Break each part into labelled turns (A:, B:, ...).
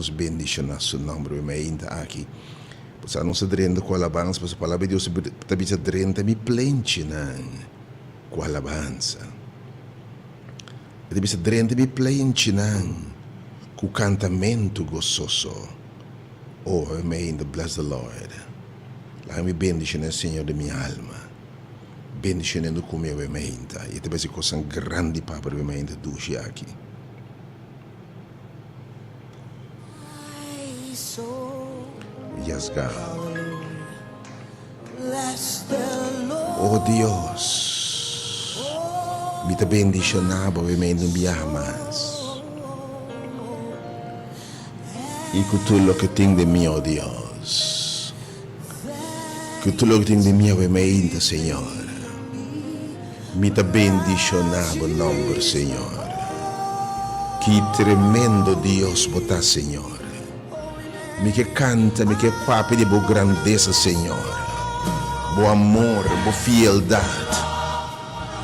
A: nos bendishoná su nòmber mi mainta aki. Pasobra nos ta drenta ku alabansa, pasobra palabra di Dios ta bisa drenta mi plenchinan ku alabansa. E ta bisa drenta mi plenchinan ku kantamentu gososo. Oh, mi mainta, bless the Lord. Laga mi bendishoná e Señor di mi alma. Bendishonando ku mi awe mainta. I e ta besi kosnan grandi pa bo riba e mainta dushi aki. Yes God. Oh Dios, mi ta bendishoná bo awe mainta un biaha mas. I ku tur loke tin den mi, oh Dios. Ku tur loke tin den mi awe mainta, Señor. Mi ta bendishoná bo nòmber, Señor. Ki tremendo Dios bo ta, Señor. Mi ke kanta, mi ke papia di bo grandesa, Señor. Bo amor, bo fieldat,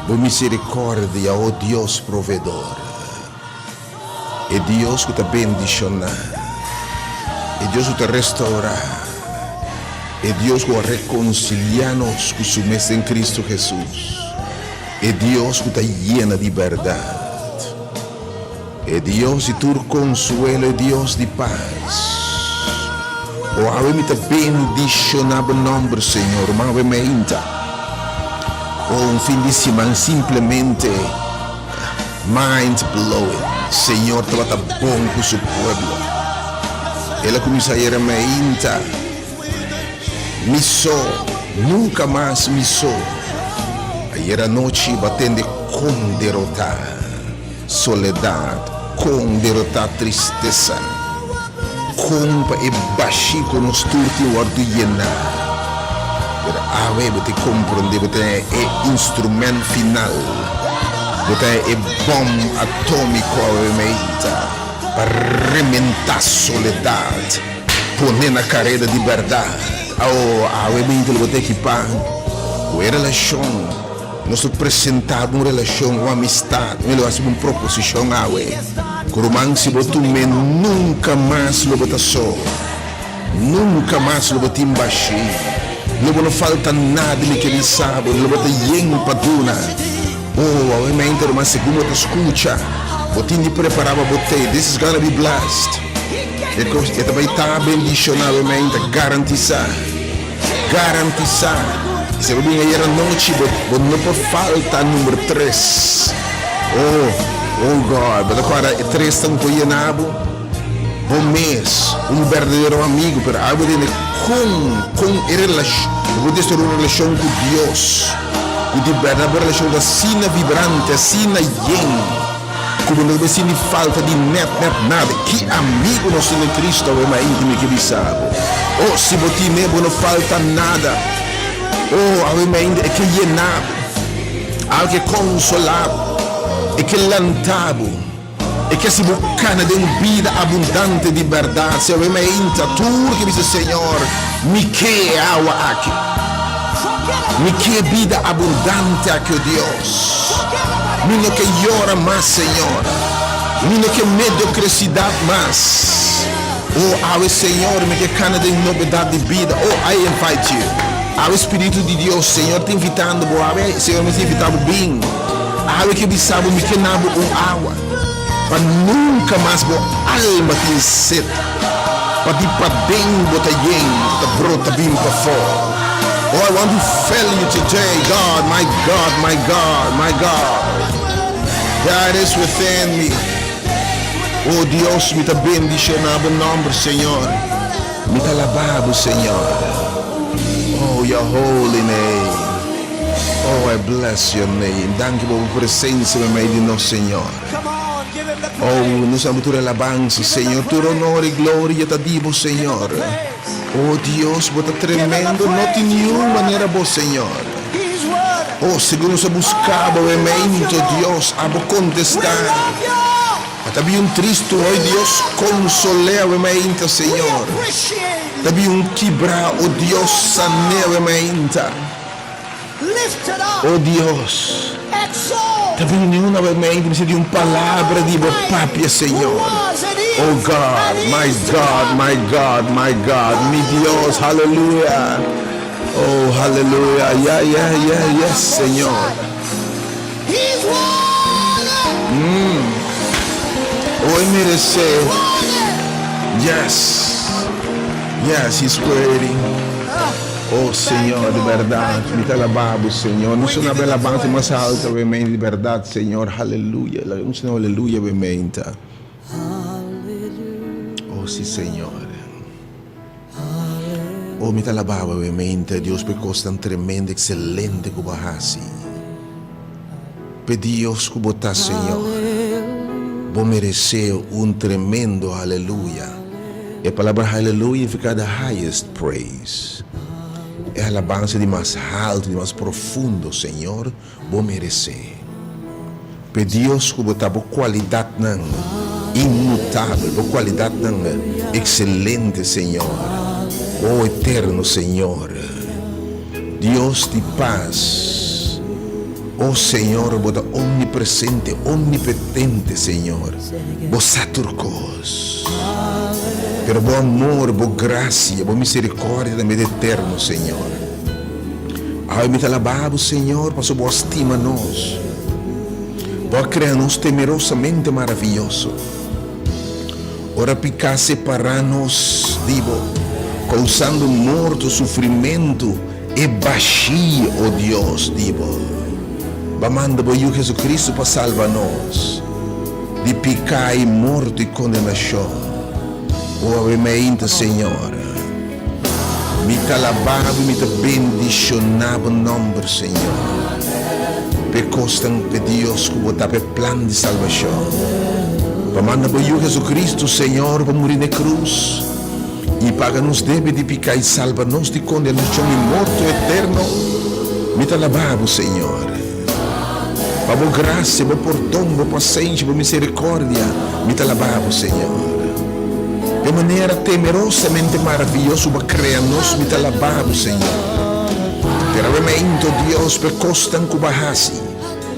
A: bo miserikòrdia, o Dios provedor. E Dios ku ta bendishoná, e Dios ku ta restourá, e Dios ku a rekonsiliá nos ku su mes den Kristu Hesus, e Dios ku ta yena di bèrdat, e Dios di tur konsuelo, e Dios di pas. O awe mi ta bendishoná bo nòmber, Señor, ma awe meinta. O un fin di siman simplemente. Mind blowing! Señor tabata bon cu su pueblo. El a cuminsa yera mainta, Mi so, nunca mas mi so. Ayer anochi bo a tende con derota soledad, con derota tristesa, con pa e bashi cu nos tur tin wordo yena. Pero awe bo ta comprende, bo ta e instrument final. Bo ta e bòm atómiko awe meita pa rementá soledat, pone na kareda di bèrdat. Awo, awe meita lo bo ta ekipá ku e relashon. Nos ta presentá bo un relashon, un amistat. Mi lo hasi bo un proposishon awe, ku ruman si bo tum'é nunka mas lo bo ta so. Nunka mas lo bo tin bashí, lo bo no falta nada mi ke bisa bo, lo bo ta yen pa duna. Oh, awe mente ruman segun bo ta skucha, bo tin di prepará pa bo tei. This is gonna be blessed. E kos e ta bai ta bendishoná awe mente, garantisá, garantisá. I si bo bin ayer anochi, bo bo no por falta number tres. Oh, oh God, bo ta kòrda e tresnan ku a yena bo? Bo mes un berdadero amigo, pero algo tene con con e relacion, bo por destruir un relacion cu Dios, cu di berdad bo relacion ta asina vibrante, asina yen, cu bo no ta sinti falta di net net nada. Ki amigo nos tin den Cristo awe mainti mi ke bisa bo. Oh, si bo tine bo no falta nada. Oh, awe mainti e ke yena bo, algo ke consola bo, e ke lanta bo. E ke si bo kana den un bida abundante di bèrdat, si awe meinta tur ke bisa, Señor, mi ke e awa aki. Mi ke e bida abundante aki, o Dios. Mi no ke yora mas, Señor. Mi no ke mediocresidat mas. O awe, Señor, mi ke kana den nobedat di bida. O, I invite you. Awe Spiritu di Dios, Señor ta invitando bo awe. Señor mes ta invita bo bin. Awe ke bisa bo mi ke na bo un awa pa nunka mas bo alma tin set, pa di paden bo ta yen ta brota bin pafó. Oh I want to feel you today God, my God, my God, my God That is within me. Oh Dios mi ta bendiciona bo nomber Señor, mi ta alaba bo Señor. Oh your holy name. Oh I bless your name. Danki pa bo presencia meimei di nos Señor. Oh nos dabo tur alabansa Señor, tur honor y gloria ta di bo Señor. Oh Dios bo ta tremendo, no tin niun manera bo Señor. Oh segun nos a busca bo meimei Dios abo contesta. A ta bin un tristu hoy Dios consol'e awe mainta Señor. Ta bin un kibra oh Dios san'e awe mainta. Oh Dios. Ta bini un awe mainta mester di un palabra di bo papia, Señor. Oh God, my God, my God, my God, mi Dios, hallelujah. Oh, hallelujah. Yeah, yes, Señor. Oh, meresé. Yes, he's worthy. Oh, Señor, di bèrdat, mi ta alabá bo, Señor. Nos ta na alabansa mas haltu, obviamente, di bèrdat, Señor. Aleluya. Nos na aleluya, obviamente. Oh, sí, Señor. Oh, mi ta alabá bo, obviamente, Dios, pa e kosnan tremendo, ekselente ku bo a hasi. Pe Dios ku bo ta, Señor. Bo meresé un tremendo aleluya. E palabra hallelujah nifiká the highest praise. E alabansa di mas haltu, di mas profundo, Señor, bo meresé. Pe Dios ku bo ta, bo kualidatnan inmutabel, bo kualidatnan ekselente, Señor. O eterno Señor, Dios di pas. O Señor, bo ta omnipresente, omnipetente, Señor. Bo sa tur kos. Pero bo amor, bo grasia, bo miserikòrdia ta mete eterno, Señor. Awe mi ta alabá bo, Señor, pasobra bo a stima nos. Bo a krea nos temerosamente maravioso. Ora piká separá nos di bo, kousando morto, sufrimentu, e bashí, o Dios, di bo. Bo a manda bo Yu Jesucristo pa salba nos di piká i morto i kondenashon. O awe meinta, Señor, mi ta alabá bo i mi ta bendishoná bo nòmber, Señor, p'e kosnan, p'e Dios ku bo ta, p'e plan di salbashon. Bo a manda bo Yu Jesucristo, Señor, pa muri n'e krus. I paga nos debe di piká i salba nos di kondenashon i morto eterno. Mi ta alabá bo, Señor, pa bo grasia, bo pordon, bo pasenshi, bo miserikòrdia. Mi ta alabá bo, Señor, p'e manera temerosamente maravioso bo a krea nos. Mi ta alabá bo, Señor, pero awe meinto, Dios, p'e kosnan ku bo a hasi.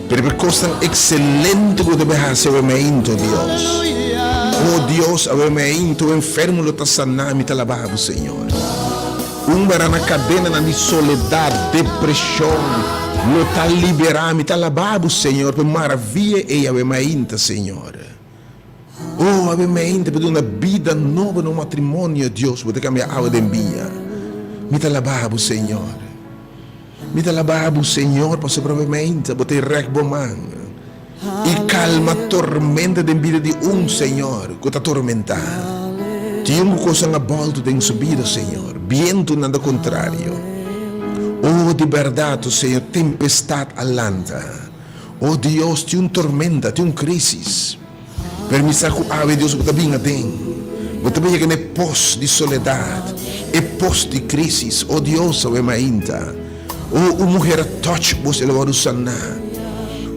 A: Pero e kosnan ekselente ku debe hasi awe meinto, Dios. O Dios, awe meinto enfermo lo ta saná, mi ta alabá Bo, Señor. Un bara na kadenanan di soledat, depreshon, lo ta liberá, mi ta alabá Bo, Señor, pa e maravia ei awe mainta, Señor. O awe mainta pa duna bida nobo na un matrimonio, Dios, Bo ta kambia awa den biña. Mi ta alabá Bo, Señor. Mi ta laba bo, Señor, pasobra bo meinta, bo ta rèk bo man i kalma tormenta den bida di un, Señor, ku ta tormentá. Tin un ku kosnan a bòltu den su bida, Señor, bientunan ta kontrario. O, di bèrdat, o Señor, tempestat a lanta. O Dios, tin un tormenta, tin un krísis. Pero mi sa ku awe Dios bo ta bin aden. Bo ta bin yega na e pos di soledat, e pos di krisis. O Dios, awe mainta. O un muher a touch bo, el a wòrdu saná.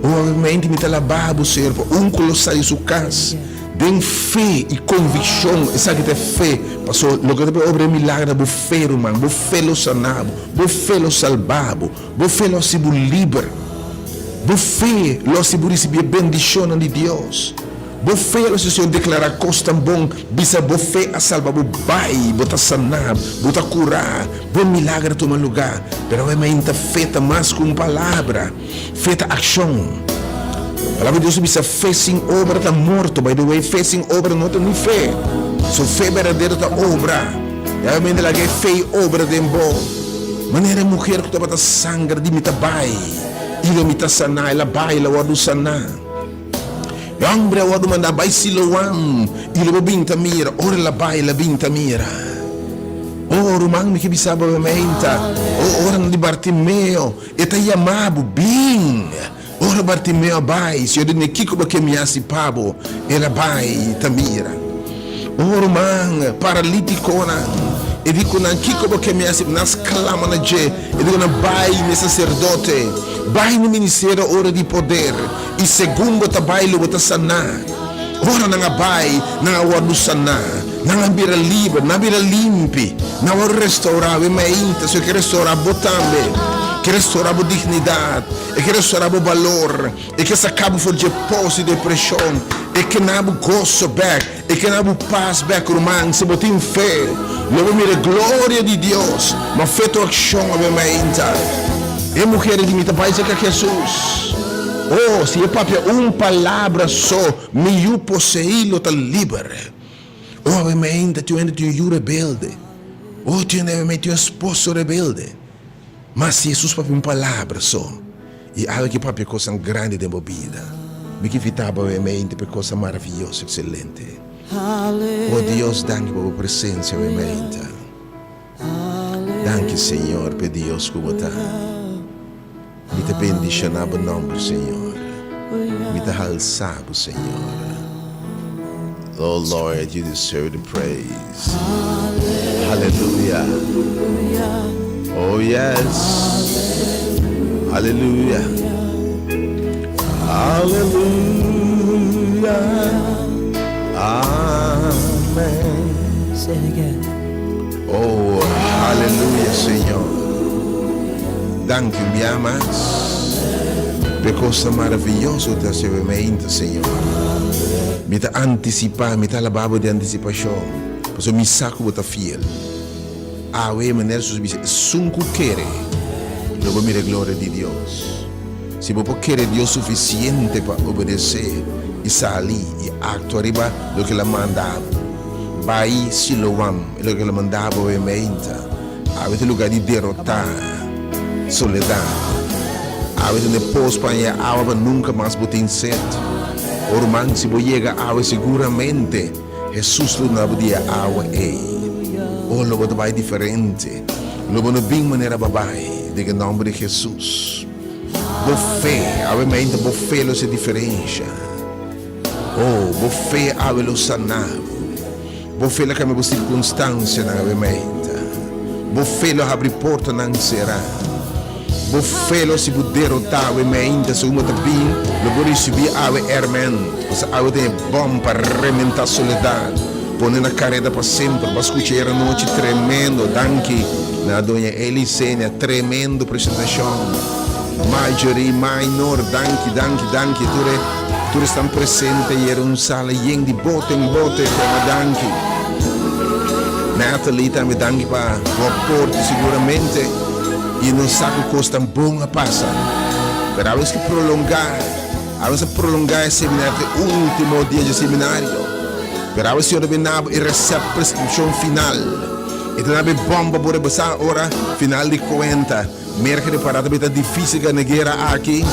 A: O awe mainta mi ta alabá bo, Señor, pa un ku lo sali su kas den fe i konvikshon. Esaki ta e fe, pasobra loke ta por obra e milagro ta bo fe, ruman. Bo fe lo saná bo. Bo fe lo salbá bo. Bo fe lo hasi bo liber. Bo fe lo hasi bo risibí e bendishonnan di Dios. Bo fe lo hasi Señor deklará kosnan bon, bisa bo fe a salba bo, bai, bo ta saná, bo ta kurá, bo milager a tuma lugá. Pero awe mainta fe ta mas ku un palabra, fe ta akshon. Palabra di Dios ta bisa fe sin obra ta morto. By the way, fe sin obra no ta ni fe. So fe berdadero ta obra. I awe mainta laga e fe i obra den bo. Manera e muher ku tabata sangra di mi ta bai i lo mi ta saná, el a bai, el a wòrdu saná. E hòmber a wòrdu mandá bai Siloam i lo bo bin ta mira. Ora el a bai, el a bin ta mira. O, ruman, mi ke bisa bo meinta, o, ora nan di Bartimeo, e ta yama bo, Bin! Ora Bartimeo a bai, Señor di ne, Kiko bo ke mi hasi pa bo? El a bai ta mira. O ruman, paralítikonan, e di ku nan, Kiko bo ke mi hasi? Nan sklama na dje. E di ku nan, Bai n'e saserdote, bai n'e ministerio ora di poder, i segun bo ta bai lo bo ta saná. Ora nan a bai, nan a wòrdu saná, nan a bira liber, nan a bira limpi, nan a wòrdu restourá. Awe mainta, Señor ke restourá bo tambe. Ke restorá bo dignidat. E ke restorá bo balor. E ke saka bo for dje pos di depreshon. E ke na bo goso bèk. E ke na bo pas bèk, ruman. Si bo tin fe, lo bo mira e gloria di Dios. Ma fe ta un akshon awe mainta. E muher di mi ta bai serka Hesus. Oh, si e papia un palabra so, mi yu poseí lo ta liber. Oh, awe mainta tin un hende tin un yu rebelde. Oh, tin un hende tin un esposo rebelde. Ma si Hesus papia un palabra so, i awe ke papia kosnan grandi den bo bida, mi ke invitá bo awe mainta pa e kosnan maravioso, ekselente. Oh Dios, danki pa bo presensia awe mainta. Danki Señor pa e Dios ku bo ta. Mi ta bendishoná bo nòmber Señor. Mi ta halsá bo Señor. Oh Lord, you deserve the praise. Hallelujah. Oh yes. Hallelujah. Hallelujah. Amen.
B: Say it again.
A: Oh, hallelujah, Señor. Danki un bia mas p'e kosnan maravioso ku ta hasi awe mainta, Señor. Mi ta antisipá, mi ta alabá Bo di antisipashon, pasobra mi sa ku Bo ta fiel. Awe, manera Hesus a bisa, esun ku kere lo bo mira e gloria di Dios. Si bo por kere Dios sufisiente pa obedesé i sali i aktua riba loke El a manda bo, bai Siloam, e loke El a manda bo awe meinta. Awe ta lugar di derotá soledat. Awe ta un e pos pa haña awa pa nunka mas bo tin set. O ruman, si bo yega awe siguramente Hesus lo duna bo di e awa ei. O lo bo ta bai diferente. Lo bo no bin manera bo a bai, den e nòmber di Hesus. Bo fe, awe mainta bo fe lo hasi diferensha. O, bo fe awe lo sana bo. Bo fe lo kambia bo sirkunstansianan awe mainta. Bo fe lo habri portanan será. Bo fe lo hasi bo derotá awe mainta. Segun bo ta bin, lo bo risibí awe èrmènt. Pasobra awe ta e bòm pa rementá soledat, pone na kareda pa semper. Bo a skucha ayer anochi tremendo. Danki na doña Elisenia, tremendo presentashon. Marjorie, Minor, danki, danki, danki. Tur e. Tur esnan presente i era un sala yen di bote en bote koma danki. Natalie tambe danki pa bo aporte seguramente i nos sa ku kos tan bon a pasa. Pero abes ke prolonga, abes a prolonga e seminario te ultimo dia dje seminario. Pero abes Señor ta bin nabo e recept prescripcion final. E ta nabo e bomba bo rebasa ora final di cuenta. Merca di pará ta bita difícil gana e guera aki.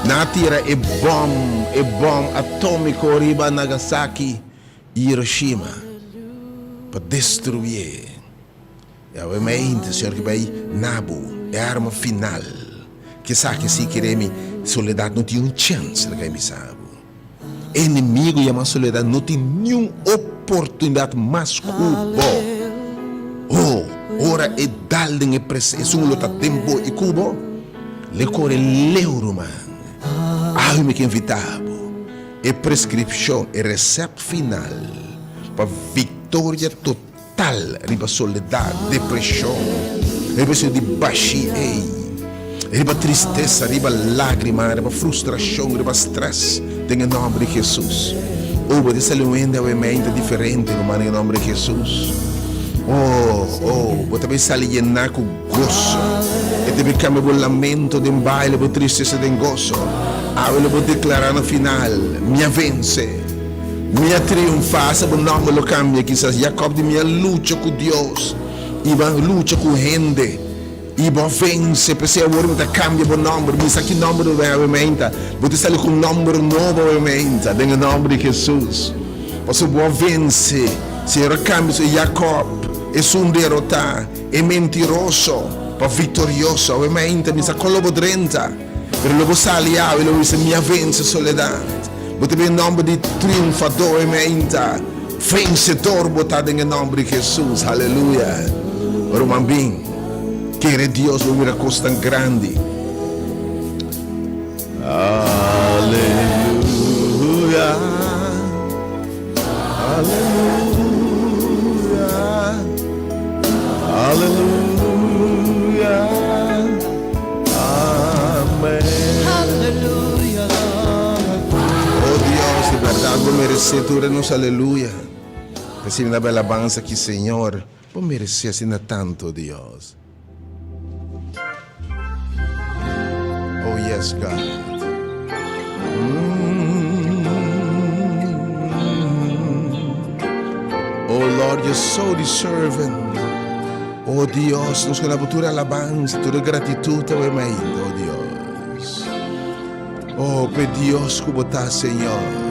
A: Nan a tira e bòm, e bòm atómiko riba Nagasaki i Hiroshima pa destruié. I awe mainta, Señor ke bai na bo e arma final. Ke esaki si kere mi soledat no tin un chèns, laga mi bisa bo. E enemigo yama soledad no tin niun oportunidad mas cu bo. Oh, ora e dal den e presa, esun lo ta den bo y cu bo, le core leu, ruman. Awe mi ke invita bo, e prescripcion, e recept final pa victoria total. Tal riba soledad, depresion, riba esei di bashi ei, riba tristesa, riba lagrima, riba frustracion, riba stress, den e nomber di Jesus. Oh, bo ta sali un hende awe meinta diferente, ruman, den e nomber di Jesus. Oh, oh, bo ta bin sali yená ku goso. E ta bin kambia bo lamento den baile, bo tristesa den goso. Awe lo bo deklará na final, Mi a vense. Mi a triunfá, sa bo nòmber lo kambia kisas. Jakòb di, Mi a lucha ku Dios i bo a lucha ku hende i bo a vense. P'esei awor mi ta kambia bo nòmber. Mi sa ki nòmber bo bai awe meinta. Bo ta sali ku un nòmber nobo awe meinta, den e nòmber di Hesus. Pasobra bo a vense. Señor a kambia su Jakòb, esun derotá, e mentiroso, pa viktorioso. Awe meinta mi sa kon lo bo drenta, pero lo bo sali awe i lo bo bisa, Mi a vense soledat. Bo ta bin e nòmber di triunfador e meinta, vensedor bo ta den e nòmber di Hesus. Haleluya! Ruman bin, kere Dios bo mira kos tan grandi. Aleluya! Aleluya! Aleluya! bo meresé tur e nos aleluya. Recibi na bo alabansa aki, Señor. Bo meresé asina tanto, Dios. Oh yes, God. Mm. Oh Lord, you're so deserving. Oh Dios, nos kena tur alabanza, tur gratitud awe mainta, oh Dios. Oh, pe Dios ku bo ta, Señor.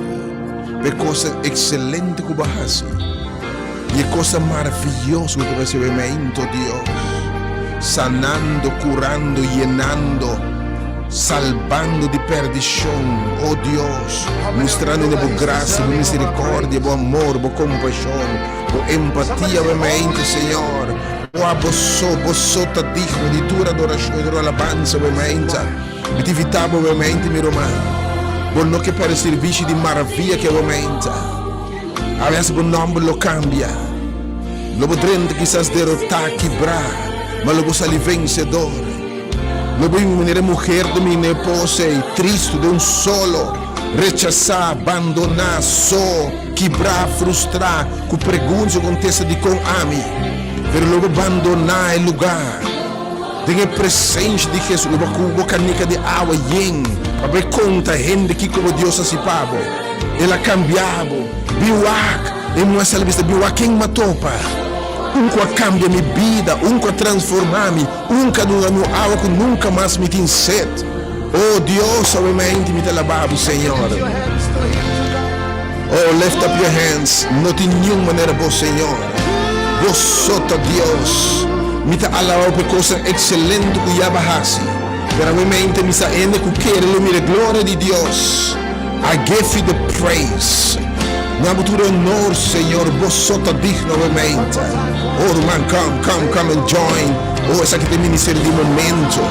A: Pe cosa excelente ku bo hasi. I e cosa maravilloso ku bo ta hasi awe mainta, oh Dios. Sanando, curando, yenando, salbando di perdicion, oh Dios. Mustrando bo gracia, bo misericordia, bo amor, bo compasión, bo empatia awe mainta, Señor. Oh, abo so, bo so ta digno di tur adoracion i tur alabanza awe mainta. Mi ta invitá bo awe-mente, mi ruman. Bo no ke pèrdè sirbishi di maravia ki awe-mente. Aves bo nòmber lo kambia. Lo bo drenta kisas derotá, kibrá, ma lo bo sali vensedor. Lo bo bin manera e muher den mi neposa ei, tristu, den un solo, rechasá, bandoná, so, kibrá, frustrá, ku pregunta i kontesta dikon ami. Pero lo bo bandoná e lugá. Den e presensia di Hesus lo bo ku bo kanika di awa yen pa bai konta hende kiko bo Dios hasi pa bo. El a kambia bo. Bin wak! E muhé sali bisa, Bin wak ken m'a topa. Un ku a kambia mi bida, un ku a transformá mi, un ku a duna mi un awa ku nunka mas mi tin set. O Dios, awe mainti mi ta laba bo, Señor. Oh, lift up your hands. No tin niun manera bo, Señor. Bo so ta Dios. Mi ta alabá bo pa e kosnan ekselente ku ya bo a hasi. Pero awe mente mi sa hende ku kere lo mira e gloria di Dios. I give you the praise. Na bo tur honor, Señor. Bo so ta digno awe mente. Oh, ruman, come, come, come and join. Oh, esaki ta e ministerio di momento.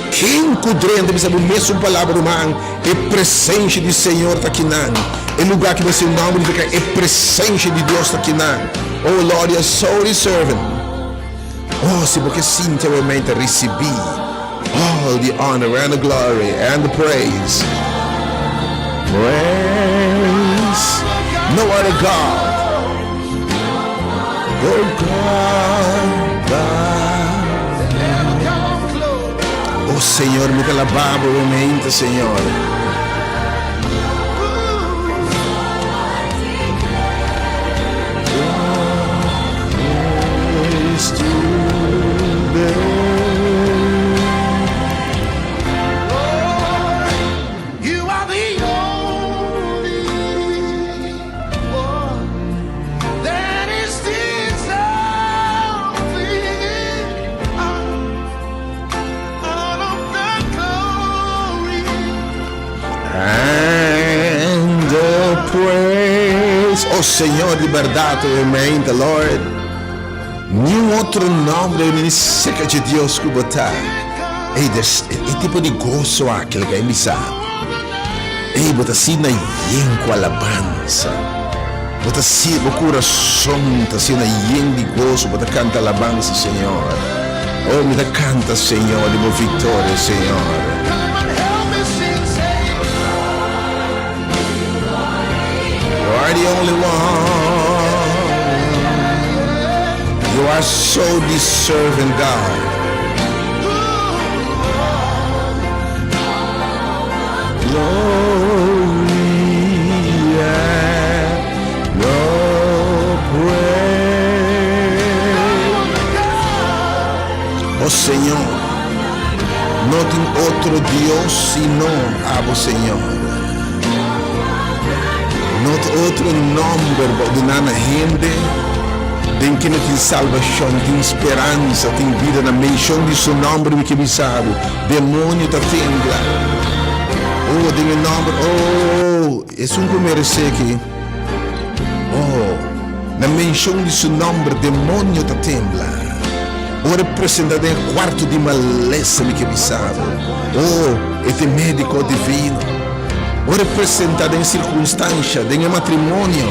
A: Ken ku drenta bisa bo mesun palabra, ruman? E presencia di Señor ta kinan. E lugar ki mester nomber nifica e presencia di Dios ta kinan. Oh Lord, you are so deserving. Oh, si bo ke sinti awe mente ricibi all the honor and the glory and the praise. Praise. No other God. Oh God, God. Oh Señor, mi ta alabá bo mente, Señor. And the praise. Oh Señor, di berdad, amen, the Lord. Ni un otro nombre ni cerca de Dios ku bo ta. Ey, des, e tipo di gozo aki, laga e bisa. Ey, bo ta asina yen ku alabansa. Bo ta si, bo kurason ta asina yen di goso, bo ta kanta alabansa, Señor. Oh, mi ta kanta, Señor, di bo viktoria, Señor. You are the only one. You are so deserving, God. Glory and the praise. Oh Señor, no tin otro Dios sino abo, Señor. No tin otro nomber bo duna na hende den kende tin salbacion, tin speransa, tin bida. Na mencion di su nomber mi ke bisa bo. Demonio ta tembla. Oh, den e nomber, oh, esun ku meresé ki. Oh, na menshon di su nomber demonio ta tembla. Ora e presenta den e kuarto di malesa mi ke bisa bo. Oh, e ta e médiko divino. Ora e presenta den sirkunstansha, den e matrimonio,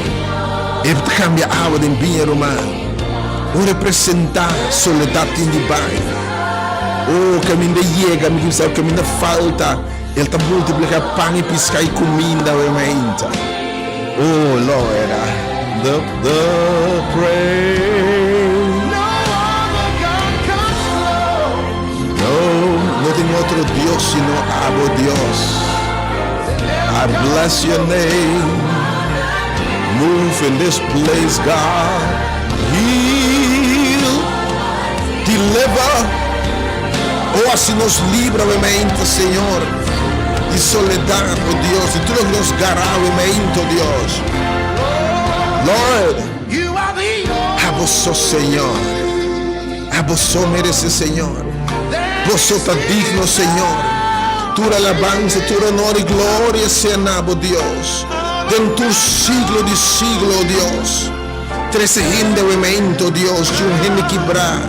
A: e ta kambia awa den biña, ruman. Ora e presenta, soledat tin di bai. Oh, kaminda yega, mi sa kaminda falta, el ta multiplica pan y pisca y cuminda we mainta. Oh Lord, the the praise.
B: No other God comes close.
A: No, no tin otro Dios sino abo Dios. I bless your name. Move in this place, God. Heal, deliver. Oh, hasi nos liber obviamente, Señor. Di soledat, oh Dios. Di tur nos gara, obviamente, oh Dios. Lord,
B: You are the
A: abo so, Señor. Abo so meresé, Señor. Bo so ta digno, Señor. Tur alabansa, tur honor i gloria sea na bo, Dios. Den tur siglo di siglo, oh Dios. Trese hende obviamente, Dios, di un hende kibrá.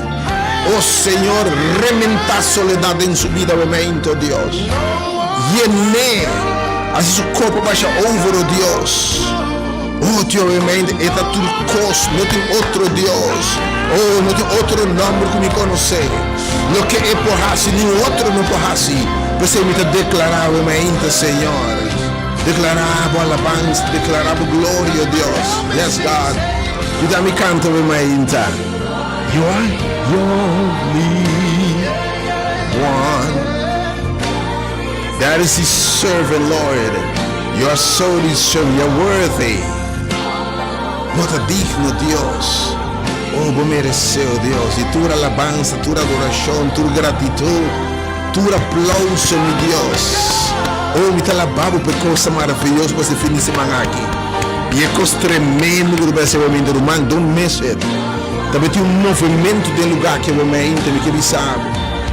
A: Oh Señor, rementá soledat den su bida, obviamente, Dios. Yen'é, hasi su kopa basha over, oh Dios. Oh Dios, obviamente, e ta tur kos, no tin otro Dios. Oh, no tin otro nòmber ku mi konosé. Loke e por hasi, ni otro no por hasi. P'esei mi ta deklará, obviamente, Señor. Deklará bo alabansa, deklará bo gloria, Dios. Yes, God. Yuda mi kanta, obviamente. You are the only one. That is his servant, Lord. You are so deserving. You're worthy. Bo ta digno, Dios. Oh, bo meresé, oh Dios. I tur alabansa, tur adorashon, tur gratitut, tur aplouso, mi Dios. Oh, mi ta alabá bo pa e kos maravioso pa e fin di siman aki. I e kos tremendo ku ta bai mi ruman, don't miss it. Tambe tin un movementu den lugá ku obviamente mi ke bisa.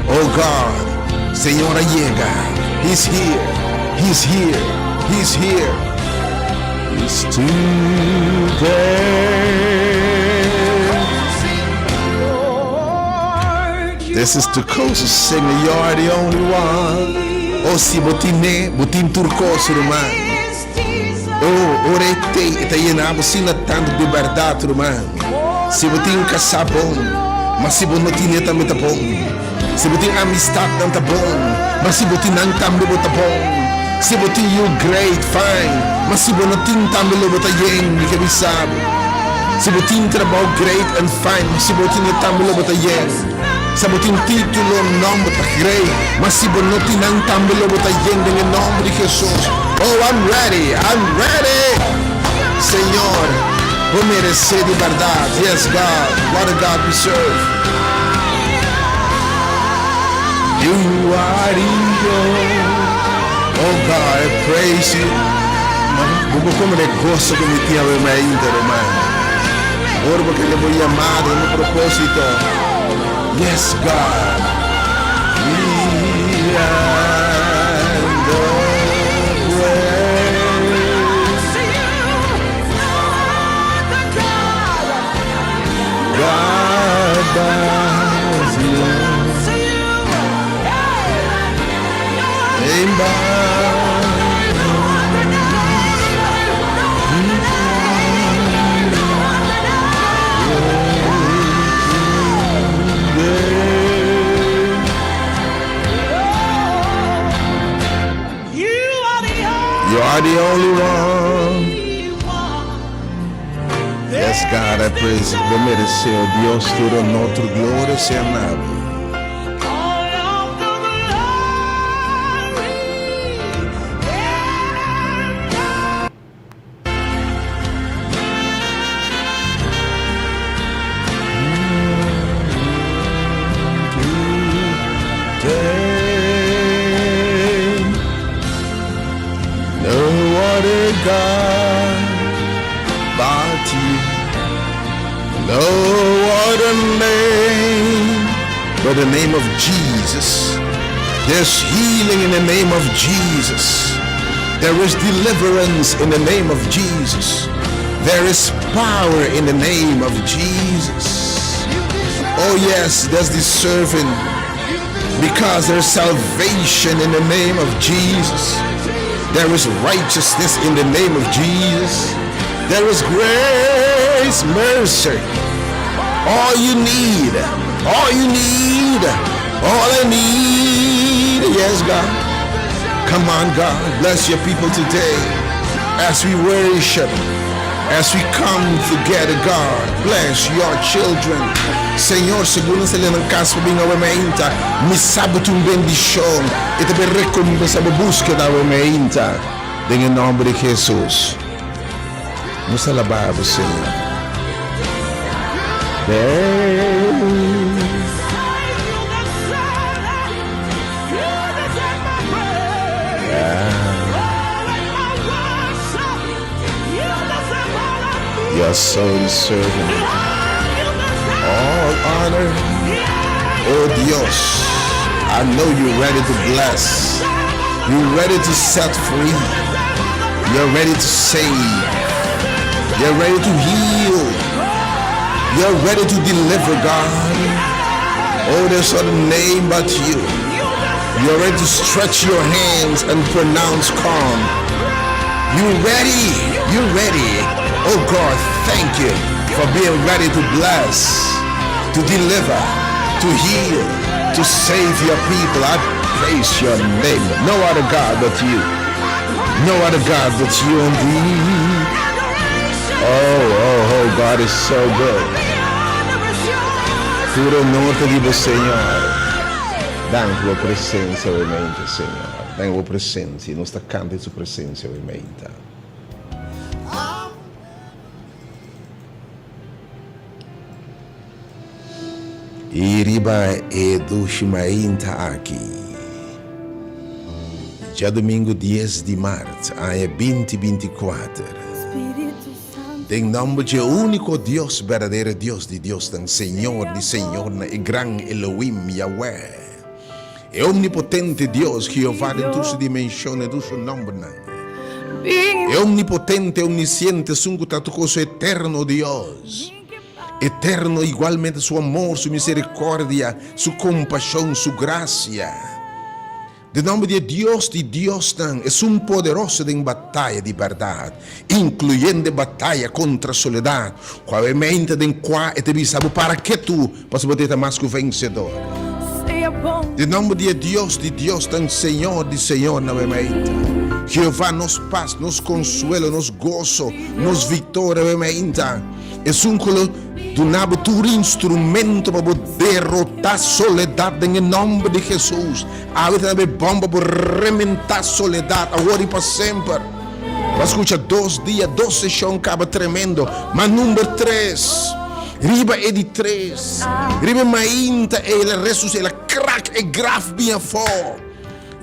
A: Oh God, Señor a yega. He's here. He's here. He's here. He's today. This is the coast singer. You are the only one. Oh, si bo tin, bo tin tur kos, ruman. Oh, ora e ta yena bo asina tantu di berdat, ruman. Si bo tin kas bon, ma si bo no tin tambe ta bon. Si bo tin amistat nan ta bon, ma si bo tin nan tambe bo ta bon. Si bo tin yu great, fine, ma si bo no tin tambe lo bo ta yen, mi ke bisa. Si bo tin trabou great and fine, ma si bo tin tambe lo bo ta yen. Si bo tin título, nòmber ta great, ma si bo no tin nan tambe lo bo ta yen den nòmber di Jesus. Oh, I'm ready, I'm ready. Señor, bo meresé di berdat. Yes, God, what a God we serve. You are the Oh God, I praise you. Bo komo e goso ku mi tin ainda, ruman. Ora pasobra el a yama mi propósito. Yes, God. We are the praise. God bows low. And bow. You are the only one. Yes, God, I praise you. Bo meresé, oh Dios, tur honor, tur gloria sea na bo.
B: All of the glory and
A: Today, no other God but you. No other name but the name of Jesus. There's healing in the name of Jesus. There is deliverance in the name of Jesus. There is power in the name of Jesus. Oh, yes, there's the servant because there's salvation in the name of Jesus. There is righteousness in the name of Jesus. There is grace, mercy. All you need, all you need, all I need. Yes, God. Come on, God. Bless your people today. As we worship, as we come together, God, bless your children. Señor, segun nan sali nan kas pa bin awe mainta, mi sa bo tin un bendishon i ta bin rekompensá bo búskeda awe mainta. Den e nòmber di Hesus, nos ta alabá bo, Señor. You're so deserving. All honor. Oh Dios, I know you're ready to bless. You're ready to set free. You're ready to save. You're ready to heal. You're ready to deliver, God. Oh, there's other name but you. You're ready to stretch your hands and pronounce calm. You're ready. You're ready. Oh God, thank you for being ready to bless, to deliver, to heal, to save your people. I praise your name. No other God but you. No other God but you indeed. Oh, oh, oh, God is so good. Tur honor ta di bo, Señor. Danki bo presencia awe Señor. Danki bo presencia. Nos ta canta den su presencia awe I riba e dushi mainta aki, djadumingu dies di mart aña binti 24, den nòmber dje úniko Dios berdadero, Dios di diosnan, Señor di señornan, e gran Elohim, Yahweh, e omnipotente Dios, Jehová den tur su dimenshon, den tur su nòmbernan, e omnipotente, omnisiente, esun ku ta tur kos, eterno Dios. Eterno igualmente su amor, su misericordia, su compasion, su gracia. Den nomber di e Dios di diosnan, esun poderoso den bataya di berdad, incluyendo e bataya contra soledad, cu awemente den cua e ta bisa bo para ketu, pasobra bo ta mas cu vencedor. Den nomber di e Dios di diosnan, Señor di señornan, awemente. Jehová nos pas, nos consuelo, nos goso, nos victoria, awemente. Esun ku lo duna bo tur instrumento pa bo derotá soledat den e nòmber di Hesus. Awe ta na e bon pa bo rementá soledat awor i pa semper. Bo a skucha dos dia, dos seshon kaba tremendo. Ma number tres, riba e di tres, riba e mainta ei el a resusitá, el a krak e graf bin afó.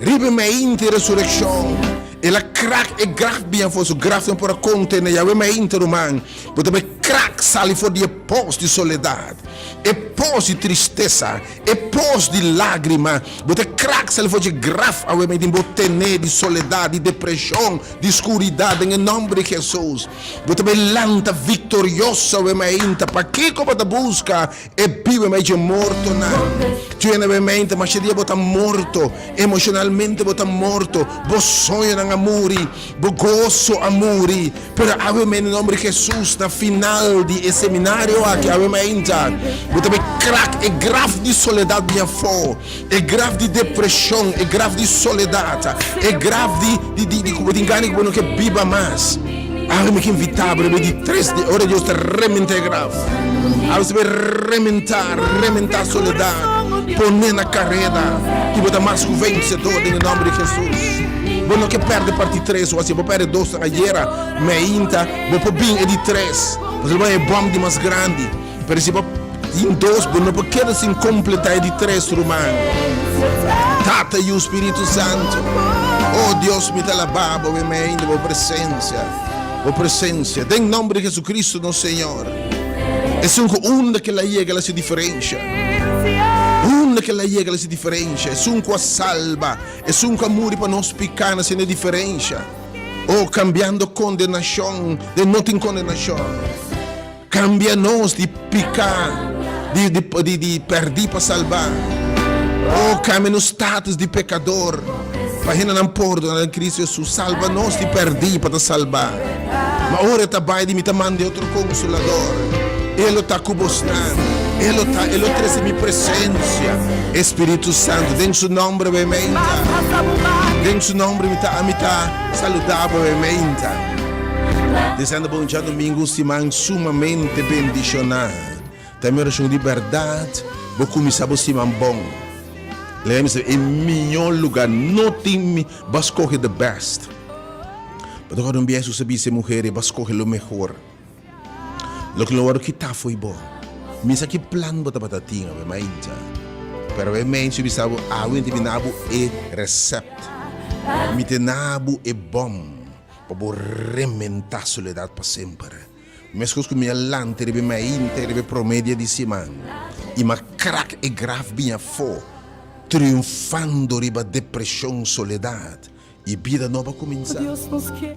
A: Riba e mainta e resurekshon, el a krak e graf bin afó, su graf no por a kontené. Yahweh mainta, ruman. Bo ta bai krak sali for di e pos di soledat, e pos di tristesa, e pos di lágrima. Bo ta krak sali for dje graf awe mei den bo tene di soledat, di depreshon, di skuridat den e nòmber di Hesus. Bo ta bai lanta viktorioso awe meinta. Pakiko bo ta buska e biba mei dje mortonan? Tene awe meinta, masha dia bo ta morto, emoshonalmente bo ta morto, bo soñonan a muri. Bo goso a muri, pero awe mei den nomber di Jesus na final di e seminario aki awe mainta, bo ta bay krak e graf di soledad bin afo, e graf di depresion, e graf di soledad, e graf di di di di ku bo tin gana ku bo no ke biba mas. Awe mi ke invita bo riba e di tres di ora Dios ta rementa e graf. Awe ta bay rementa, rementa soledad, pone na kareda i bo ta mas ku vencedor den e nomber di Jesus. Bo no ke perde parti tres o asi bo perde dos nan ayera meinta bo por bin e di tres pasobra bo e bom di mas grandi pero si bo tin dos bo no por keda sin completa e di tres ruman. Tata Yu Spiritu Santo oh Dios mi ta alaba bo meinta bo presencia bo presencia den nomber di Jesucristo nos Señor. Esun ku unda ke la yega la hasi diferensha unda ke la yega la hasi diferensha esun ku a salba. Esun ku a muri pa nos piká na sende diferensha. Oh, kambiando kondenashon den no tin kondenashon. Kambia nos di piká, di, di, di, di pèrdí pa salbá. Oh, kambia nos status di pekador pa hendenan pordoná den Kristu Hesus. Salba nos di pèrdí pa ta salbá. Ma ora e ta bai di mi ta manda e otro Konsolador. E lo ta ku bosnan. E lo ta, e lo trese mi presensia. E Spiritu Santu, den su nomber bo e meinta. Den su nomber mi ta, mi ta saluda bo e meinta. Deseando bo un djadomingu siman sumamente bendishoná. Ta mi orashon di bèrdat bo kuminsá bo siman bon. Lei mi sa e mihó lugá no tin mi bo a skohe the best. Bo ta kòrda un bia Hesus a bisa e muher bo a skohe lo mehor. Loke lo wòrdu kitá fo'i bo. Mi sa ki plan bo tabata tin awe mainta. Pero awe meinchi mi bisa bo awe mi ta bina bo e recept. Mi ta na bo e bòm pa bo rementá soledat pa semper. Meskos ku mi a lanta riba e mainta i riba e promé dia di siman i mi a krak e graf bin afó, triunfando riba depreshon, soledat i bida nobo a kuminsá.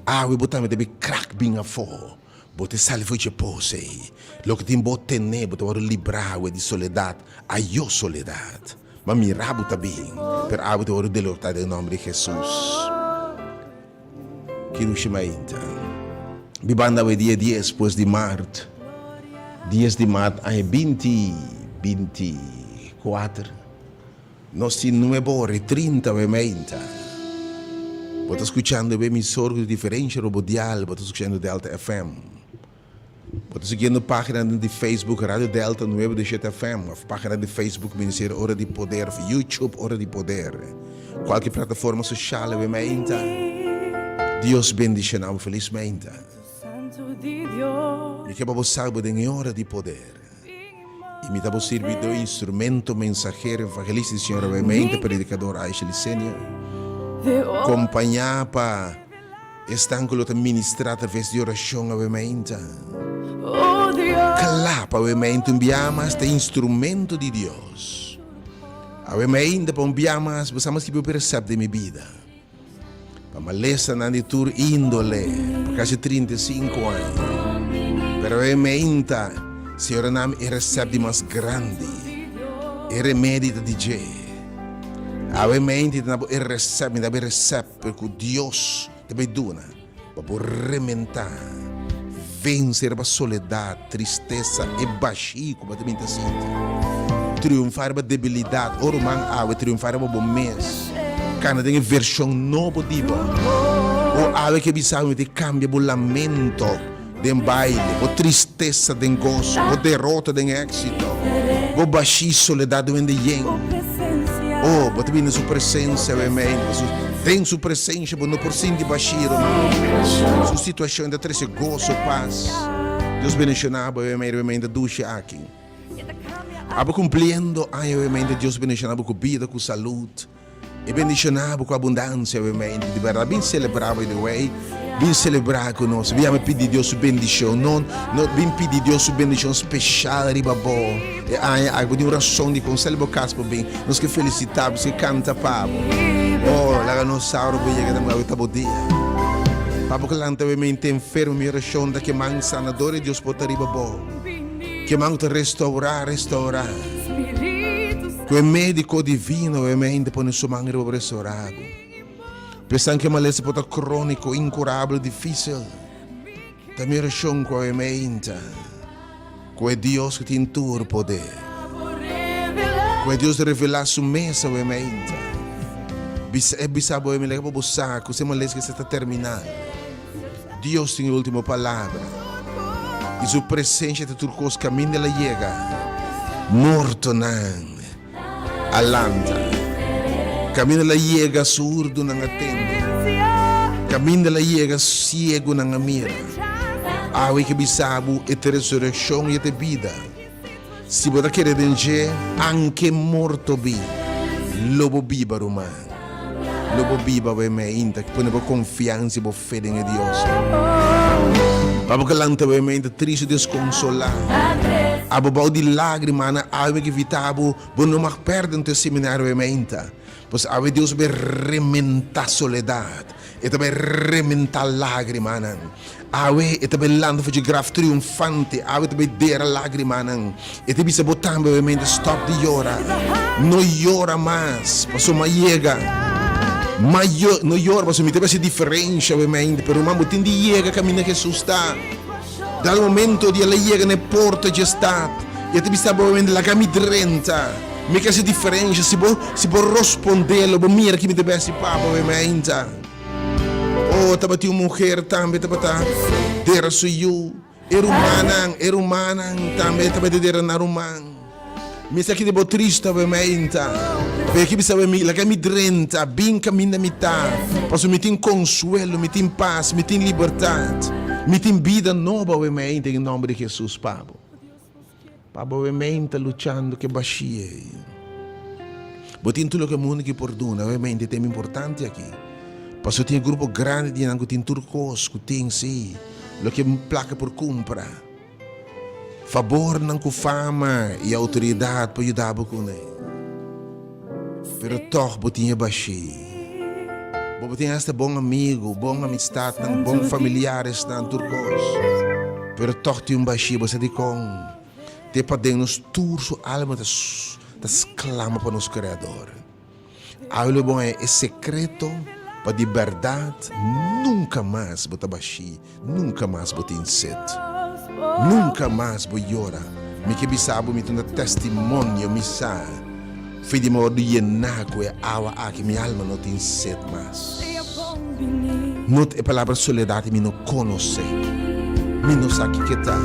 A: Awe bo tambe debe krak bin afó. Bo ta sali for dje pos ei. Loke tin bo tene, bo ta wòrdu librá awe di soledat. Ayó soledat! Ma mira bo ta bin, pero awe ta wòrdu delortá den nòmber di Hesus. Kirushi mainta. Bibando awe dia dies pues di mart, dies di mart aña binti 24. Nos tin nuebe ora i 30 awe mainta. Bo ta skuchando e emisor ku ta diferensha robodial, bo ta skuchando Delta FM. Bo ta siguiendo paginanan di Facebook Radio Delta nuebe de shete FM of pagina di Facebook Ministerio Ora di Poder of YouTube Ora di Poder. Kualke plataforma sosial awe mainta. Dios bendiciona bo felis mainta. Mi ke pa bo sa bo den e ora di poder. I mi ta bo sirbidó, instrumento, mensahero, evangelista di Señor awe mainta, predicador Aisha Licenia. Kompañá pa. Esnan ku lo ta ministrá atraves di orashon awe mainta. Kla pa awe mainta un bia mas ta instrumento di Dios. Awe mainta pa un bia mas bo sa mas kibi bo resèpt den mi bida. Pa malesanan di tur índole pa kasi 35 aña. Pero awe mainta Señor a nami e resèpt di mas grandi. E remedi ta di dje. Awe mainta i ta na bo e resèpt, mi ta bo e resèpt. Pero ku Dios ta bay duna pa bo rementá, vense riba soledat, tristesa e bashí ku bo ta bin ta sinti. Triunfá riba debilidat, o ruman awe triunfá riba bo mes. Kana den e vershon nobo di bo. O awe ke bisa bo mester kambia bo lamento den baile, bo tristesa den goso, bo derota den éksito, bo bashí soledat den wende yen. Oh, bo ta bini den su presensia awe mei, den su presensia bo no por sinti bashí, ruman. Su situashon ta trese goso, pas. Dios bendishoná bo awe mei riba e meinta dushi aki. Abo kumpliendo aña awe meinta, Dios bendishoná bo ku bida, ku salud. E bendiciona bo cu abundancia awe mente. Di berdad, bin celebra by the way. Bin celebra cu nos. Bin ame pidi Dios su bendicion. No, no, bin pidi Dios su bendicion special riba bo. E aña aki bo tin un rason di con sali bo cas pa bin. Nos ke felicita bo, nos ke canta pa bo. Oh, laga nos sa ora bo yega tambe awe ta bo dia. Pa bo ke lanta awe mente enfermo, mi oracion ta ke man sanador di Dios por ta riba bo. Ke man ku ta restaurá, restaurá. Ku e médiko divino e mente pone su man riba bo restaurá bo. Pesan ku e malesa por ta króniko, inkurabel, difísil. Ta mi orashon ku awe meinta, ku e Dios ku tin tur poder, ku e Dios revelá su mes awe meinta. Bisa e bisa bo e laga pa bo sa ku si e malesa ke ta terminal. Dios tin e ultimo palabra i su presencia ta tur cos caminda el a yega. Mortonan a lanta. Caminda el a yega surdunan a tende. Caminda el a yega ciegunan a mira. Awe ke bisa bo e ta resureccion i e ta e bida. Si bo ta kere den dje, anke morto bi, lo bo biba, ruman. Lo bo biba bo e meinta, ki pone bo konfiansa i bo fe den e Dios. Pa bo ke lanta bo e meinta tristu i deskonsolá, abo bou di lágrimanan, awe mi ke invitá bo, bo no mag pèrdè un te seminario e meinta. Pues awe Dios bai rementá soledat, e ta bai rementá lágrimanan. Awe e ta bai lanta for dje graf triunfante, awe e ta bai dera lágrimanan. E ta bisa bo tambe awe mente, stòp di yora, no yora mas, pasobra mi a yega. Ma yo, no yora pasobra mi ta bai hasi diferensha awe mente, pero ruman bo tin di yega kaminda Hesus ta. Dal momento di el a yega na e porta dje stat, i e ta bisa bo awe mente, laga mi drenta. Mi ke hasi diferensha, si bo, si bo rospondé lo bo mira ki mi ta bai hasi pa bo awe mente. Oh, tabatin un muher tambe tabata dera su yu. E rumannan, e rumannan tambe tabata dera nan ruman. Mi sa kende bo triste awe meinta. Pero ki bisa awe mi, laga mi drenta, bin kaminda mi ta. Pasobra mi tin konsuelo, mi tin pas, mi tin libertat. Mi tin bida nobo awe meinta den nomber di Jesus pa bo. Pa bo awe meinta luchando ku e bashí ei. Bo tin tur loke mundu ki por duna awe meinta e tema importante aki. Pasobra tin e grupo grandi di nan ku tin tur kos ku tin, sí, loke plaka por kumpra. Fabornan ku fama i outoridat por yuda bo kuné. Pero tòg bo tin e bashí. Bo por tin asta bon amigu, bon amistatnan, bon familiaresnan, tur kos. Pero tòg tin un bashí. Bo sa dikon? Te paden nos tur su alma ta ta sklama pa nos Kreador. Awe lo bo haña e sekreto pa di bèrdat nunka mas bo ta bashí, nunka mas bo tin set, nunka mas bo yora. Mi ke bisa bo mi ta duna testimonio, mi sa fe di mi a wòrdu yená ku e awa aki, mi alma no tin set mas. No e palabra soledat mi no konosé, mi no sa kiko ta.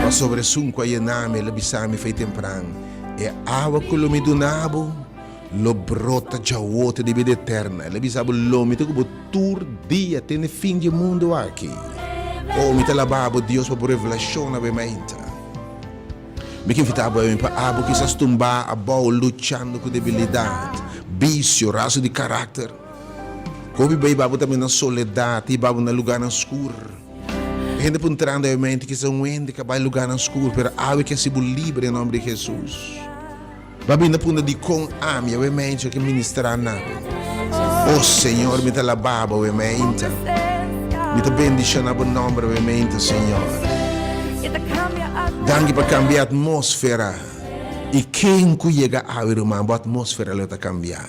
A: Pasobra esun ku a yená mi el a bisa mi fe tempran. E awa ku lo mi duna bo lo brota djawote di bida eterna. El a bisa bo, Lo mi ta ku bo tur dia te na e fin di e mundu aki. O, mi ta alabá bo, Dios, pa bo revelashon na bo e mainta. Mi ke invitá bo pa abo kisas tumbá abou luchando ku debilidat, bisio, raso di karakter. Hopi bai ba bo tambe na soledat i ba bo na lugánan skur. Hende puntrando awe mente kisa un hende ka bai lugarnan skur, pero awe ke hasi bo libre den nomber di Jesus. Ba binda punta dikon ami awe mente ke ministra na bo. Oh Señor, mi ta alaba bo awe mente. Mi ta bendiciona bo nomber awe mente, Señor. Danki pa cambia atmosfera. I ken ku yega awe ruman, bo atmosfera lo ta cambia.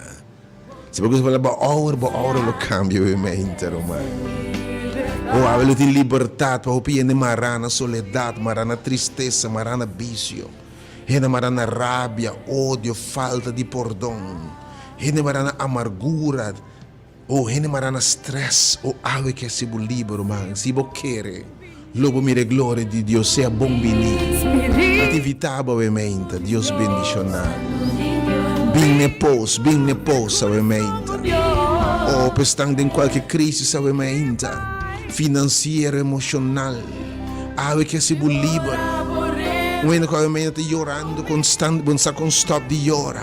A: Si bo gusta bo aura, bo aura lo cambia obviamente, ruman. Oh, awe lo tin libertad pa hopi hende mará na soledad, mará na tristesa, mará na vicio. Hende mará na rabia, odio, falta di pordon. Hende mará na amargura. Oh, hende mará na stress. Oh, awe ke hasi bo liber, ruman. Si bo kere, lo bo mira e gloria di Dios. Sea bon bini. Mi ta invitá bo awe meinta. Dios bendishoná bo. Bin n'e pos, bin n'e pos awe meinta. Oh, pa esnan den kualke krisis awe meinta, finansiero, emoshonal, awe ke hasi bo liber. Un hende ku awe meinta ta yorando konstant, bo no sa kon stòp di yora.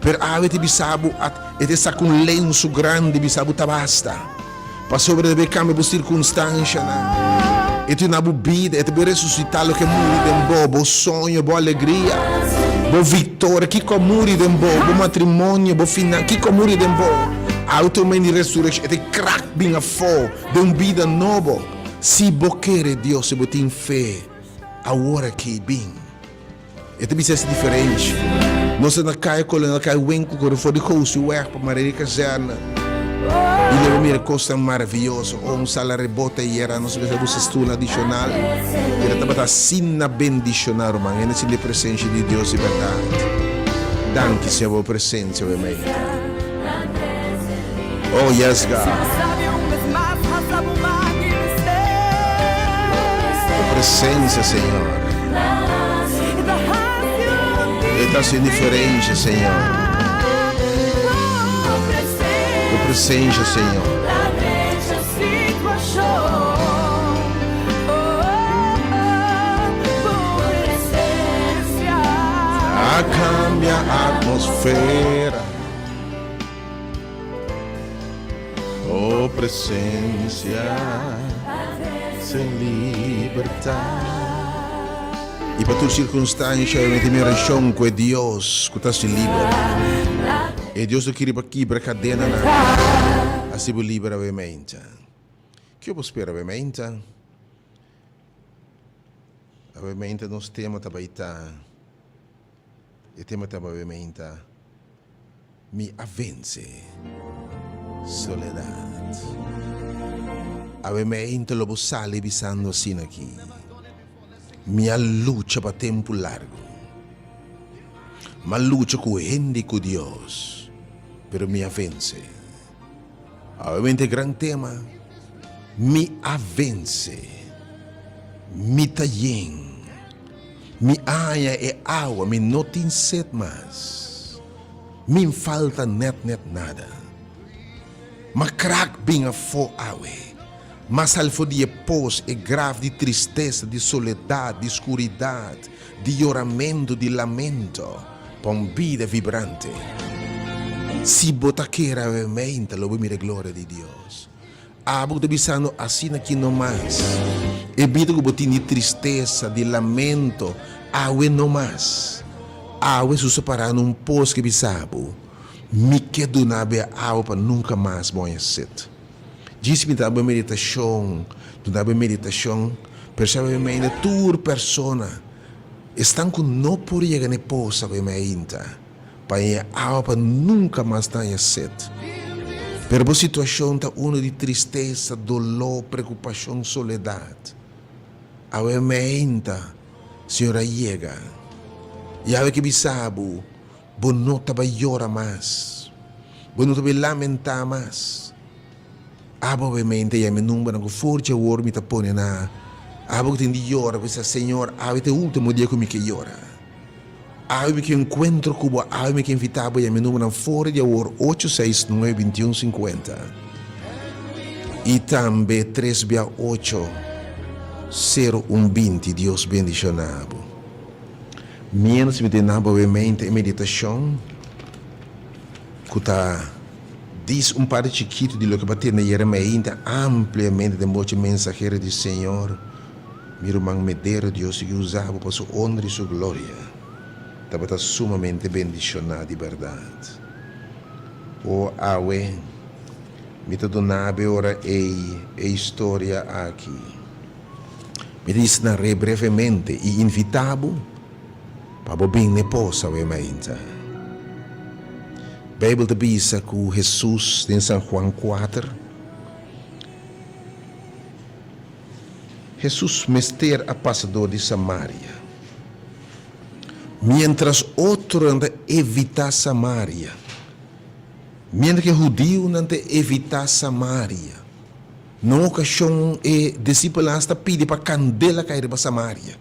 A: Pero awe ta bisa bo, e ta saka un lensu grandi bisa bo ta basta. Pasobra e ta bay cambia bo circunstancianan. E ta yuna bo bida, e ta bay resucita loke a muri den bo, bo soño, bo alegria, bo victoria. Kico a muri den bo? Bo matrimonio, bo finan, kico a muri den bo? Awe ta un men di resurreccion, e ta crack bin afo den un bida nobo. Si bo kere Dios, si bo tin fe, awor aki bin. E ta bisa es diferente. Nos ta na Kaya Kolonel Kaya Wenkel kore for di Gosiweg pa Mareri Kazerne. I leba mira kosnan maravioso. Oh, un sala rebota ayera nos mester buska stoel adishonal. Pero tabata asina bendishoná, ruman. Hende sinti e presensia di Dios di bèrdat. Danki, Señor, pa bo presensia awe mainta. Oh, yes, God. Bo presencia, Señor. E ta haci diferencia, Señor. Bo presencia, Señor. A cambia atmosfera. Oh presencia sin libertad. I pa tur circunstancia mi tin mi oracion cu e Dios cu ta haci liber. E Dios lo kiri pa kibra cadenanan haci bo liber awe meinta. Kico bo spera awe meinta? Awe meinta nos tema ta bay ta, e tema ta awe meinta. Mi a vence soledad. Awe meinta lo bo sali bisando asina aki, Mi a lucha pa tempu largu. Mi a lucha ku hende i ku Dios, pero mi a vence. Obviamente e gran tema, Mi a vense, mi ta yen, mi a haña e awa, mi no tin set mas, min falta net net nada. Ma krak bin afó awe, m'a sali for di e pos, e graf di tristesa, di soledat, di skuridat, di yoramentu, di lamento, pa un bida vibrante. Si bo ta kere awe meinta, lo bo mira e gloria di Dios. Abo ku ta bisando asina aki no mas. E bida ku bo tin di tristesa, di lamento, awe no mas. Awe Hesus a pará na un pos ke bisa bo, Mi ke duna bo e awa pa nunka mas bo haña set. Djis mi ta bo meditashon, duna bo meditashon, pero sa bo mei na tur persona, esnan ku no por yega na e pos sa bo mei ainda, pa haña awa pa nunka mas ta haña set. Pero bo situashon ta unu di tristesa, doló, preokupashon, soledat. Awe mei ainda, Señor a yega. I awe ke bisa bo, Bo no ta bai yora mas. Bo no ta bai lamentá mas. Abo obviamente yama e numbernan ku for dje awor mi ta pone na abo ku tin di yora bisa, Señor, awe ta e ultimo dia ku mi ke yora. Awe mi ke enkuentro ku bo, awe mi ke invitá bo yama e numbernan for di awor ocho seis nuebe bintiun sinkuenta i tambe tres bia ocho sero un binti. Dios bendishoná bo. Miéntras mi tene bo e mente e meditashon ku ta dis un parti chikitu di loke bo a tende ayera mainta ampliamente den bochi mensahero di Señor, mi ruman Medero, Dios sigui usa bo pa su honra i su gloria. Tabata sumamente bendishoná di bèrdat. O awe mi ta duna bo e ora ei e historia aki. Mi ta disi nan re brevemente i invitá bo pa bo bin n'e pos awe mainta. Beibel ta bisa ku Hesus den San Juan kuater, Hesus mester a pasa dor di Samaria. Miéntras otronan ta evitá Samaria, miéntras ku e hudiunan ta evitá Samaria, Na un okashon e disipelnan asta pidi pa kandela kai riba Samaria.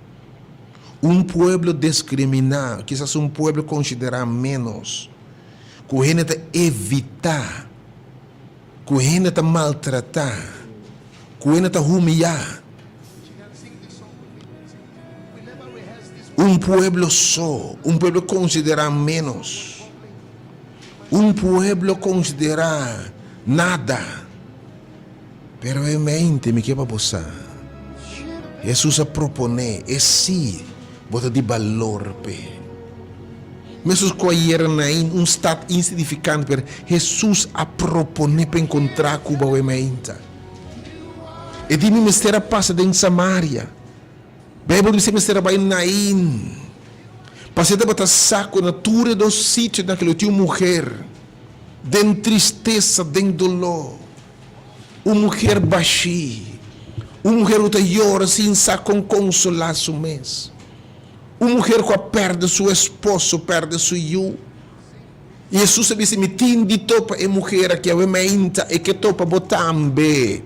A: Un pueblo deskriminá, kisas un pueblo konsiderá ménos, ku hende ta evitá, ku hende ta maltratá, ku hende ta humiyá. Un pueblo so, un pueblo konsiderá ménos, un pueblo konsiderá nada. Pero e mente mi ke pa bo sa. Hesus a proponé, e sí, bo ta di balor p'e. Mesun ku ayera Nain, un stat insignifikante, pero Hesus a proponé pa enkontrá ku bo awe mainta. E di mi mester a pasa den Samaria. Beibel bisa mester a bai Nain. Pasé tabata sa ku na tur e dos sitionan ke lo tin un muher. Den tristesa, den doló. Un muher bashí. Un muher ku ta yora sin sa kon konsolá su mes. Un muher ku a pèrdè su esposo, pèrdè su yu. I Hesus a bisa, Mi tin di topa e muher aki awe mainta, e ke topa bo tambe.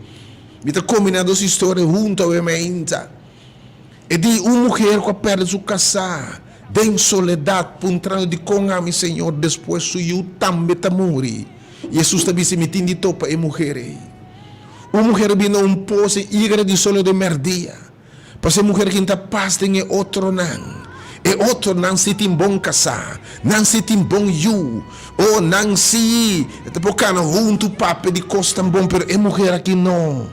A: Mi ta kombiná dos historia huntu awe mainta. E di un muher ku a pèrdè su kasá den soledat, puntrando dikon ami, Señor, despues su yu tambe ta muri. Hesus ta bisa, Mi tin di topa e muher ei. Un muher a bini na un pos e igra di solo den mèrdia, pasobra e muher kin ta pas den e otronan. E otronan si tin bon kasá, nan si tin bon yu, o nan si ta por kana huntu papia di kosnan bon, pero e muher aki no.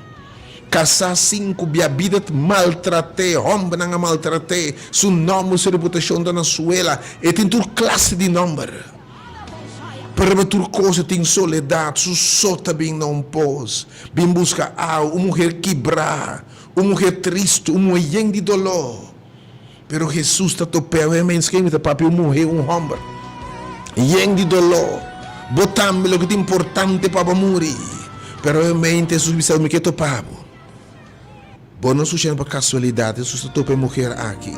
A: Kasá sinku bia bida t maltrat'é, hòmbernan a maltrat'é, su nòmber, su reputashon ta na suela, e tin tur klase di nòmber. Pero riba tur kos e tin soledat, su so ta bin na un pos, bin buska awa, un muher kibrá, un muher tristu, un muher yen di doló. Pero Hesus ta top'é awe mens ken mi ta papia un muhé un hòmber yen di doló. Bo tambe loke ta importante pa bo muri. Pero awe mente Hesus bisa bo mi ke topa bo. Bo no sushende pa kasualidat Hesus ta topa e muher aki.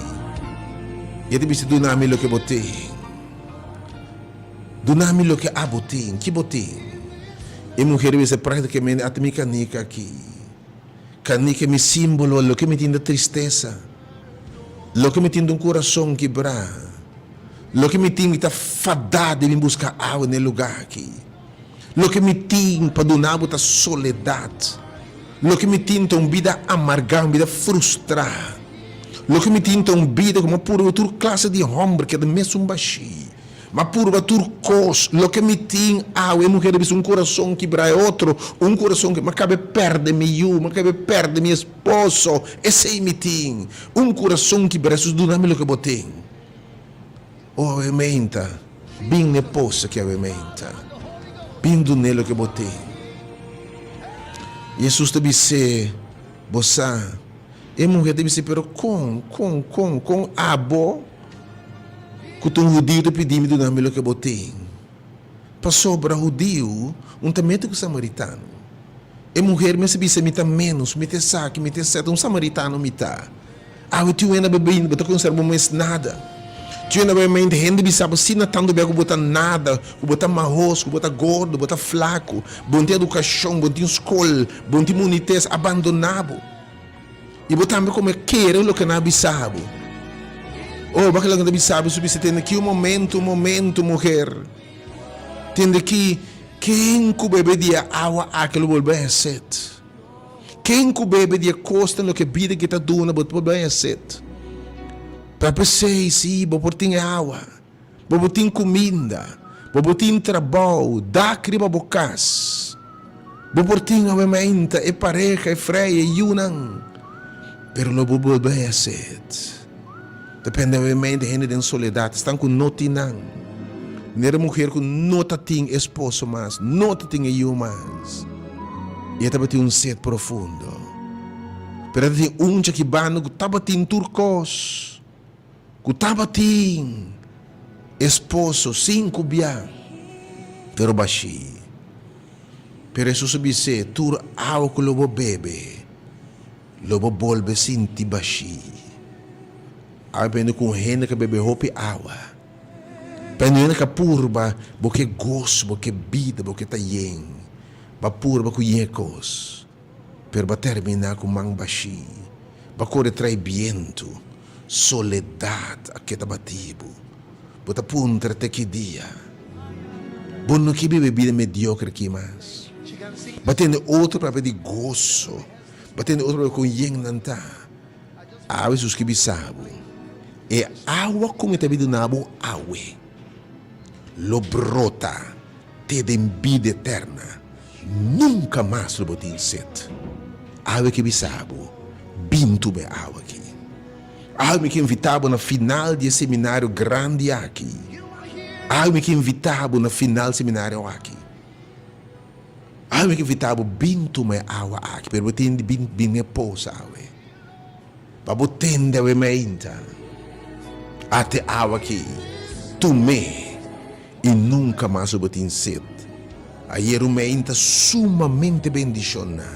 A: I e ta bisa duna mi loke bo tin. Duna mi loke abo tin. Ki bo tin? E muher a bisa práktikamente, Ata mi kanika aki. Kanika mi símbolo, loke mi tin ta tristesa. Loke mi tin ta un kurason kibrá. Loke mi tin mi ta fadá di bin buska awa na e lugá aki. Loke mi tin pa duna bo ta soledat. Loke mi tin ta un bida amargá, un bida frustrá. Loke mi tin ta un bida ku mi a purba tur klase di hòmber keda mesun bashí. Mi a purba tur kos. Loke mi tin awe, e muher a bisa, un kurason kibrá e otro, un kurason ki mi a kaba e pèrdè mi yu, mi a kaba e pèrdè mi esposo. Esei mi tin, un kurason kibrá. Hesus, duna mi loke bo tin. O awe meinta, bin n'e posa ki awe meinta. Bin dun'é loke bo tin. Hesus ta bis'é, Bo sa. E muher ta bis'é, Pero kon, kon, kon, kon abo ku ta un hudiu ta pidi mi duna mi loke bo tin? Pasobra hudiu un ta mete ku samaritano. E muher mes a bisa, Mi ta ménos, mi ta esaki, mi ta esèt, un samaritano mi ta. Awe tin un hende a bini, bo ta konsidera bo mes nada. Tin un hende a bini, hende bisa bo asina tantu bia ku bo ta nada, ku bo ta mahos, ku bo ta gordo, bo ta flaku, bo no tin edukashon, bo no tin skol, bo no tin munites, a bandoná bo. I bo tambe kome kere loke nan a bisa bo. Oh, bo a kere loke nan ta bisa bo, su bisa, Tende aki un momento, un momento, muher. Tende aki, ken ku bebe di e awa aki lo bolbe haña set. Ken ku bebe di e kosnan loke bida ki ta duna bo ta por haña set. Ta p'esei, sí, bo por tin e awa, bo por tin kuminda, bo por tin trabou, dak riba bo kas, bo por tin awementa e pareha, e frei, e yunan, pero lo bo bolbe haña set. Depende awementa hende den soledat, esnan ku no tin nan. Manera e muher ku no ta tin esposo mas, no ta tin e yu mas, i e tabatin un set profundo. Pero e tabatin un chakibano ku tabatin tur kos, ku tabatin esposo sinku bia, pero bashí. Pero Hesus a bis'é, Tur awa ku lo bo bebe, lo bo bolbe sinti bashí. Awe pende ku un hende ka bebe hopi awa. P'e ka purba bo ke goso, bo ke bida, bo ke ta yen. Bo a purba ku yen kos, pero bo a terminá ku man bashí. Bo a kore trai bientu, soledat a keda batí bo. Bo ta puntra te ki dia. Bo no ke biba e bida mediokre aki mas. Bo a tende otro papia di goso, bo a tende otro papia kon yen nan ta. Awe Hesus ke bisa bo, E awa ku mi ta bin duna bo awe lo brota te den bida eterna, nunka mas lo bo tin set. Awe ke bisa bo, Bin tuma e awa aki. Awe mi ke invita bo na final di e seminario grandi aki. Awe mi ke invita bo na final seminario aki. Awe mi ke invita bo, bin tuma e awa aki, pero bo tin di bin bin e pos awe. Pa bo tende awe mainta, ate awa aki, tum'é, i nunka mas lo bo tin set. Ayer un mainta sumamente bendishoná.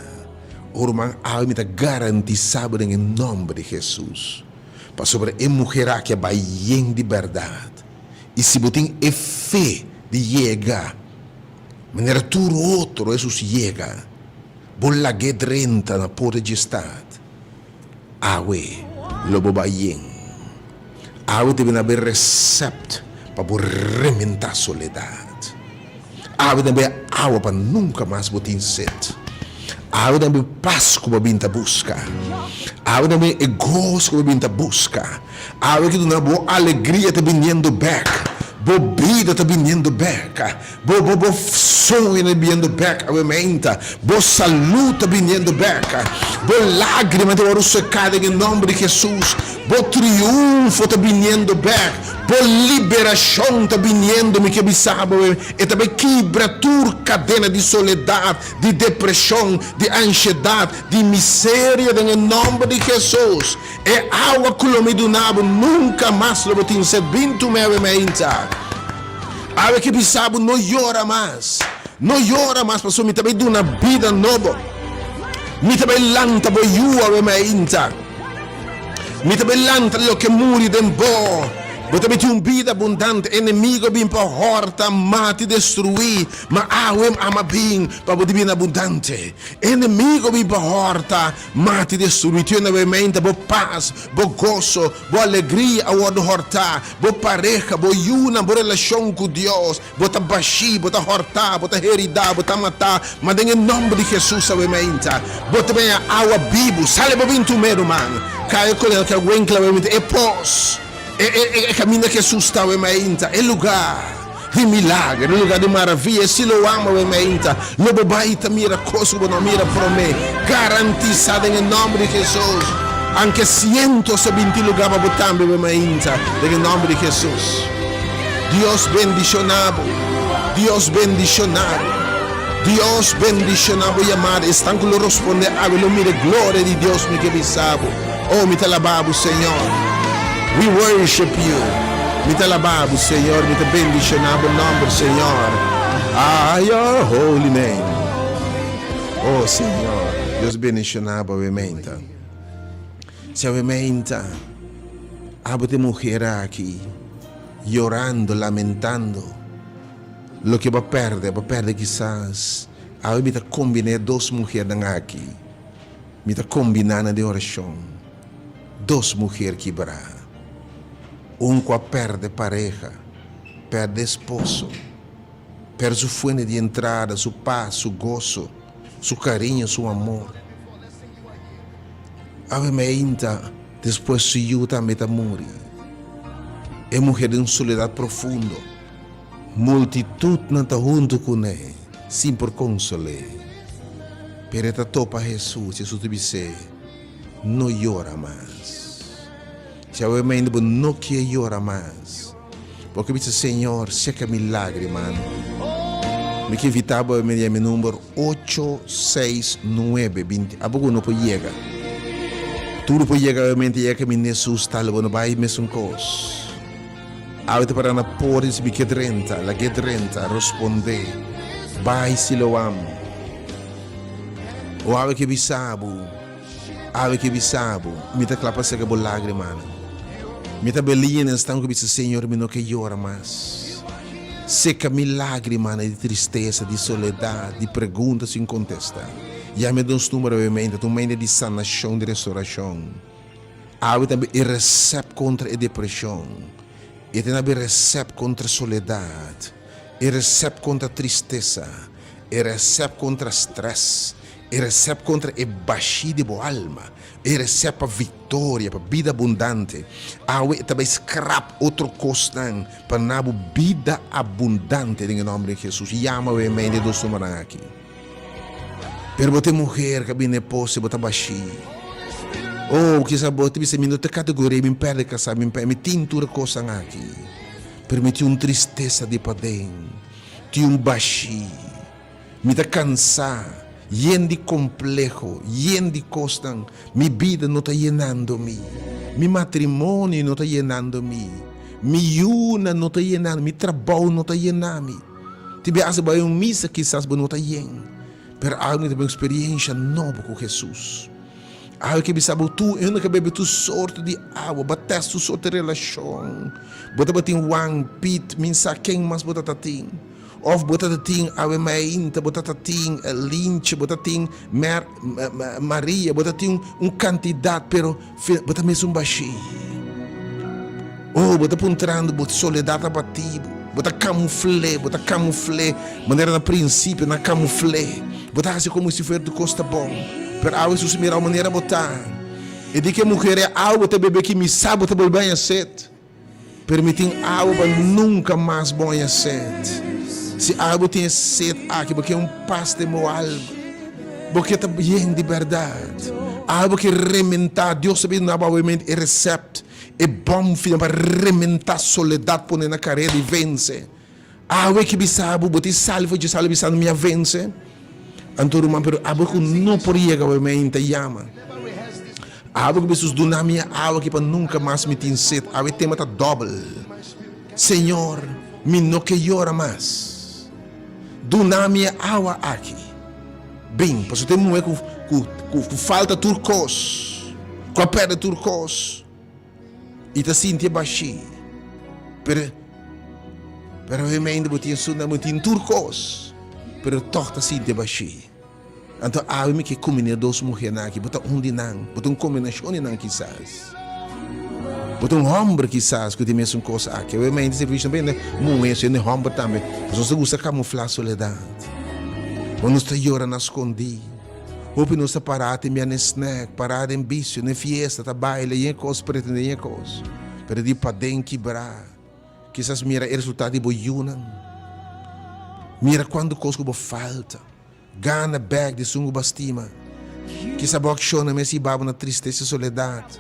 A: O ruman, awe mi ta garantisá bo den e nòmber di Hesus, pasobra e muher aki a bai yen di bèrdat, i si bo tin e fe di yega manera tur otro Hesus yega, Bo lag'é drenta na porta dje stad. Awe lo bo bai yen. Awe ta bini haber recept pa bo rementá soledad. Awe ta haber awa pa nunca mas bo tin sed. Awe ta haber pas ku bo a bin ta buska. Awe ta haber e goso ku bo a bin ta buska. Awe ki duna bo alegria ta biniendo bek. Bo bida ta biniendo bek. Bo bo bo soño ta biniendo bek awe meinta. Bo salud ta biniendo bek. Bo lagrima ta wòrdu seká den e nòmber di Hesus. Bo triunfo ta biniendo bek. Bo liberashon ta biniendo. Mi ke bisa bo awe, e ta bai kibra tur kadena di soledat, di depreshon, di anshedat, di miseria den e nòmber di Hesus. E awa ku lo mi duna bo nunka mas lo bo tin sed. Bin tum'é awe meinta. Awe ke bisa bo no yora mas, no yora mas pasobra mi ta bai duna bida nobo. Mi ta bai lanta bo yu awe mainta. Mi ta bai lanta loke muri den bo. Bo ta miti un bida abundante. Enemigo bin pa horta, mata i destruí, ma awe ama bin pa bo di bida abundante. Enemigo bin pa horta, mata i destruí. Tio na menta bo pas, bo goso, bo alegria a wòrdu hortá, bo pareha, bo yunan, bo relashon ku Dios. Bo ta bashí, bo ta hòrtá, bo ta heridá, bo ta matá, ma den e nòmber di Hesus awe mainta, bo ta baña awa bibu. Sali bo bin tum'é, ruman. Kai ku el kawenkla awe mainta, e pos, e, e, e kaminda ku Hesus ta awe mainta, e lugá di milager, e lugá di maravia, e Siloam awe mainta. Lo bo bai ta mira kos ku bo no a mira promé. Garantisá den e nòmber di Hesus. Anke sientos a binti lugá pa bo tambe awe mainta, den e nòmber di Hesus. Dios bendiciona bo. Dios bendiciona bo. Dios bendiciona bo yamada. Esnan cu lo rosponde awe lo mira e gloria di Dios mi ke bisa bo. Oh, mi ta laba bo, Señor. We worship you. Mi ta laba bo, Señor. Mi ta bendiciona bo nomber, Señor. Ah, your holy name. Oh, Señor. Dios bendiciona bo awe meinta. Si awe meinta. Abo ta e muher aki yorando, lamentando loke bo a perde, bo a perde kisas. Awe mi ta kombina e dos muhernan aki, mi ta kombina nan den orashon. Dos muher kibrá, un ku a perde pareha, perde esposo, perde su fuente di entrada, su pas, su goso, su kariño, su amor. Awe mi ainda despues su yu tambe ta muri. E muher den un soledad profundo. Multitudnan ta huntu kuné sin por konsol'é. Pero e ta topa Hesus, Hesus ta bis'é, No yora mas. Si awe mi ainda bo no kier yora mas. Bo ke bisa, Señor, seka mi lágrimanan. Mi ke invitá bo a media mi number ocho, seis, nuebe, binti. Abo ku no por yega. Tur por yega obviamente yega ke mi Nesus tal bo no bai mesun kos. Awe ta para na por di si mi ke drenta, lag'é drenta, rospondé, bai Siloam. O awe ke bisa bo. Awe ke bisa bo, mi ta kla pa seka bo lágrimanan. Mi ta beliña na esnan ku bisa, Señor, mi no ke yora mas. Seka mi lágrimanan di tristesa, di soledat, di pregunta sin kontesta. Yami nos numero awe mente, ta un mente di sanashon, di restorashon. Awe ta e resèpt kontra e depreshon. E ta e resèpt kontra soledat. E resèpt kontra tristesa. E resèpt kontra strès. E resèpt kontra e bashí di bo alma. E resèpt pa viktoria, pa bida abundante. Awe e ta bai skrap otro kosnan pa na bo bida abundante den e nòmber di Hesus. Yama awe mei di e dos numeronan aki. Pero bo ta e muher ku a bini e pos i bo ta bashí. Oh, kisas bo ta bisa mi no ta kategoria, mi pèrdè kasá, mi pèrdè, mi tin tur e kosnan aki. Pero mi tin un tristesa di paden, tin un bashí. Mi ta kansá, yen di kompleho, yen di kosnan. Mi bida no ta yenando mi. Mi matrimonio no ta yenando mi. Mi yunan no ta yenando mi. Mi trabou no ta yena mi. Tin biaha si bo bai un misa kisas bo no ta yen. Pero awe mi ta bin un eksperiensha nobo ku Hesus. Awe ke bisa bo tur hende ke bebe tur sorto di awa, bo a tèst tur sorto di relashon. Bo tabatin Juan, Piet, min sa ken mas bo ta tatin. Of bo ta tin Ave Mainta, bo ta tin Lintje, bo ta tin Mer, Maria, bo ta tin un kantidat, pero bo ta mesun bashí. Oh, bo ta puntrando, bo soledat a bati bo, bo ta kamufl'é, bo ta kamufl'é, manera na prinsipio nan kamufl'é. Bo ta hasi komo si fuera tur kos ta bon, pero awe Hesus mira awe manera bo ta. E di ku e muher, e awa bo ta bebe aki, mi sa bo ta bolbe haña set. Pero mi tin awa pa nunka mas bo haña set. Si awe bo tin e set aki, bo ke un pas den bo alma. Bo ke ta yen di bèrdat. Awe bo ke rementá. Dios ta bin duna bo awe mente e resèpt, e bòm final pa rementá soledat pone na kareda i vense. Awe ke bisa bo, bo tin sali for dje sali bisando mi a vense. Anto ruman, pero abo ku no por yega awe mainta yama. Awe ku Hesus duna mi e awa aki pa nunka mas mi tin set. Awe tema ta dòbel. Señor, mi no ke yora mas. Duna mi e awa aki. Bin, pasobra ta e muhé ku ku ku falta tur kos, ku a pèrdè tur kos. I ta sinti e bashí. Pero, pero obviamente bo tin esun bo tin tur kos, pero tòg ta sinti bashí. Anto awe mi ke kombiná dos muhernan aki, bo ta un di nan, bo ta un kombinashon di nan kisas. Bo ta un hòmber kisas ku tin mesun kos aki. Obviamente servisio no bende muhé, sino hòmber tambe. Pasobra nos ta gusta kamuflá soledat. Bo nos ta yora na skondí. Hopi nos ta pará te mira n'e snack, pará den bisio, n'e fiesta, ta baila i e kos, pretendé i e kos. Pero di paden kibrá. Kisas mira e resultado di bo yunan. Mira kuantu kos ku bo falta. Gana bèk di esun ku bo a stima. Kisa bo akshonnan mes hiba bo na tristesa i soledat.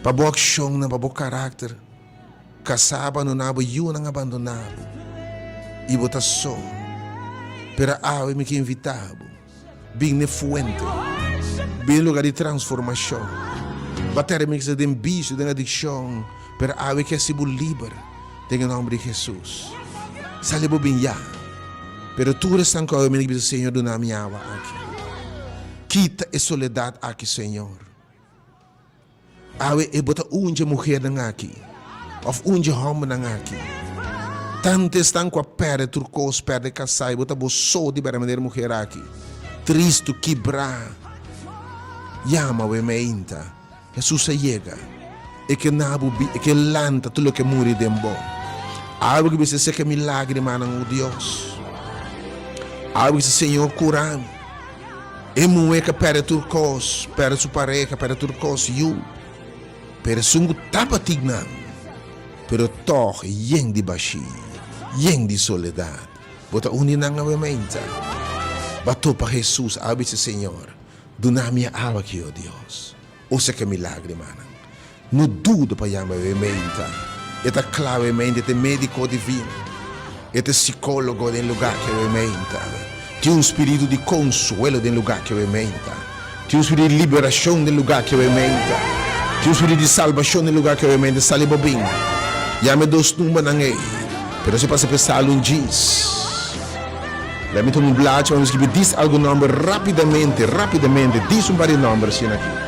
A: Pa bo akshonnan, pa bo karakter. Kasá abandoná bo, yunan abandoná bo, i bo ta so. Pero awe mi ke invitá bo, bin n'e fuente, bin n'e lugar di transformashon. Bo a tèrmina kisas den bisio, den adikshon, pero awe ke hasi bo liber den e nòmber di Hesus. Sali bo bin ya. Pero tur esnan ku awe mi ta bisa, Señor, duna mi awa aki. Kita e soledat aki, Señor. Awe e bo ta un dje muhernan aki, òf un dje hòmbernan aki. Tantu esnan ku a pèrdè tur kos, pèrdè kasá, i bo ta bo so di bèrda manera muher aki, tristu, kibrá. Yama awe meinta. Hesus a yega. E ke na bo bi, e ke lanta tur loke a muri den bo. Awe bo ke bisa, Seka mi lágrimanan, o Dios. Awe bo ke bisa, Señor, kura mi. E muhé ka pèrdè tur kos, pèrdè su pareha, pèrdè tur kos, yu. Pero esun ku tabatin nan, pero tòg yen di bashí, yen di soledat. Bo ta un di nan awe mainta? Bo a topa Hesus, a bisa, Señor, duna mi e awa aki, o Dios. Usa ke mi lágrimanan. No duda pa yama e menta. E ta kla e menta, e ta e médiko divino. E ta e sikólogo den lugá ke e menta. Tin un spiritu di konsuelo den lugá ke e menta. Tin un spiritu di liberashon den lugá ke e menta. Tin un spiritu di salbashon den lugá ke e menta. Sali bo bin. Yama e dos numbernan ei. Pero si pasa pa e sal un djis. Lei mi tuma un blachi pa mi skibi dis algun nomber rapidamente, rapidamente, dis un par di nomber asina aki.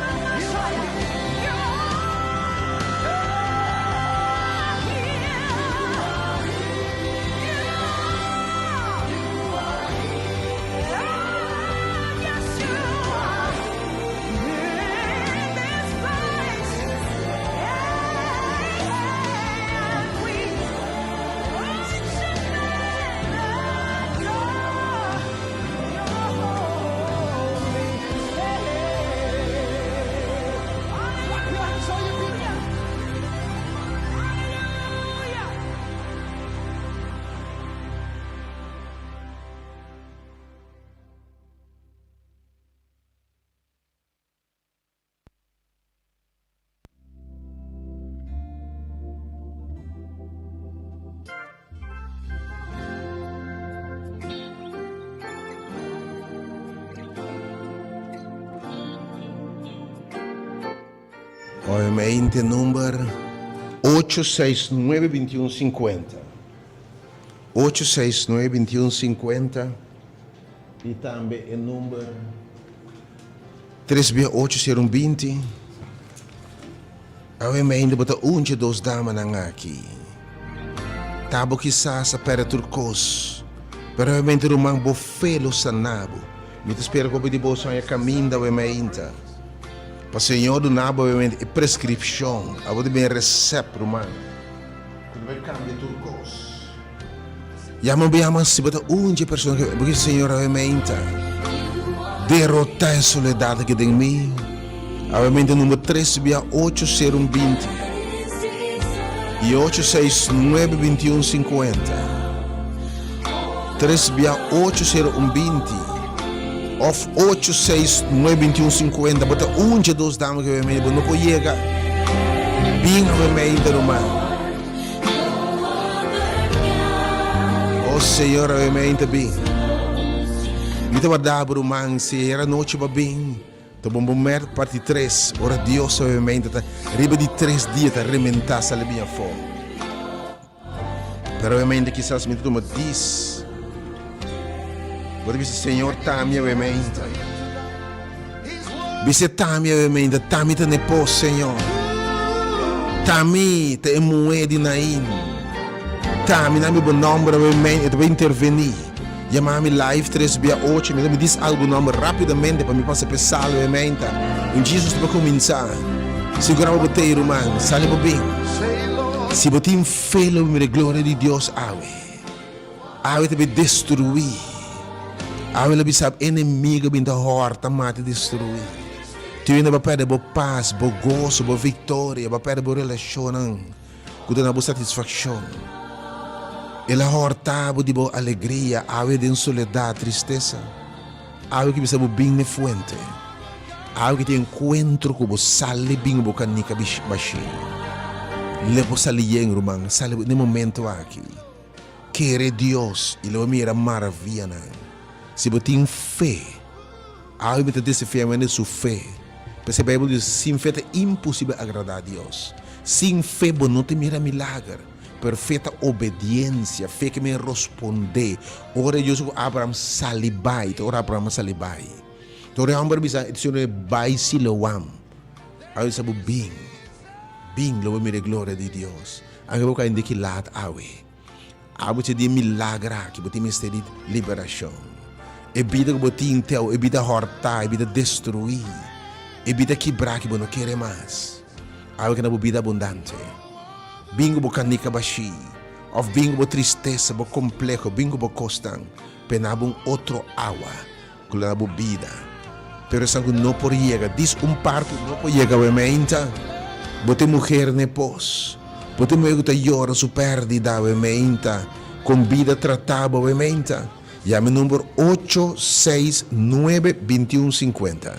A: Oimente number ocho seis nuebe bintiun sinkuenta. Ocho seis nuebe bintiun sinkuenta i tambe e number. Tres bia ocho ser un 20. Awe mainta bo ta un dje dos damanan aki. Ta bo kisas a perde tur kos, pero awe mainta ruman bo fe lo sana bo. Mi ta spera ku hopi di boso haña kaminda awe mainta. Pa Señor duna bo awe mainta e preskripshon, abo ta bin e resèpt ruman, ku ta bai kambia tur kos. Yama bo yama si bo ta un dje persona ke bo kier Señor awe meinta derota e soledad aki den mi. Awe meinta number tres bia ocho sero un 20 i ocho seis nuebe 21 50. Tres bia ocho sero un 20 of ocho seis nuebe 21 50. Bo ta un dje dos dama ke awe meinta bo no por yega. Bin awe meinta ruman. Oh Señor, awe mainta bin. Mi ta warda bo ruman, si ayera nochi bo a bin, ta bon bo mer parti tres, ora Dios awe mainta ta riba di tres dia ta rementa sali bin afo. Pero awe mainta kisas mi ta tuma dis. Bo ta bisa, Señor, tami awe mainta. Bis'é tami awe mainta, tami ta n'e pos, Señor. Tami ta e muhé di Nain. T'ami na mi bo nòmber awe mei e ta bai intervení. Yama mi live tres bia ocho mi ta mi dis algu nòmber rápidamente pa mi pasa p'e sal awe meinta. Un Jesus ta bai kuminsá. Sigurá bo bo t'ei ruman. Sali bo bin. Si bo tin fe lo bo mira e gloria di Dios awe. Awe ta bai destruí. Awe lo bisa enemigo bin ta hòrta, mata i destruí. Tin hende bo a pèrdè bo pas, bo goso, bo viktoria, bo a pèrdè bo relashonnan ku ta duna bo satisfakshon. El a hòrta bo di bo alegria, awe den soledat, tristesa. Awe ki bisa bo bin n'e fuente. Awe ki tin enkuentro ku bo sali bin bo kanika bashí. Lei bo sali yen, ruman, sali n'e momento aki. Kere Dios i lo bo mira maravianan. Si bo tin fe, awe mi ta desafiá hende su fe. P'esei Beibel bisa, Sin fe ta imposibel agradá Dios. Sin fe bo no ta mira milager. Pero fe ta obediensia, fe ke men rospondé. Ora Dios ku Abraham sali bai, ta ora Abraham a sali bai. Ta ora e hòmber a bisa, e Señor bai Siloam. Awe bisa bo bin, bin lo bo mira e gloria di Dios. Anke bo kai di ki laat awe. Abo ta di e milager aki, bo tin mester di liberashon. E bida ku bo tin te awe, e bida hòrtá, e bida destruí, e bida kibrá ki bo no kere mas. Awe ke na bo bida abundante. Bin ku bo kanika bashí, òf bin ku bo tristesa, bo kompleho, bin ku bo kosnan, p'e na bo un otro awa ku lo na bo bida. Pero esnan ku no por yega, dis un par ku no por yega awe meinta, bo ta e muher n'e pos, bo ta e muher ku ta yora su pèrdida awe meinta, kon bida trata bo awe meinta. Yama e number ocho seis nuebe bintiun sinkuenta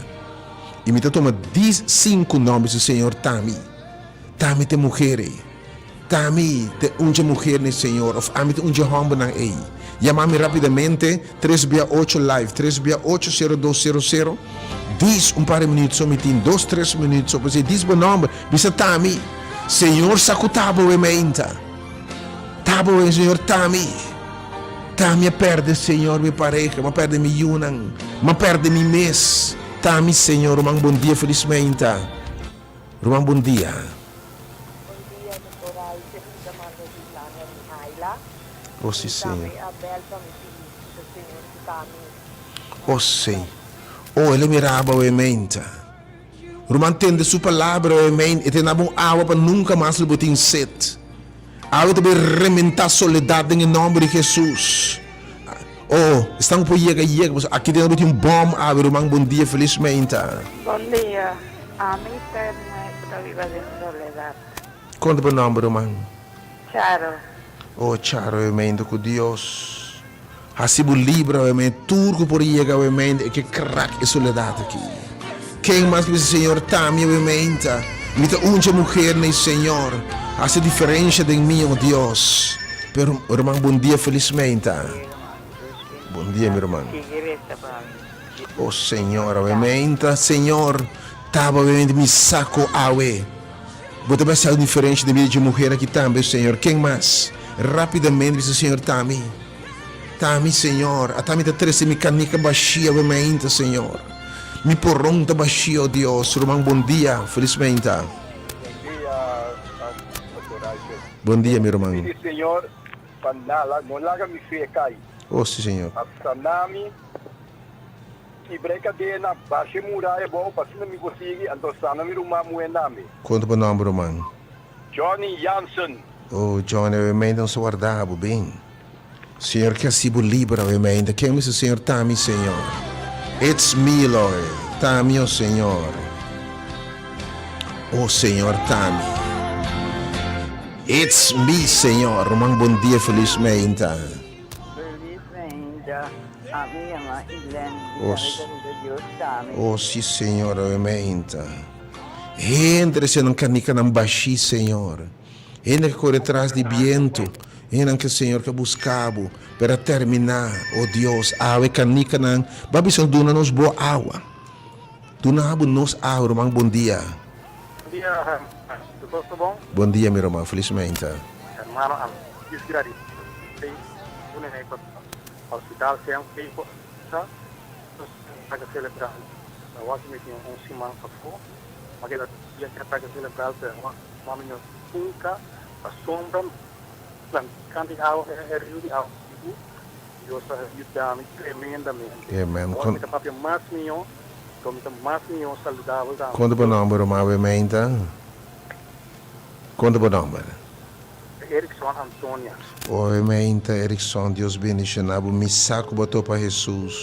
A: i mi ta toma dis sinku nòmber si Señor ta mi, ta mi ta e muher ei. T'ami t'e unja muher n'e Señor of ami t'e unja hòmbernan ei? Yama mi rápidamente, tres bia ocho live, tres bia ocho sero dos sero sero. Dis un par di minüt so mi tin, dos tres minüt so, p'esei dis bo nòmber, bisa t'ami. Señor sa ku ta bo e meinta. Ta bo e Señor, t'ami. T'ami a pèrdè Señor mi pareha, m'a pèrdè mi yunan, m'a pèrdè mi mes. T'ami Señor, ruman bon dia, felis meinta. Ruman bon dia.
C: Bon dia doctor Aisha mi ta manda di Tania Mihaila.
A: Oh si
C: Mi
A: señor.
C: tambe a bel pa mi pidi bisa señor cu ta mi.
A: Oh si. Oh el a mira bo e meinta. Ruman tende su palabra e mein e te na bo awa pa nunca mas lo bo tin sed. Awe ta bay rementa soledad den e nomber di Jesus. Oh esnan cu por yega yega pasobra aki den bo tin un bom awe ruman bon dia feliz meinta.
C: Bon dia, ami ta e muhe cu ta biba den soledad.
A: Con ta bo nomber ruman?
C: Charo.
A: Oh Charo awe meinta cu Dios haci bo libre awe meinta tur cu por yega awe meinta e ke crack e soledad aki. Ken mas cu bisa Señor ta mi awe meinta mi ta uncha muher na e Señor haci diferencia den mi oh Dios. Pero ruman bon dia felis meinta. Bon dia mi ruman. Oh Señor awe meinta Señor taba awe meinta mi saco awe bo ta basa un diferencia den bida dje muher aki tambe Señor ken mas rapidamente bisa Señor tami tami Señor ata mi ta trece mi canica bashi awe meinta Señor mi poron ta bashi oh Dios ruman bon dia felis meinta.
D: Bon dia Pastor Rachel.
A: Bon dia mi ruman.
D: Pidi Señor pa no laga mi fe cay.
A: Oh si Señor.
D: Pa sana mi, kibra e cadena, basha e muraya abao pa asina mi por sigui, anto sana mi ruman muhe tambe.
A: Conta bo nomber ruman?
D: Johnny Jansen.
A: Oh Johnny awe meinta nos ta warda bo bin. Señor ke hasi bo liber awe meinta. Ken bisa Señor ta mi Señor. It's me Lord. Ta mi oh Señor. Oh Señor ta mi. It's me Señor. Ruman bon dia feliz meinta.
C: Feliz meinta. Ami yama Ilen.
A: Oh,
C: Dios ta mi.
A: Oh si Señor awe meinta. Hende recién nan canica nan bashi Señor. Hende ke kore tras di bientu, hendenan ke Señor ke buska bo, pero a terminá, o Dios, awe kanikanan, bo a bisa duna nos bo awa. Duna bo nos awa, ruman, bon dia.
E: Bon dia, tur kos ta bon?
A: Bon dia, mi ruman, felis meinta.
E: Hermano, ami djis gradici p'e hospital CMC pa ataque cerebral. Awor mi tin un siman afó, mi a keda dia ku ataque cerebral, pero mami no nunca pasobra. Planta di awa, e riu di awa bibu, Dios a yuda mi tremendamente.
A: Amen.
E: Awor mi ta papia mas mihó, anto mi ta mas mihó saludabel tambe.
A: Konta bo nòmber, ruman Awe-Meinta? Konta bo nòmber?
E: Erikson Antonia.
A: O Awe-Meinta, Erikson, Dios bendishoná bo. Mi sa ku bo a topa Hesus.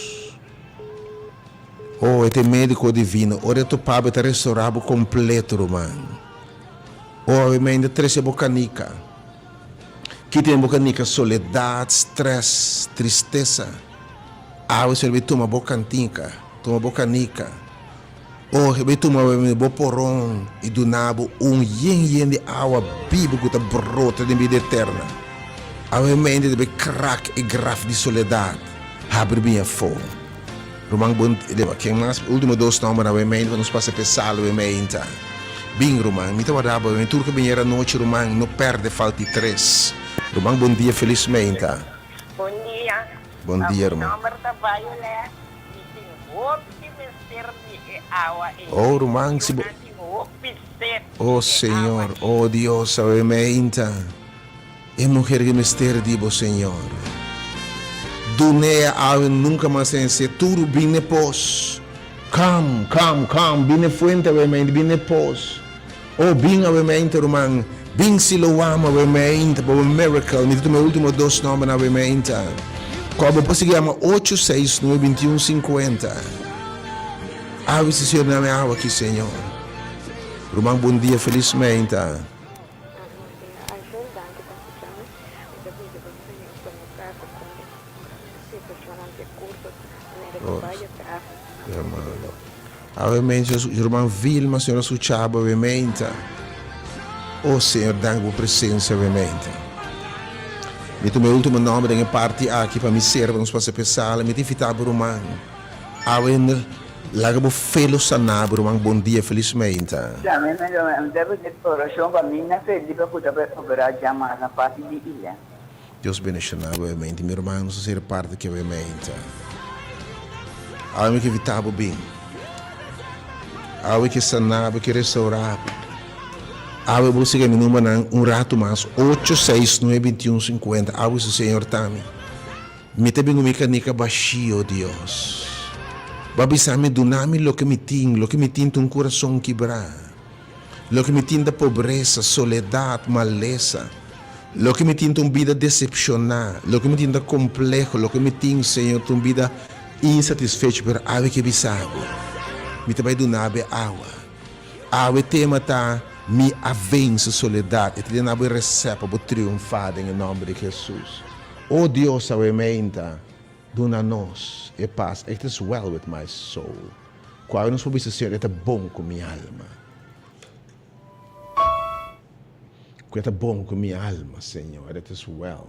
A: O, e ta e médiko divino. Ora e topa bo, e ta restorá bo kompleto, ruman. O Awe-Meinta, trese bo kanika. Ki tempu ka nika soledad, stress, tristesa. Awe Señor bay tuma bo kantinka, tuma bo kanika. Oh, e bay tuma bo poron i duna bo un yen yen di awa bibu ku ta brota den bida eterna. Awe mente ta bay krak e graf di soledad, habri bin afó. Ruman bon deba ken mas ultimo dos nomber awe mente pa nos pasa p'e sala awe meinta. Bin ruman mi ta warda bo awe tur ke bin yera nochi ruman no perde falti tres. Ruman bon dia felis meinta.
C: Bon dia.
A: Bon dia
C: Mi
A: ruman.
C: nomber ta Violet mi tin hopi mester di e awa ei.
A: Oh ruman si bo.
C: Yuna tin hopi sed di
A: Oh
C: e awa
A: Señor
C: ei.
A: oh Dios awe meinta. E muher di mester di bo, Señor. Dun'e awe nunca mas en sed. Tur bin n'e pos. Come, come, come, bin n'e fuente awe mente, bin n'e pos. Oh, bin awe mente, ruman. Bin Siloam awe mente pa bo miracle. Mi ta tuma e ultimo dos nombernan awe mente. Cua bo por sigui yama ocho seis nuebe bintiun sinkuenta. Awe si Señor dame awa aki, Señor. Ruman, bon dia, felis mente.
F: Angel, danki pa skucha mi. Mi ta pidi bo Señor pa no trata ku mi situashonnan di kurso manera ku bai atras na bo pidi.
A: Awe meinta ruman Vilma, Señor a skucha bo awe meinta. Oh Señor, danki pa bo presensia awe meinta. Mi tuma e ultimo nomber den e parti aki pa mi sera pa nos pasa pa e sala. Mi ta invita bo ruman. Awe Laga bo fe lo sana bo ruman bon dia felis meinta.
G: Tambe mi lo ta pidi oracion pa mi na Felipe cu ta bay opera djamas na parti di Ile.
A: Dios bendiciona bo meinta mi ruman nos a ser parti ke bo meinta awe mi ke invita bo bin awe ke sana bo ke restaura bo awe bo siga mi numbernan un rato mas ocho seis nuebe bintiun sinkuenta awe su Señor ta mi. Mi ta bin ku mi kanika bashí, o Dios. Bo a bisa mi, Duna mi loke mi tin. Loke mi tin ta un kurason kibrá. Loke mi tin ta pobresa, soledat, malesa. Loke mi tin ta un bida desepshoná. Loke mi tin ta kompleho. Loke mi tin, Señor, ta un bida insatisfecho. Pero awe ke bisa bo, mi ta bai duna bo e awa. Awe tema ta, Mi a vense soledat. E ta duna bo e resèpt pa bo triunfá den e nòmber di Hesus. O Dios awe meinta, duna nos e pas, it is well with my soul. Ku awe nos por bisa, Señor, e ta bon ku mi alma. Ku e ta bon ku mi alma, Señor, it is well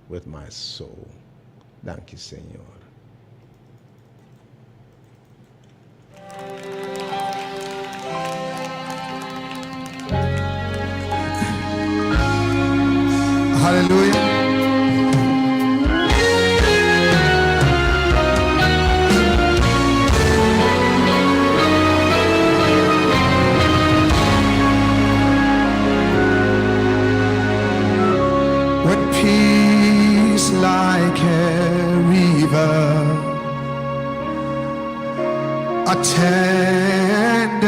A: with my soul. Danki, Señor.
B: Hallelujah. When peace like a river Attended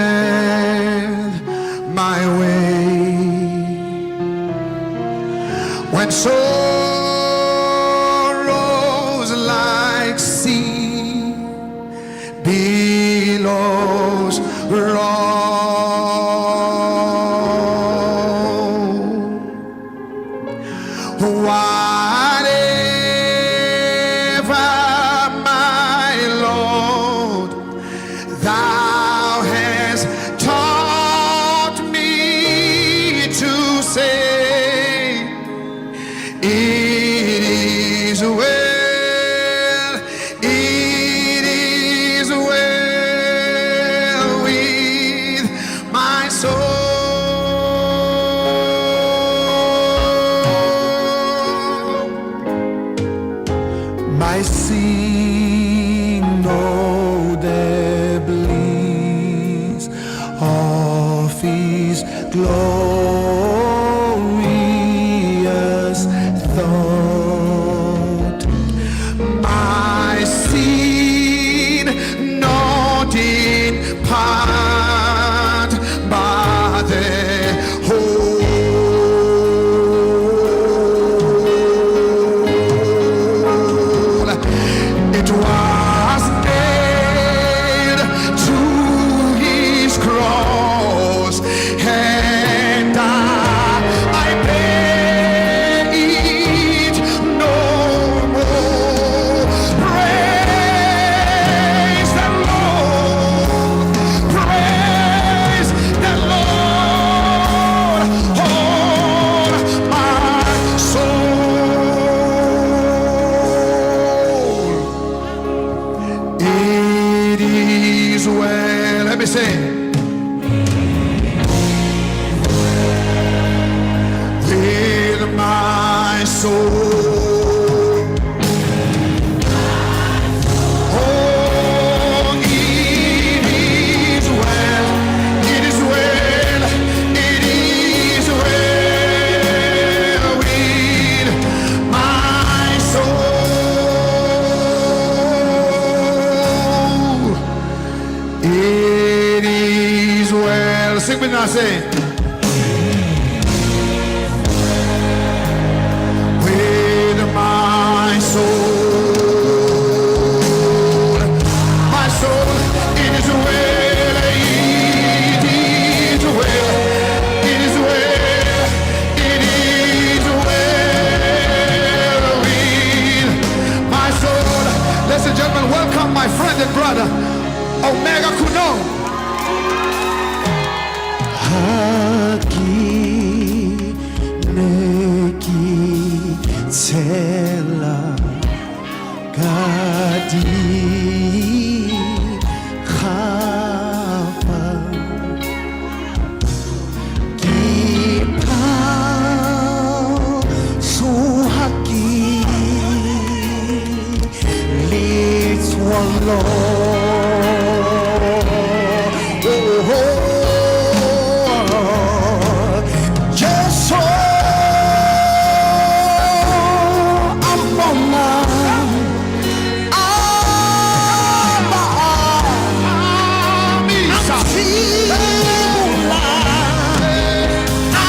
B: my way When sorrows like sea billows roll Whatever my Lord Thou hast taught me to say It is well, it is well with me say. With my soul. Oh, it is well, it is well, it is well with my soul. It is well. Sing with me now, say. With my soul, my soul, it is well, it is well, it is well, it is well with my soul. Ladies and gentlemen, welcome my friend and brother, Omega Kuno.
H: Aki ne ke tshela ka dikgapa ke phashoha ke letswalo. Oh, Jesu a mpona a ba
B: Misa.
H: a a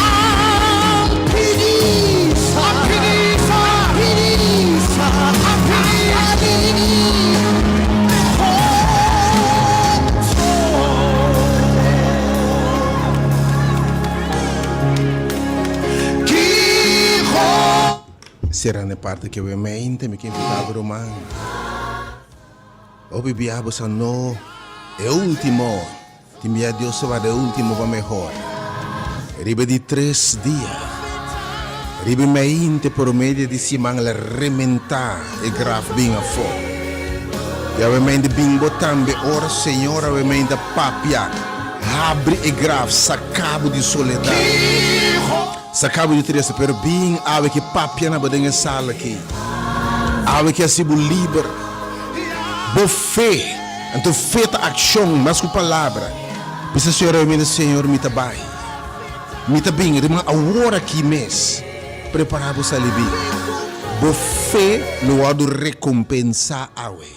H: mphedisa
B: Mphedisa.
H: mphedisa a kgotso.
B: Ki
A: Sera na parti ku e mente mi ke invitá ruman. O bibia bo sa no e último. Tin bia Dios ta warda e último pa mehor. Riba di tres dia. Riba meinte por medio di siman el a rementá e graf bin afó. I awe meinte bin bo tambe ora Señor awe meinte papia habri e graf saka bo di soledat. Saka bo di trese pero bin awe ki papia na bo den e sala aki. Awe ki hasi bo liber. Bo fe, anto fe ta akshon mas ku palabra. Bisa Señor awe meinte Señor mi ta bai. Mi ta bin riba awor aki mes. Prepará bo sali bin. Bo fe lo wòrdu rekompensá awe.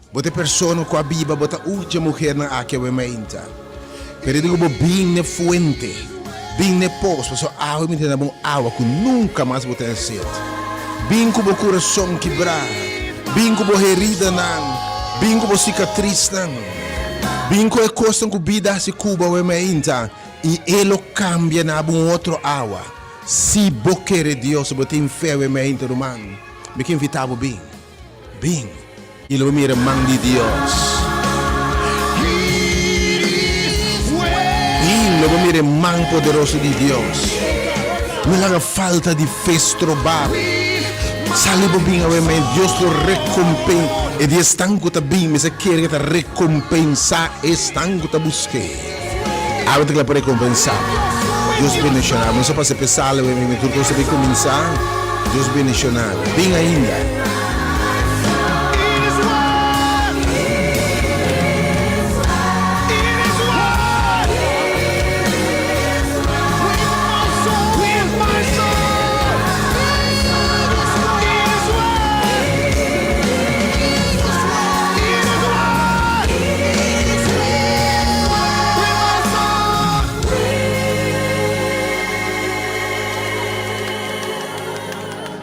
A: Bo ta e persona ku a biba, bo ta un dje muhernan aki awe mainta. Pero e diku bo bin n'e fuente, bin n'e pos, pasobra awe mi ta duna bo un awa ku nunka mas bo ta haña set. Bin ku bo kurason kibrá, bin ku bo heridanan, bin ku bo sikatrisnan, bin ku e kosnan ku bida hasi ku bo awe mainta, i e lo kambia na bo un otro awa. Si bo kere Dios, bo tin fe awe mainta, ruman, mi ke invitá bo bin. Bin i lo bo mira man di Dios. Bin lo bo mira e man poderoso di Dios. No laga falta di fe stroba bo. Sali bo bin awe men Dios lo rekompen e di esnan ku ta bin mester kere ke ta rekompensá esnan ku ta busk'é. Awe ta kla pa rekompensá bo. Dios bendishoná bo. Nos a pasa e pesal awe men tur kos a bin kuminsá. Dios bendishoná bo. Bin ainda.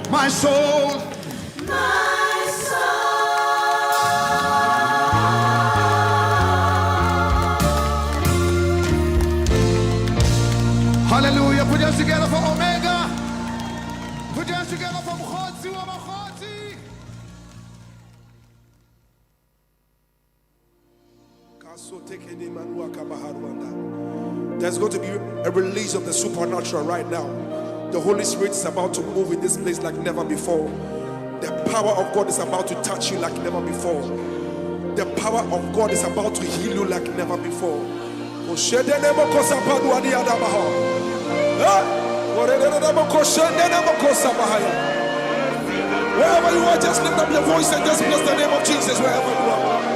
B: My soul. Hallelujah. Put your hands together for Omega. Put your hands together for Mkhotsi wa Makhotsi.
I: There's going to be a release of the supernatural right now. The Holy Spirit is about to move in this place like never before. The power of God is about to touch you like never before. The power power of God is about to heal you like never before. Wherever you are, just lift up your voice and just bless the name of Jesus wherever you are.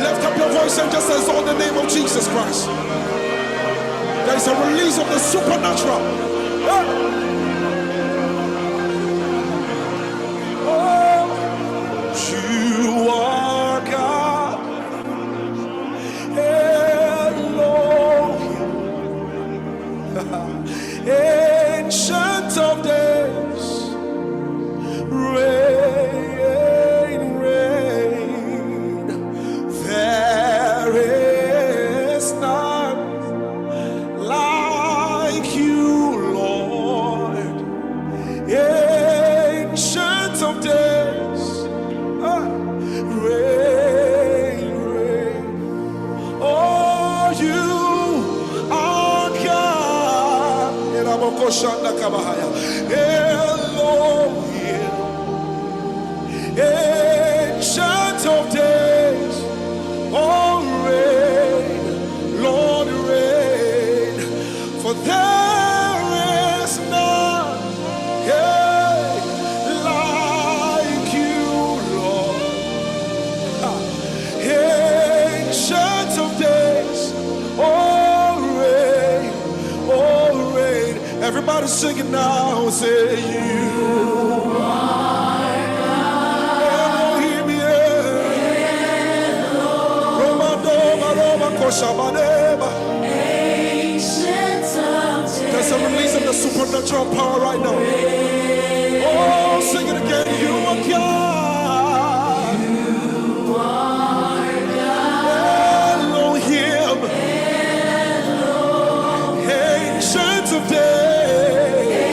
I: Lift up your voice and just exalt the name of Jesus Christ. There is a release of the supernatural. Oh, you are God. Elohim. Ancient of days. Reign, reign. There is none like you, Lord. Ancient of days. Reign, reign. Oh, you are God. Elohim. Ancient of days. Oh, reign, Lord, reign. For there is none, yeah, like you, Lord. Ancient of days, oh, reign, oh, reign. Everybody sing it now. Say you are Elohim, yeah. Roma, Doma, Roma, Koshabaneba. There's a release of the supernatural power right now. Oh, sing it again. You are God. Elohim. Ancient of days.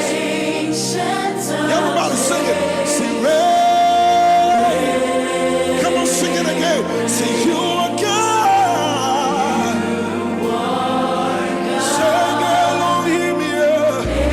I: Everybody sing it. Say, reign. Come on, sing it again. Say, you are God. Say, Elohim, yeah.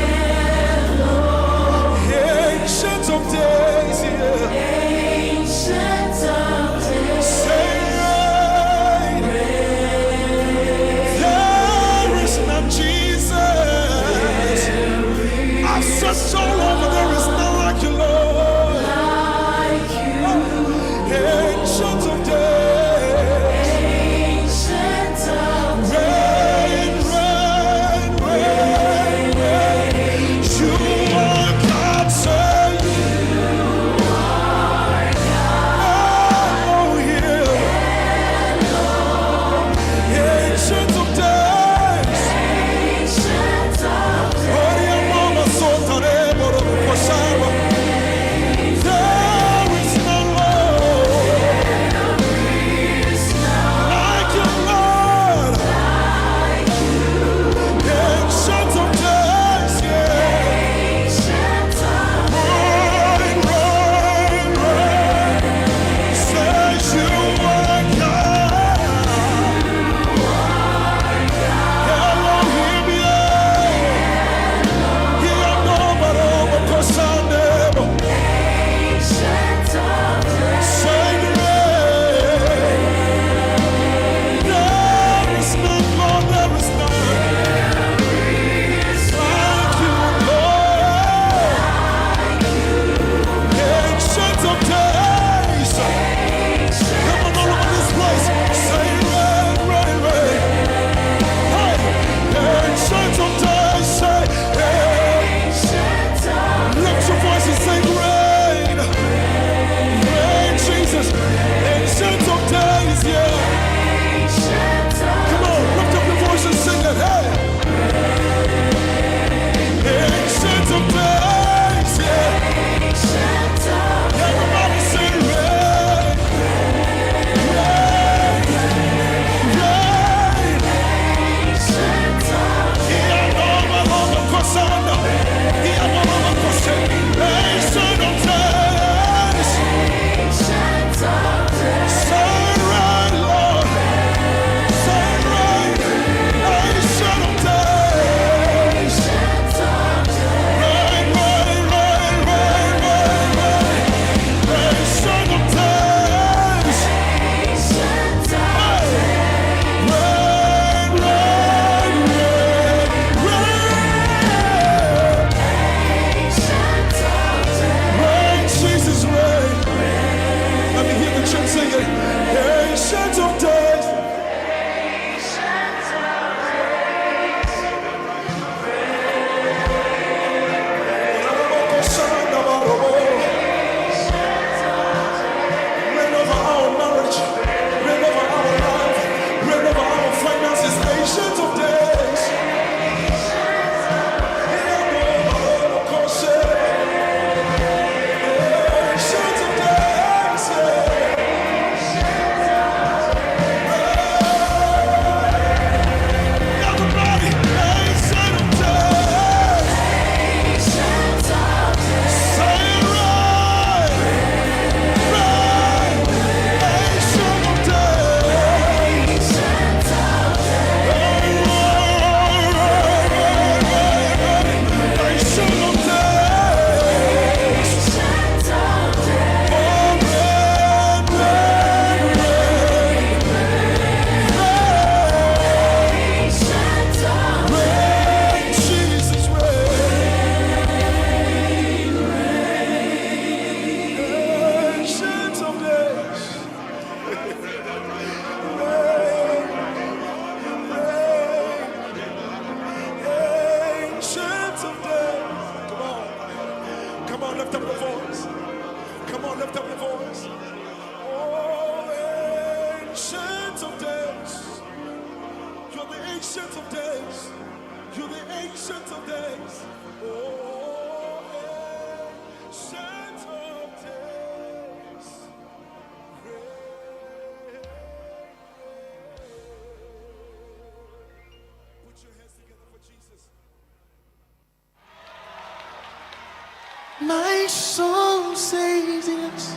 H: My soul says yes,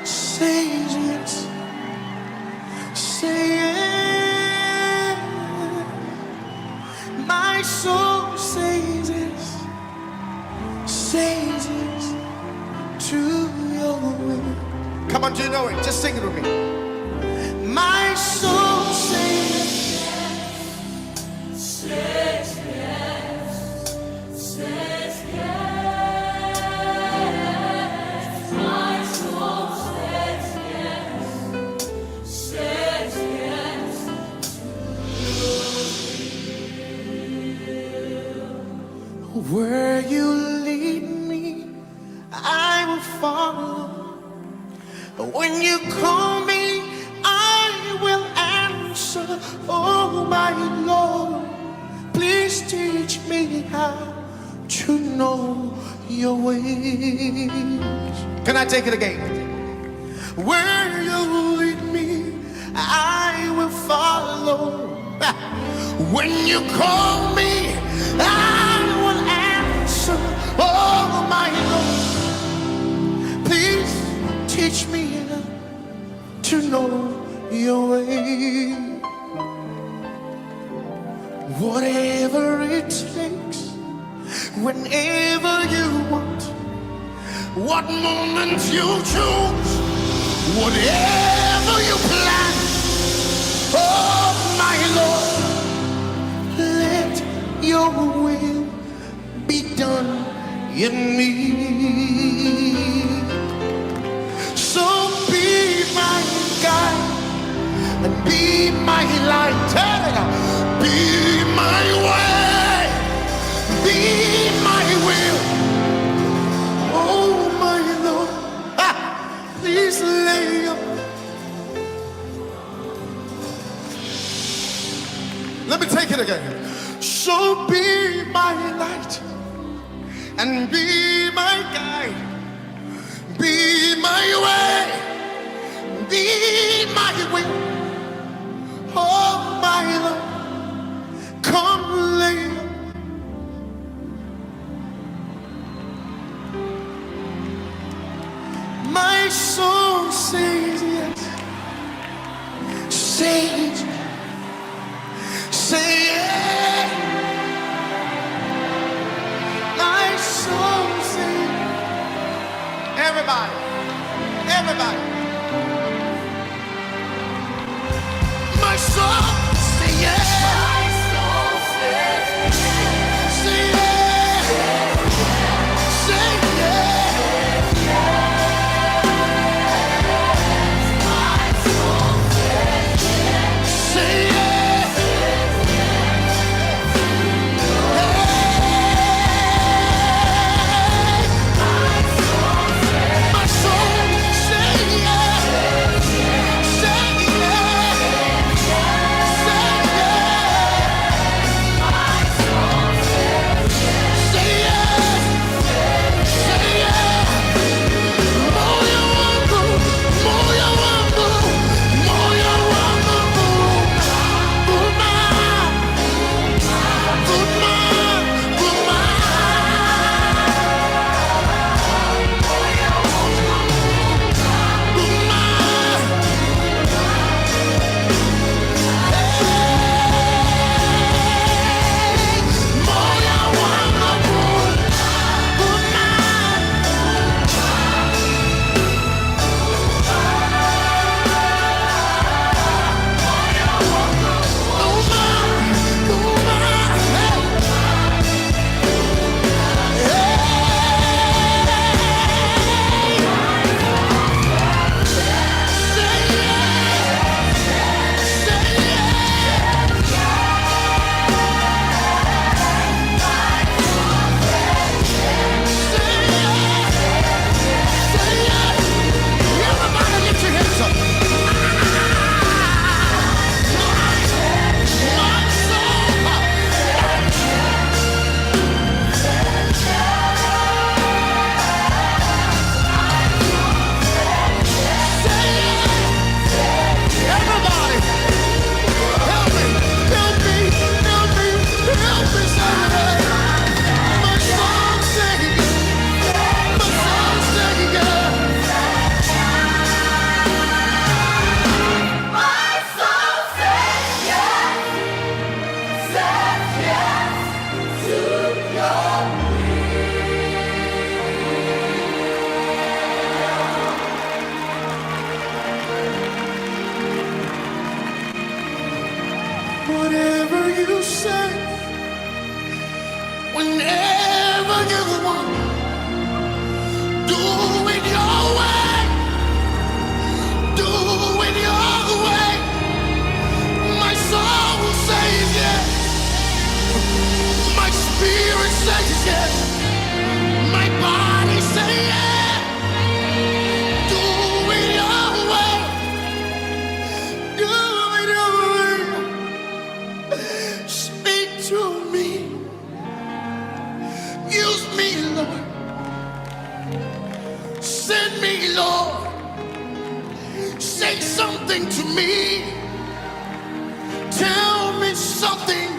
H: says yes, say yes. My soul says yes, says yes to your will.
B: Come on, do you know it? Just sing it with me.
H: My soul says
J: Says yes, says yes. My soul says yes, says yes to
H: Where you lead me, I will follow. When you call me, I will answer. Oh, my Lord, please teach me how to know your ways.
B: Can I take it again?
H: Where you lead me, I will follow. When you call me, I will answer. Oh, my Lord, please teach me to know your way. Whatever it takes, whenever you want, what moment you choose, whatever you plan, oh my Lord, let your will be done in me. So be my guide and be my light. Hey, Be my way, be my will. Oh my Lord, ah, please lay your
B: Let me take it again.
H: So be my light and be my guide, be my way, be my will. Oh my Lord, come lay. My soul says yes, says, say yes. My soul says,
B: Everybody, everybody.
H: My soul say yes,
J: My soul says
H: say yes, say yes.
J: My soul says
H: Say yes.
J: My soul says
H: My soul say yes. Do it your way. Do it your way. My soul says yes. My spirit says yes. My body says yes. Do it your way. Do it your way. Speak to me. Use me, Lord. Send me, Lord. Say something to me. Tell me something.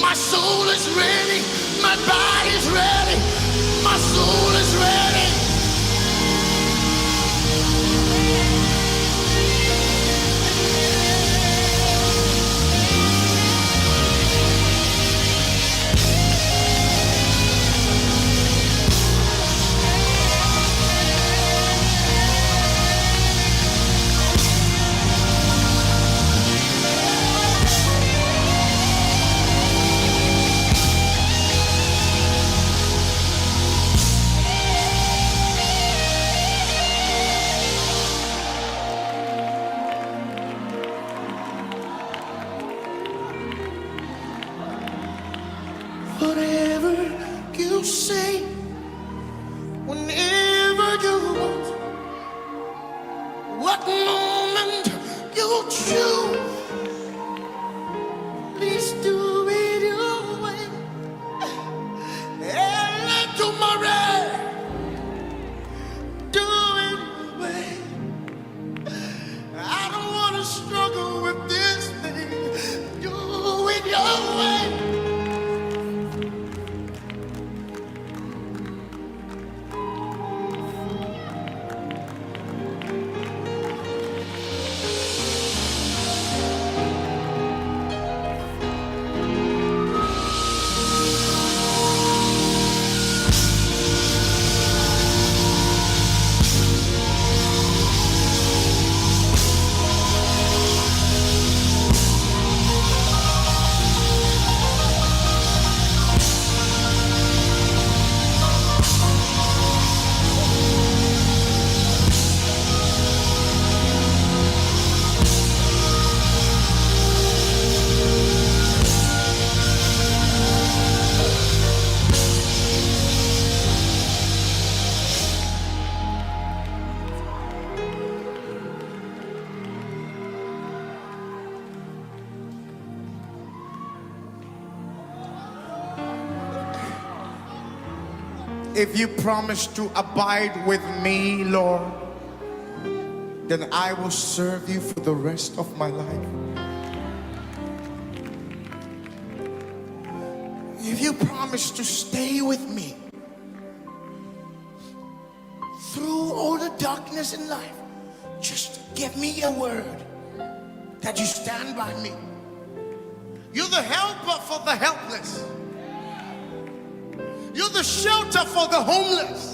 H: My soul is ready. My body's ready. My soul is ready. Whatever you say, whenever you want, what moment you choose, please do it your way. And tomorrow, do it your way. I don't want to struggle with this thing. Do it your way.
B: If you promise to abide with me, Lord, then I will serve you for the rest of my life. If you promise to stay with me through all the darkness in life, just give me a word that you stand by me. You're the helper for the helpless. You're the shelter for the homeless.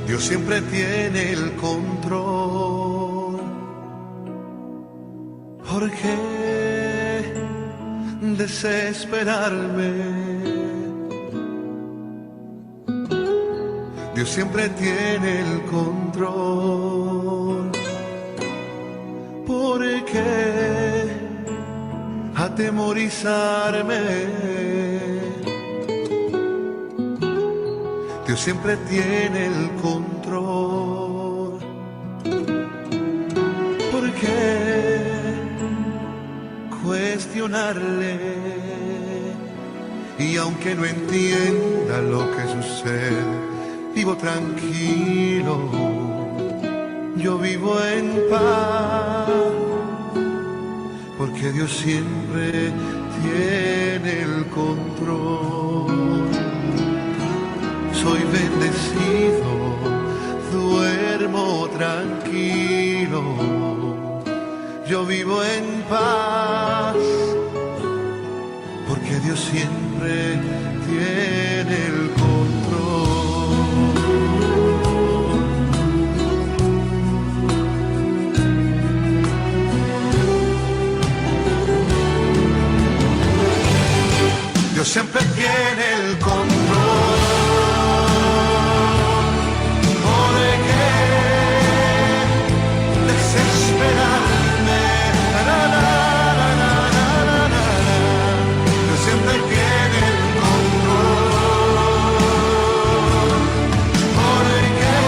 H: Dios siempre tiene el control. ¿Por qué desesperarme? Dios siempre tiene el control. ¿Por qué atemorizarme? Dios siempre tiene el control. ¿Por qué cuestionarle? Y aunque no entienda lo que sucede, vivo tranquilo. Yo vivo en paz, porque Dios siempre tiene el control.
B: Soy bendecido, duermo tranquilo. Yo vivo en paz, porque Dios siempre tiene el control. Dios siempre tiene el control. ¿Por qué desesperarme? Na, na, na, na, na, na, na, na. Dios siempre tiene el control. ¿Por qué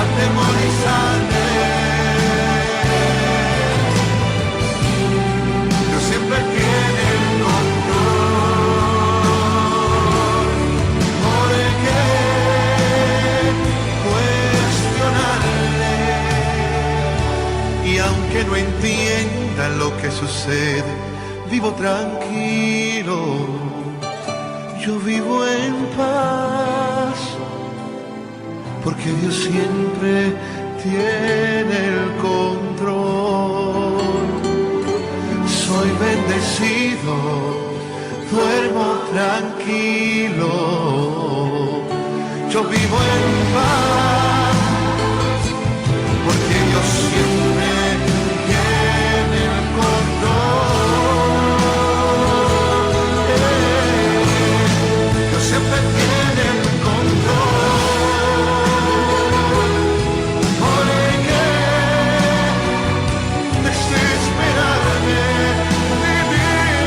B: atemorizarme? Dios siempre tiene el control. ¿Por qué cuestionarle? Y aunque no entienda lo que sucede, vivo tranquilo. Yo vivo en paz, porque Dios siempre tiene el control. Soy bendecido, duermo tranquilo. Yo vivo en paz, porque Dios siempre tiene el control. Dios siempre tiene el control. ¿Por qué desesperarme?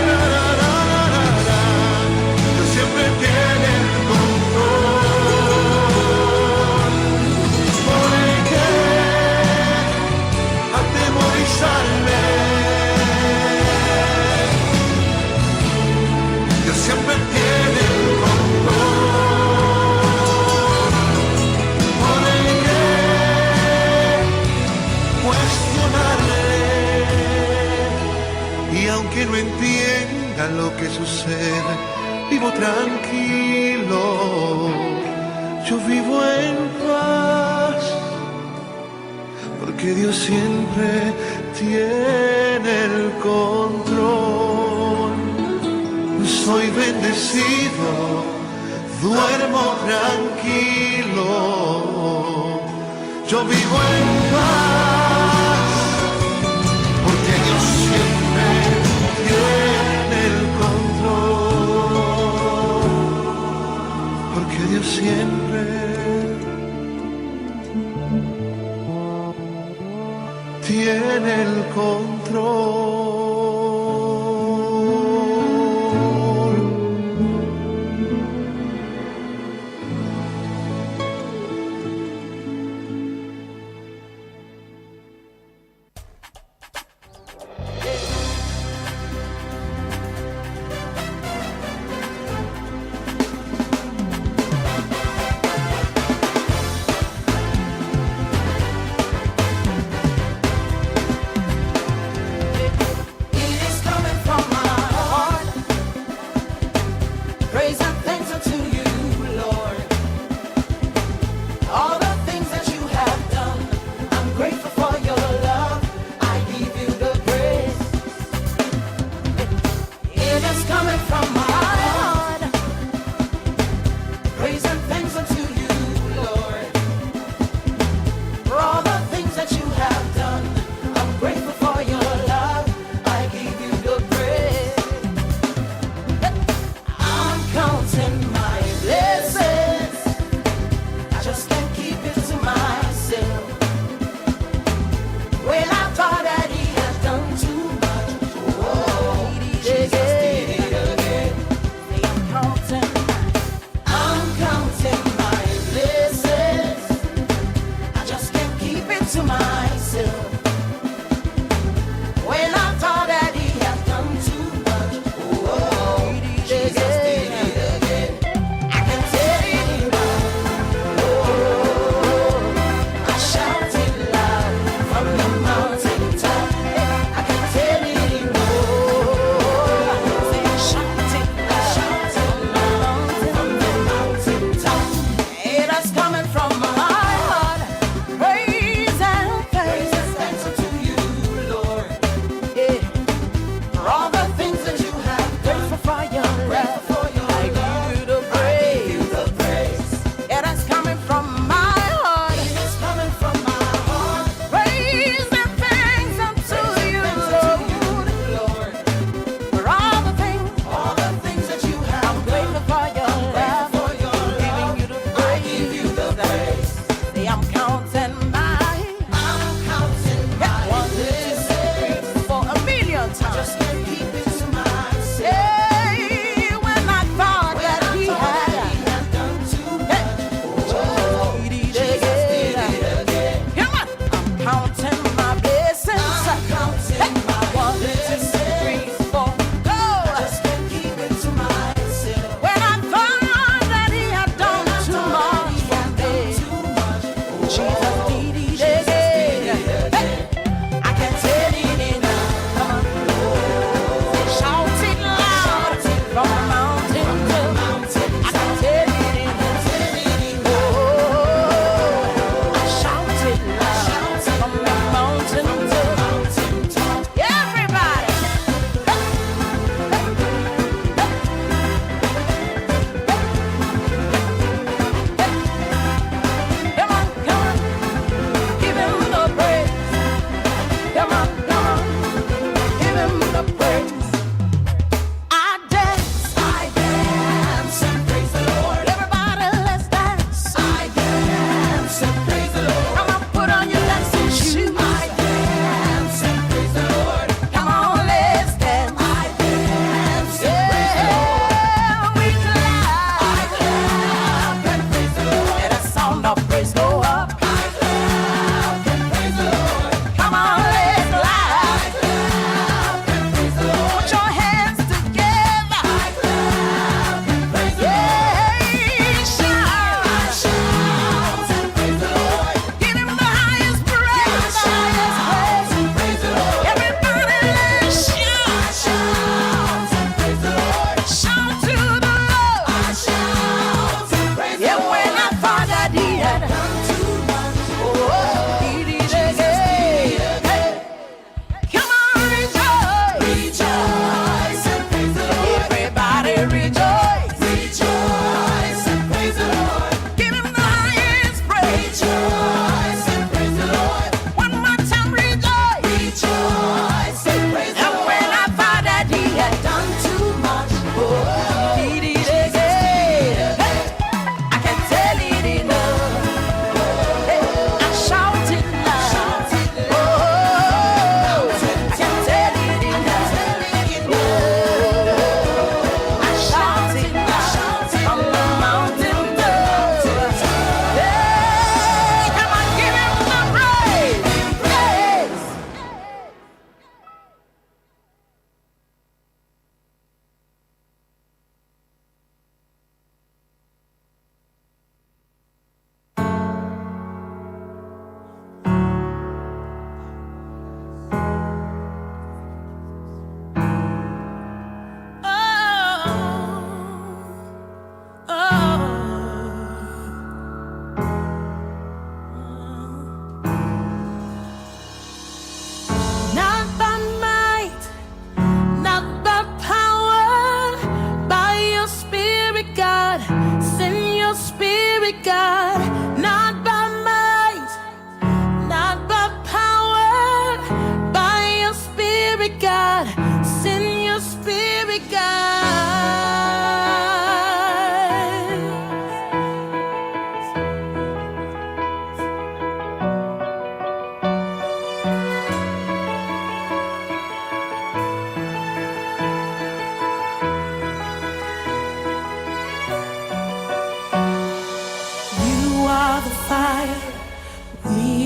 B: Na, na, na, na, na. Dios siempre tiene el control. ¿Por qué atemorizarme? Dios siempre tiene el control. ¿Por qué cuestionarle? Y aunque no entienda lo que sucede, vivo tranquilo. Yo vivo en paz, porque Dios siempre tiene el control. Soy bendecido, duermo tranquilo. Yo vivo en paz, porque Dios siempre tiene el control. Porque Dios siempre tiene el control.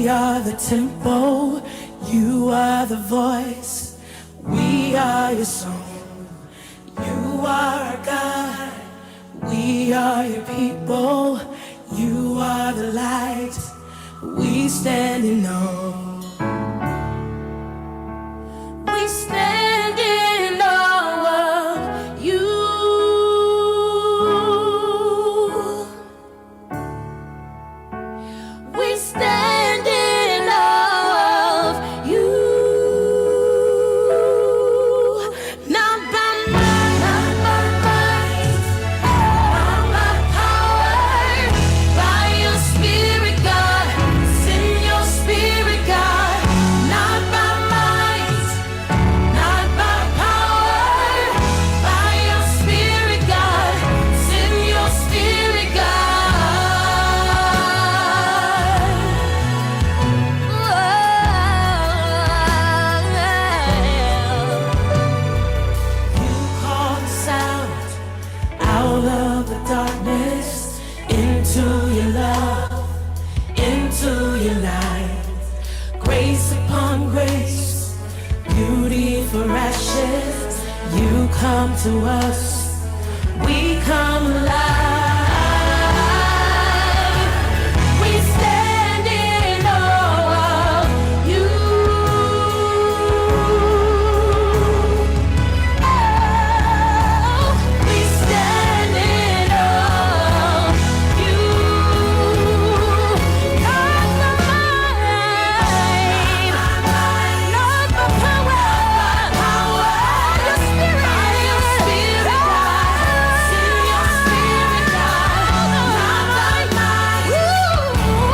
J: We are the temple, you are the voice, we are your song. You are our God, we are your people, you are the light, we stand in awe. We stand in awe of you. We stand in awe of you. Not by might, not by might, not by power, by your spirit, God. Send your spirit, God. Not by might, not by power, by your spirit, God. Send your spirit, God. You call us out, out of the darkness, into your love, into your light. Grace upon grace, beauty for ashes. You come to us, we come alive. We stand in awe of you. Oh, we stand in awe of you. Not by might, not by power, your spirit, your spirit, God. Send your spirit, God. Not by might,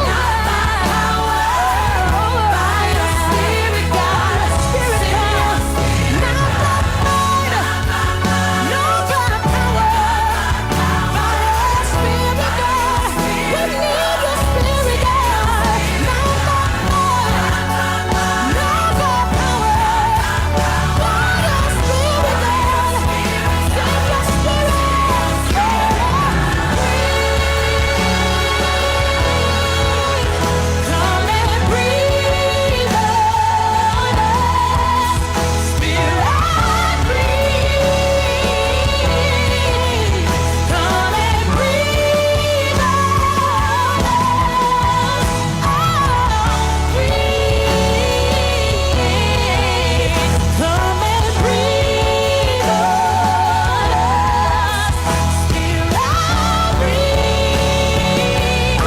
J: not by power, by your spirit, God. Send your spirit, not by might, not by power, by your spirit, God. We need your spirit, God. Not by might, not by power, by your spirit, God. Send your spirit. Come and breathe on us, Spirit, breathe. Come and breathe on us, oh, breathe. Come and breathe on us, Spirit, breathe.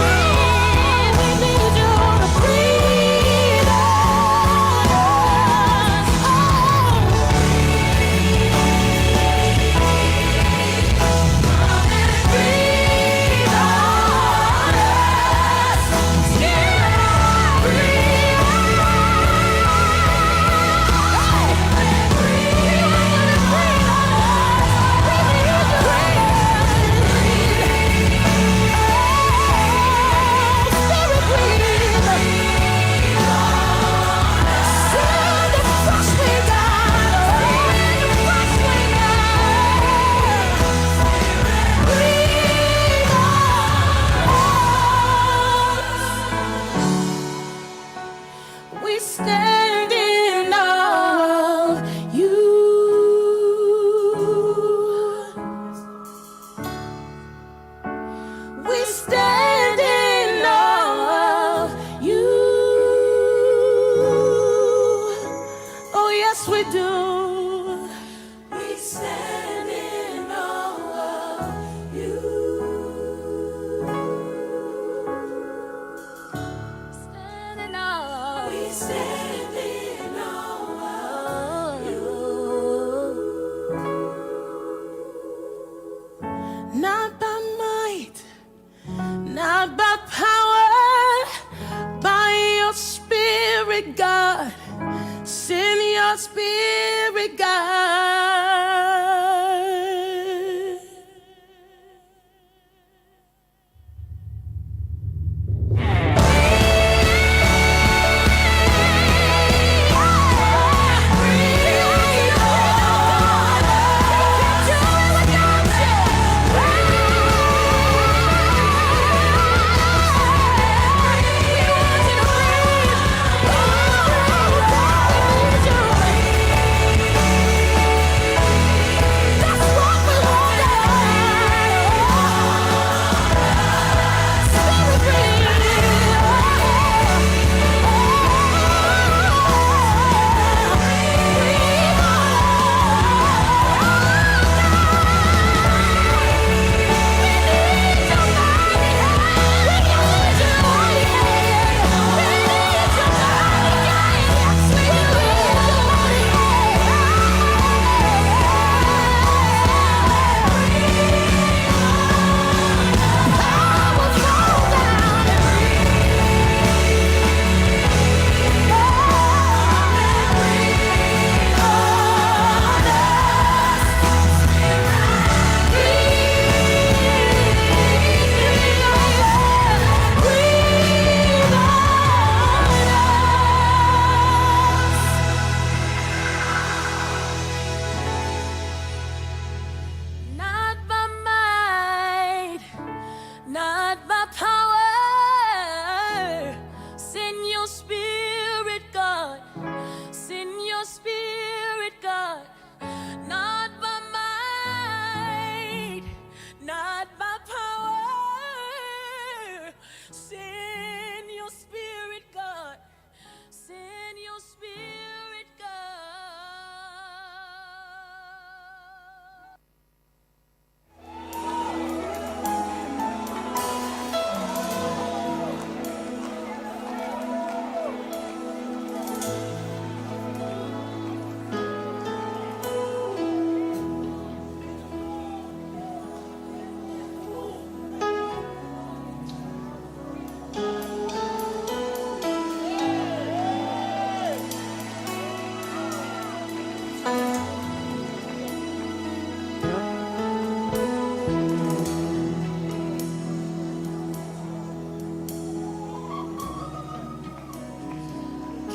J: We need you to breathe on us, oh. Breathe on us, Spirit, We stand in awe of you. We stand in awe of you. Oh, yes, we do. We stand in awe of you. Stand in awe. We stand in awe of you. Not by might, not by power, by your spirit, God. Send your spirit, God.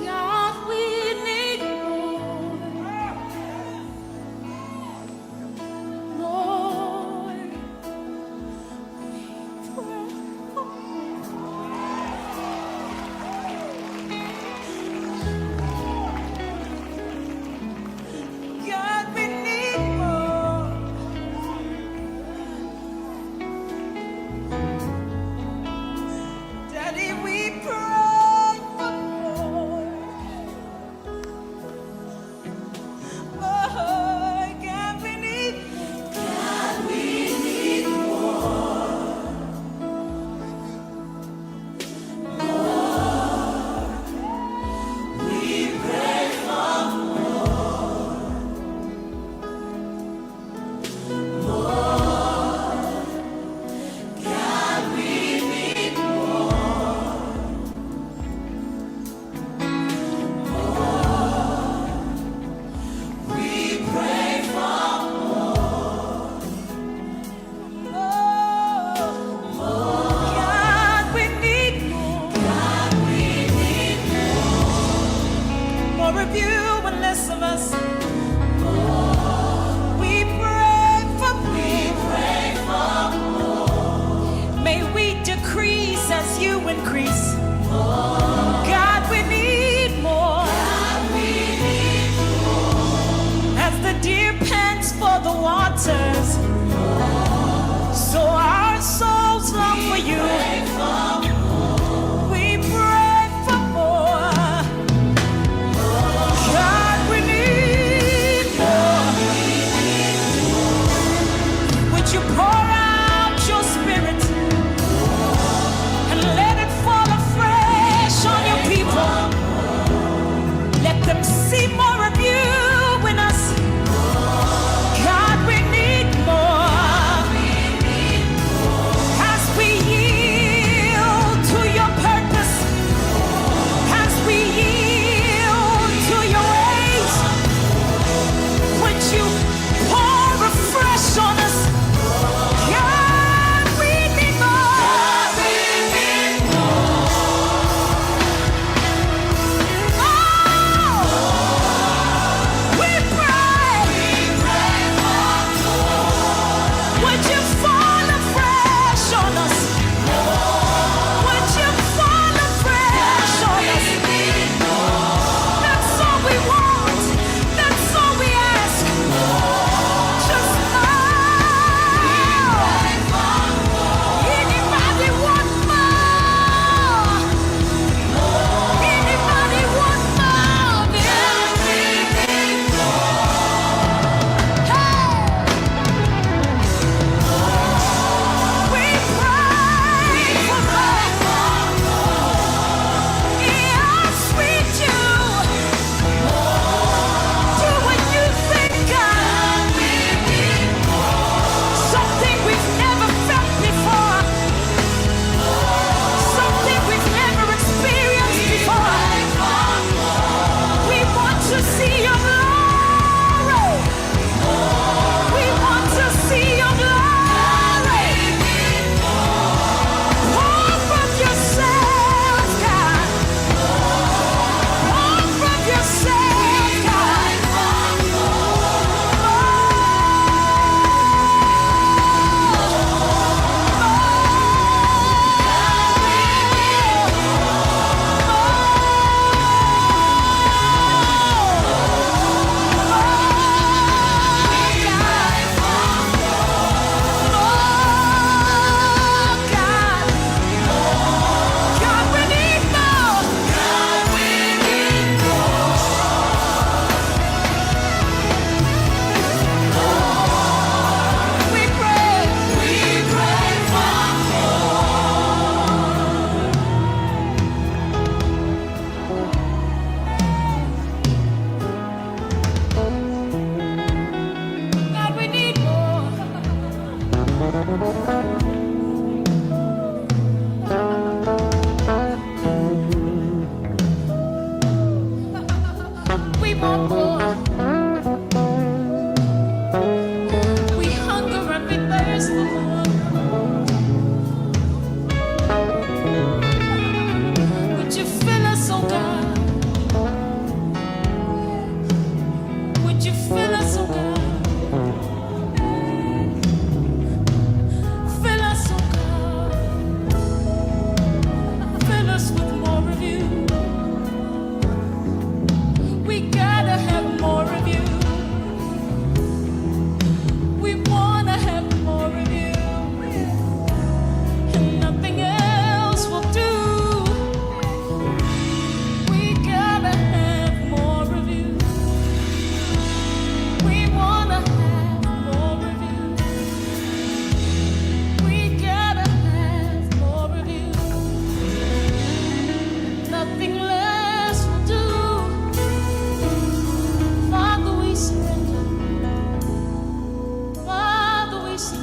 J: God, we need more. More. We pray for more. God, we need more. Daddy, we pray for more. Oh, God, we need more. God, we need more. More. We pray for more. More. God, we need more. More. We pray for more. More. God, we need more. God, we need more. More of you and less of us. We pray for more. We pray for more. May we decrease as you increase. God, we need more. God, we need more. As the deer pants for the waters, so our souls long for you. We pray for more. God, we need more. Would you pour out your spirit and let it fall afresh on your people? Let them see more of you in us. God, we need have more of you. And nothing else will do. We gotta have more of you. We wanna have more of you. We gotta have more of you. Nothing less will do. Father, we surrender. Father, we surrender.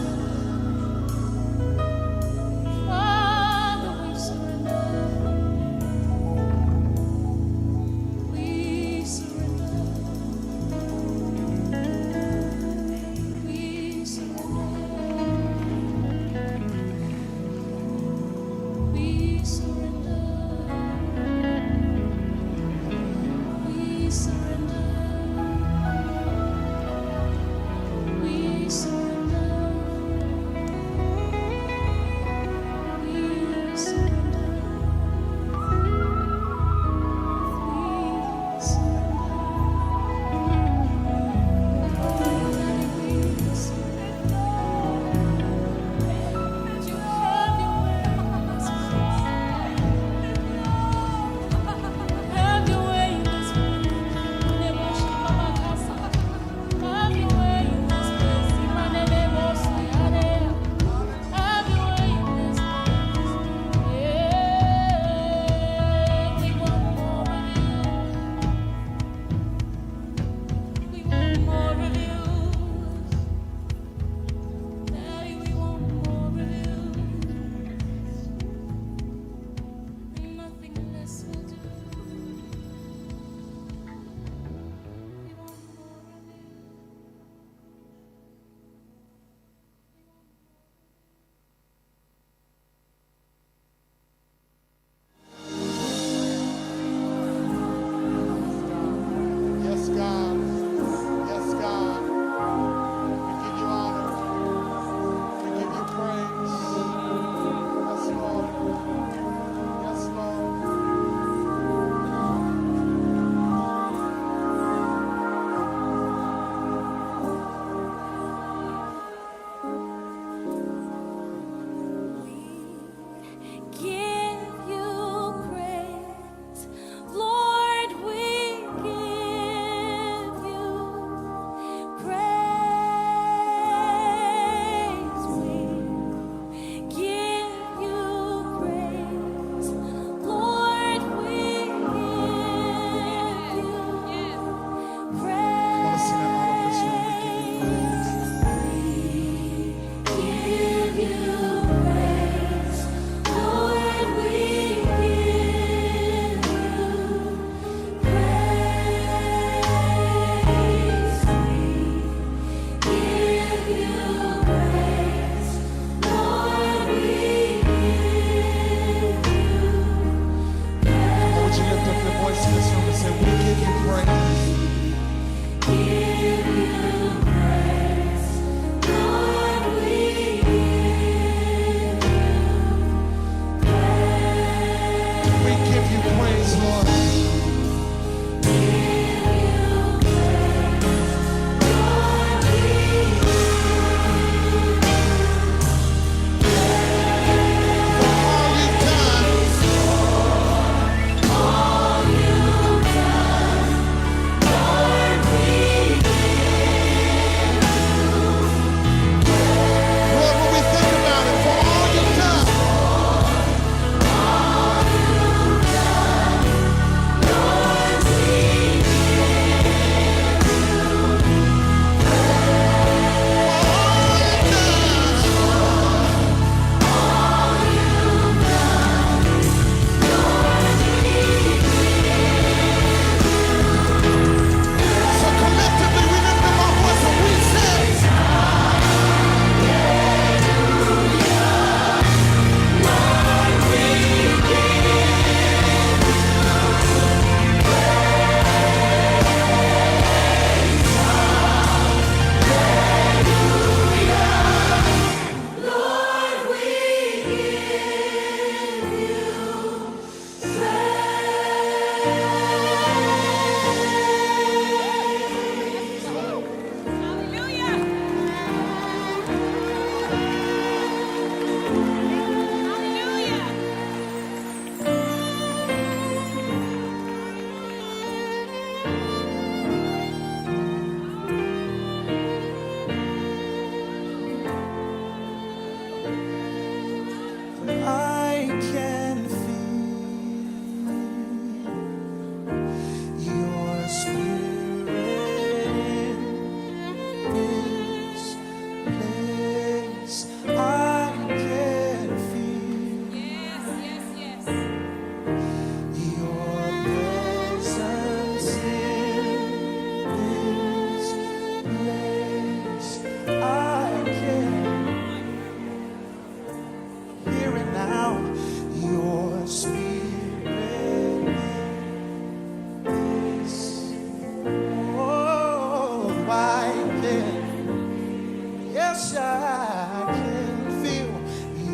H: Yes, I can feel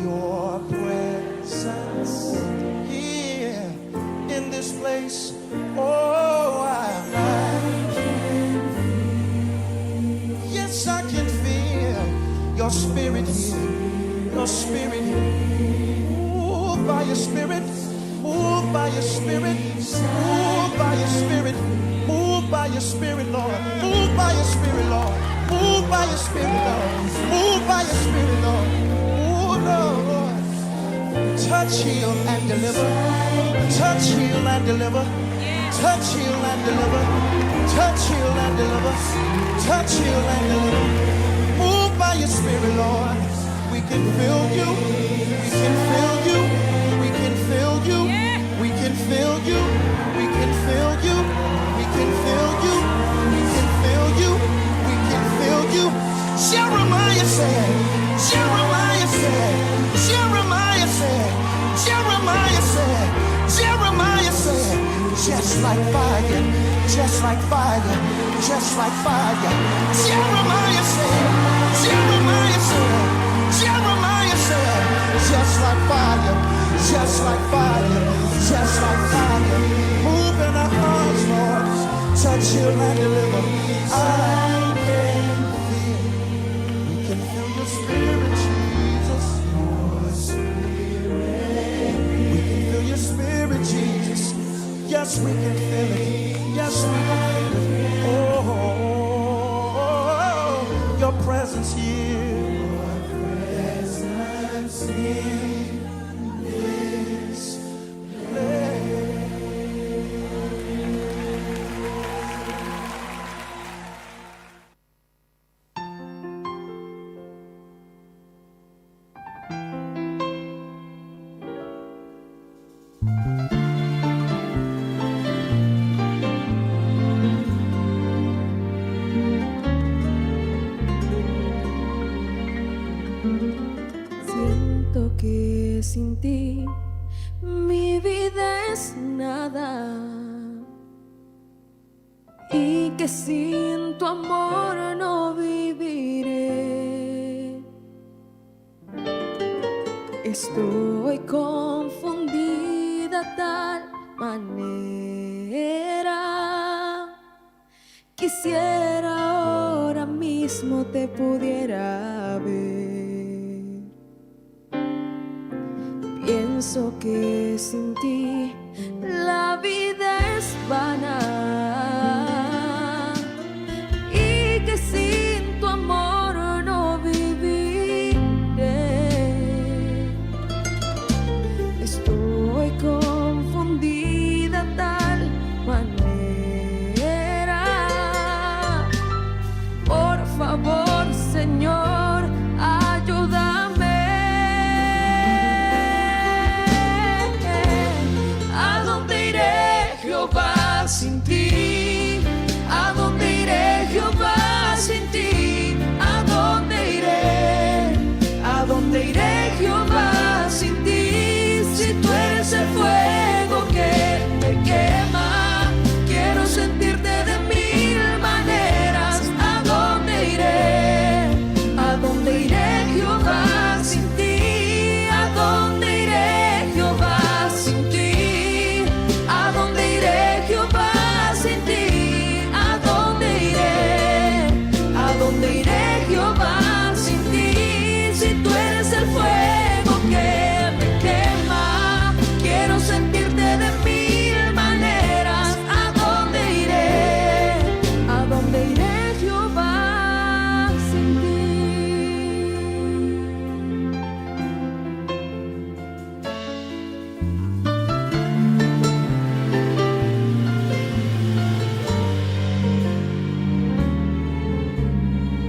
H: your presence here in this place. Oh, I can feel. Yes, I can feel your spirit here. Your spirit here. Move by your spirit. Move by your spirit. Move by your spirit. Move by your spirit, Lord. Move by your spirit, Lord. Move by your spirit, Lord. Move by your spirit, Lord. Move, Lord. Touch, heal, and deliver. Touch, heal, and deliver. Touch, heal, and deliver. Touch, heal, and deliver. Touch, heal, and deliver. Move by your spirit, Lord. We can feel you. We can feel you. We can feel you. We can feel you. We can feel you. We can feel you. We can feel you. We can feel you. Jeremiah said, Jeremiah said, Jeremiah said, Jeremiah said, Jeremiah said, just like fire, just like fire, just like fire. Jeremiah said, Jeremiah said, Jeremiah said, just like fire, just like fire, just like fire. Move in our hearts, Lord. Touch, heal, and deliver. I can feel. We can feel your spirit, Jesus. Your spirit. We can feel your spirit, Jesus. Yes, we can feel it. Yes, we can feel it. Oh, your presence here. Your presence in this place.
J: Siento que sin ti mi vida es nada y que sin tu amor no viviré. Estoy confundida tal manera. Quisiera ahora mismo te pudiera ver. Pienso que sin ti la vida es vana y que sin tu amor no viviré. Estoy confundida tal manera. Por favor, Señor, ayúdame. ¿A dónde iré, Jehová, sin ti? ¿A dónde iré, Jehová, sin ti? ¿A dónde iré? ¿A dónde iré, Jehová, sin ti? Si tú eres el fuego que me quema, quiero sentirte de mil maneras. ¿A dónde iré? ¿A dónde iré, Jehová, sin ti? ¿A dónde iré, Jehová, sin ti? ¿A dónde iré, Jehová, sin ti? ¿A dónde iré? ¿A dónde iré, Jehová, sin ti? Si tú eres el fuego que me quema, quiero sentirte de mil maneras. ¿A dónde iré? ¿A dónde iré, Jehová, sin ti?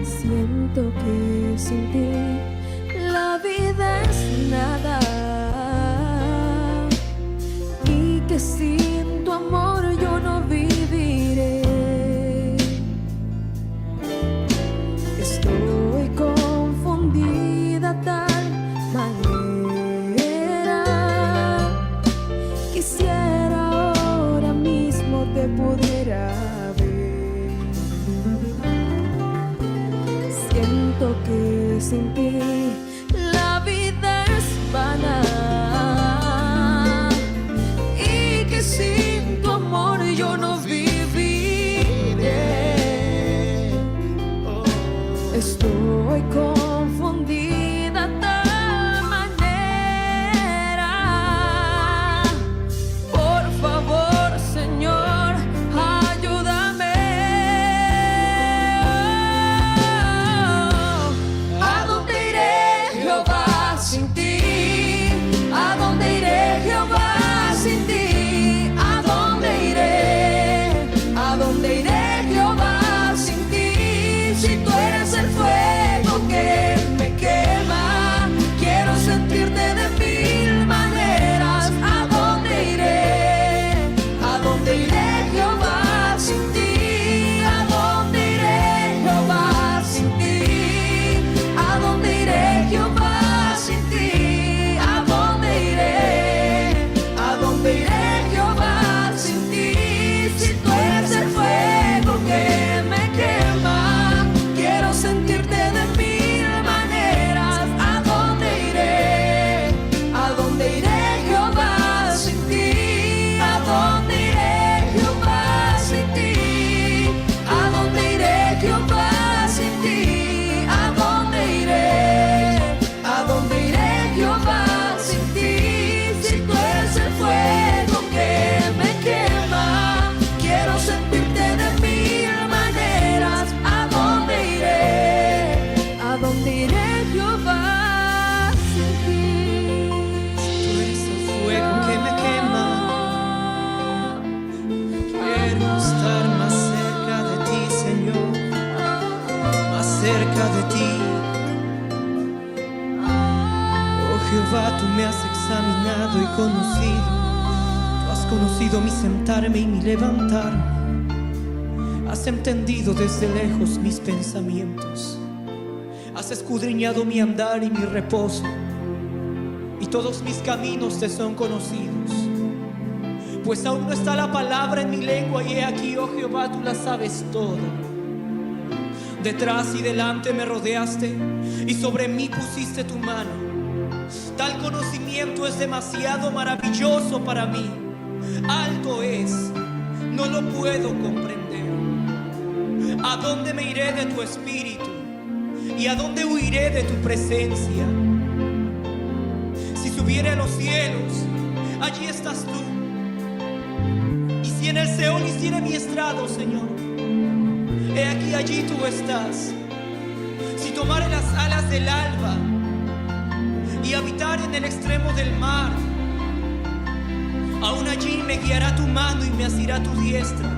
J: Siento que sin ti la vida es nada y que sin tu amor yo no viviré. Estoy confundida tal manera. Quisiera ahora mismo te pudiera ver. Siento que Sin ti la vida es vana y que sin tu amor yo no viviré. Estoy confundida tal manera. Por favor, Señor, ayúdame. ¿A dónde iré, Jehová, sin ti? ¿A dónde iré, Jehová, sin ti? ¿A dónde iré? ¿A dónde iré, Jehová, sin ti? Si tú eres el fuego que me quema, quiero sentirte de mil maneras. ¿A dónde iré? ¿A dónde iré, Jehová, sin ti? ¿A dónde iré, Jehová, sin ti? ¿A dónde iré, Jehová, sin ti? ¿A dónde iré? ¿A dónde iré, Jehová, sin ti? Si tú eres el fuego que me quema, quiero sentirte de mil maneras. ¿A dónde iré? ¿A dónde iré, Jehová, sin ti? ¿A dónde iré, Jehová, sin ti? ¿A dónde iré, Jehová, sin ti? ¿A dónde iré? ¿A dónde iré, Jehová, sin ti? Si tú eres el fuego que me quema, quiero sentirte de mil maneras. ¿A dónde iré? ¿A dónde iré, Jehová, sin ti?
K: Tú eres el fuego que me quema. Quiero estar más cerca de ti, Señor. Más cerca de ti. Oh Jehová, tú me has examinado y conocido. Tú has conocido mi sentarme y mi levantarme. Has entendido desde lejos mis pensamientos. Has escudriñado mi andar y mi reposo. Y todos mis caminos te son conocidos. Pues aún no está la palabra en mi lengua y he aquí, oh Jehová, tú la sabes toda. Detrás y delante me rodeaste y sobre mí pusiste tu mano. Tal conocimiento es demasiado maravilloso para mí. Alto es, no lo puedo comprender. ¿A dónde me iré de tu espíritu? ¿Y a dónde huiré de tu presencia? Si subiere a los cielos, allí estás tú. Y si en el Seol hiciere mi estrado, Señor, he aquí allí tú estás. Si tomare las alas del alba y habitar en el extremo del mar, aún allí me guiará tu mano y me asirá tu diestra.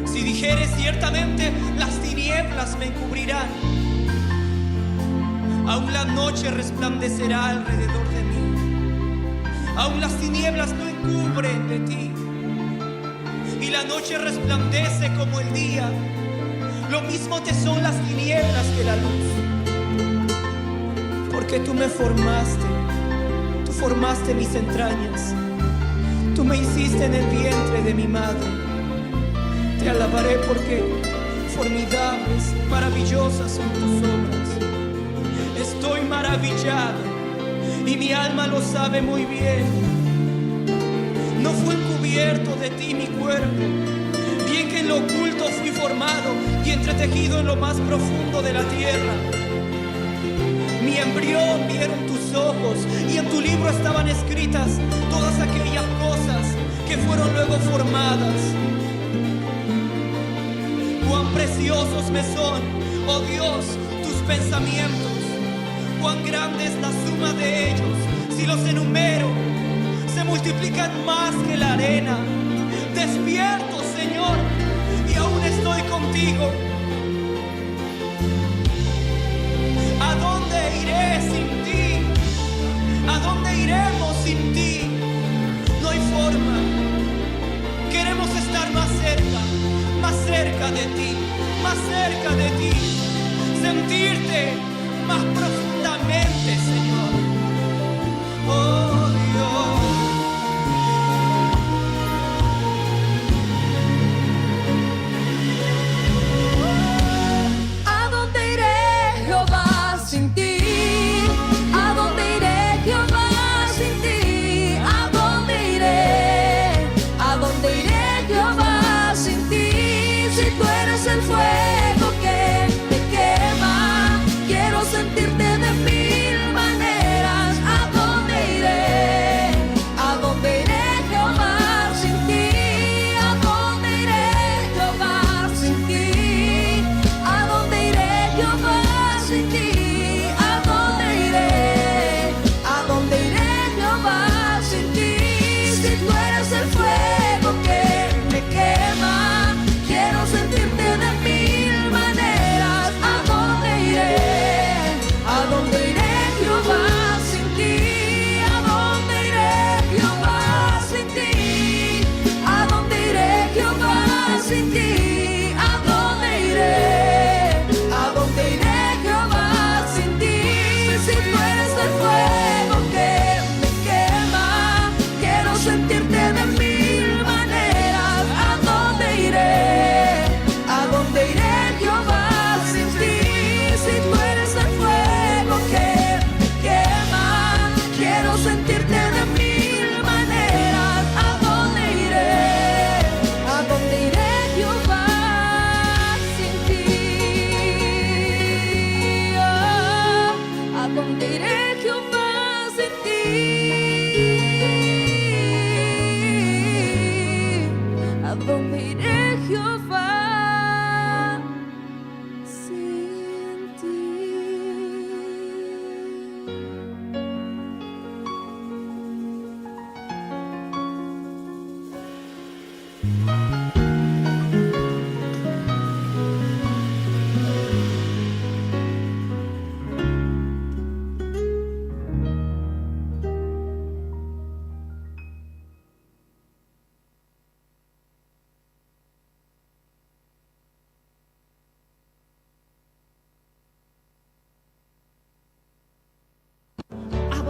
K: Si dijere ciertamente, las tinieblas me encubrirán. Aún la noche resplandecerá alrededor de mí. Aún las tinieblas no encubren de ti. Y la noche resplandece como el día. Lo mismo te son las tinieblas que la luz. Porque tú me formaste, tú formaste mis entrañas. Tú me hiciste en el vientre de mi madre. Te alabaré porque formidables, maravillosas son tus obras. Estoy maravillado y mi alma lo sabe muy bien. No fue encubierto de ti mi cuerpo, bien que en lo oculto fui formado y entretejido en lo más profundo de la tierra. Mi embrión vieron tus ojos y en tu libro estaban escritas todas aquellas cosas que fueron luego formadas. Cuán preciosos me son, oh Dios, tus pensamientos. Cuán grande es la suma de ellos. Si los enumero, se multiplican más que la arena. Despierto, Señor, y aún estoy contigo. ¿A dónde iré sin ti? ¿A dónde iremos sin ti? No hay forma. Queremos estar más cerca de ti, más cerca de ti. Sentirte más profundamente, Señor. Oh Dios.
J: ¿A dónde iré, Jehová, sin ti?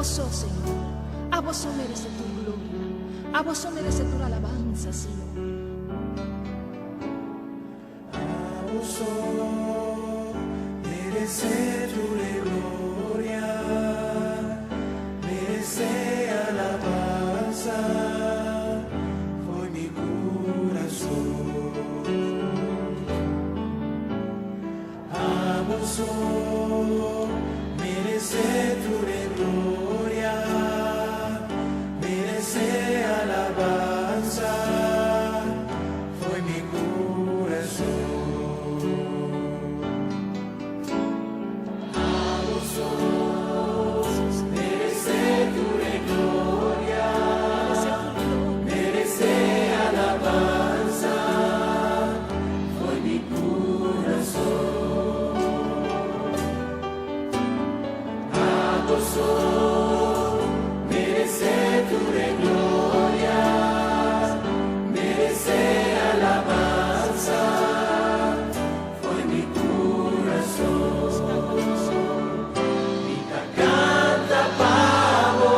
L: Abo so, Señor. Abo so merece tur gloria. Abo so merece tur alabansa, Señor.
H: Abo so merece tur gloria, merece alabansa, foi mi curason. Abo so merece tur gloria, merece alabansa, foi mi curason. Abo so merece tur gloria, merece alabansa, foi mi curason. Abo so merece tur gloria, merece alabansa, foi mi curason. Mi ta canta pa bo,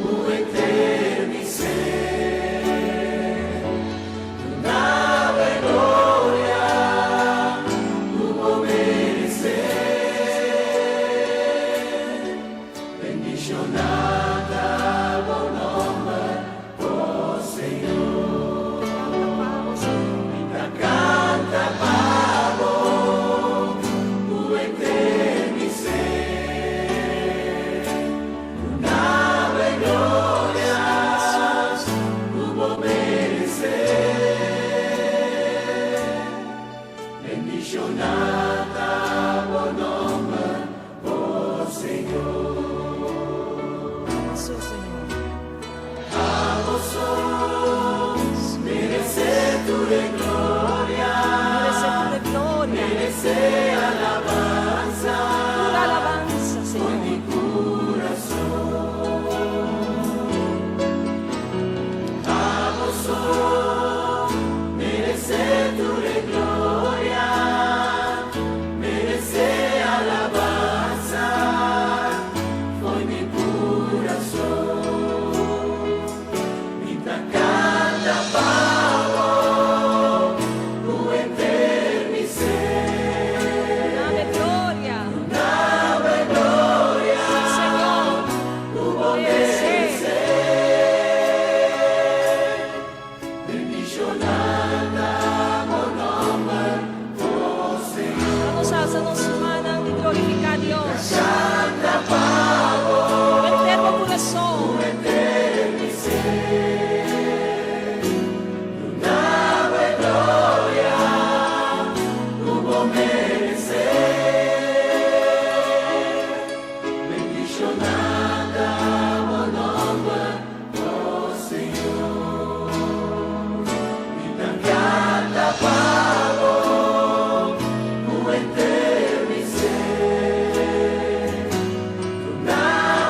H: ku henter mi ser. Duna bo e gloria, ku bo merece. Bendiciona ta bo nomber, oh Señor. Mi ta canta pa bo, ku henter mi ser. Duna bo e gloria, ku bo merece. Bendiciona ta bo nomber, oh Señor.
L: So, Señor.
H: Abo so merece tur gloria,
L: Merece tur gloria.
H: Merece alabansa,
L: Pura alabansa, Señor.
H: mi curason. Abo so merece tur gloria, merece alabansa, foi mi curason. Mi ta canta pa bo, ku henter mi ser.
L: Dame gloria.
H: Dame gloria,
L: Sí, Señor.
H: ku bo
L: Merece.
H: merece. Bendiciona ta bo nomber, oh Señor.
L: Vamos a alza nos mannan y glorifica a Dios.
H: Canta pa bo,
L: Henter bo curason.
H: Henter mi ser. Duna bo e gloria, ku bo merece. Bendiciona ta bo nomber, oh Señor. Mi ta canta pa bo, ku henter mi ser. Duna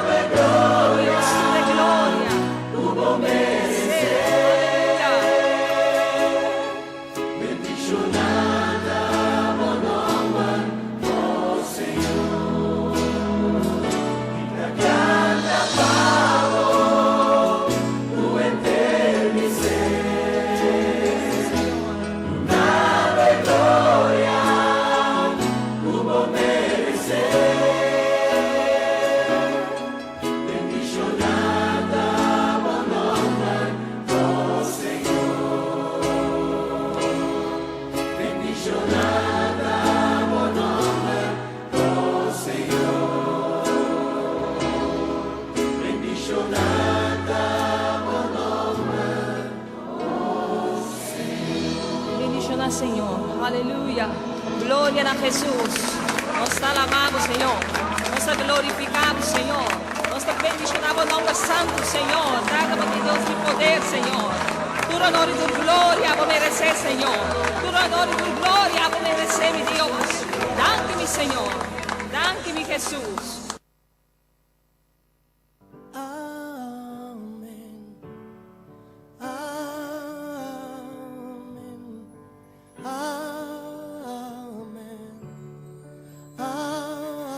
H: bo e gloria,
L: De gloria.
H: ku bo merece.
L: Aleluya.
H: Bendiciona ta bo nomber, oh Señor. Mi ta canta pa bo, ku henter mi ser. Duna bo e gloria, ku bo merece. Bendiciona ta bo nomber, oh Señor. Bendiciona ta bo nomber, oh Señor. Bendiciona ta bo nomber, oh Señor.
L: Bendiciona, Señor. Aleluya. Gloria na Jesus. Nos ta alaba, Señor. Nos ta glorifica, Señor. Nos ta bendiciona bo nomber santo, Señor. Tata, Dios di poder, Señor. Tur honor y tur gloria bo merece, Señor. Tur honor y tur gloria bo merece, mi Dios. Danki, mi Señor. Danki, mi Jesus.
H: Amen. Amen. Amen. Amen.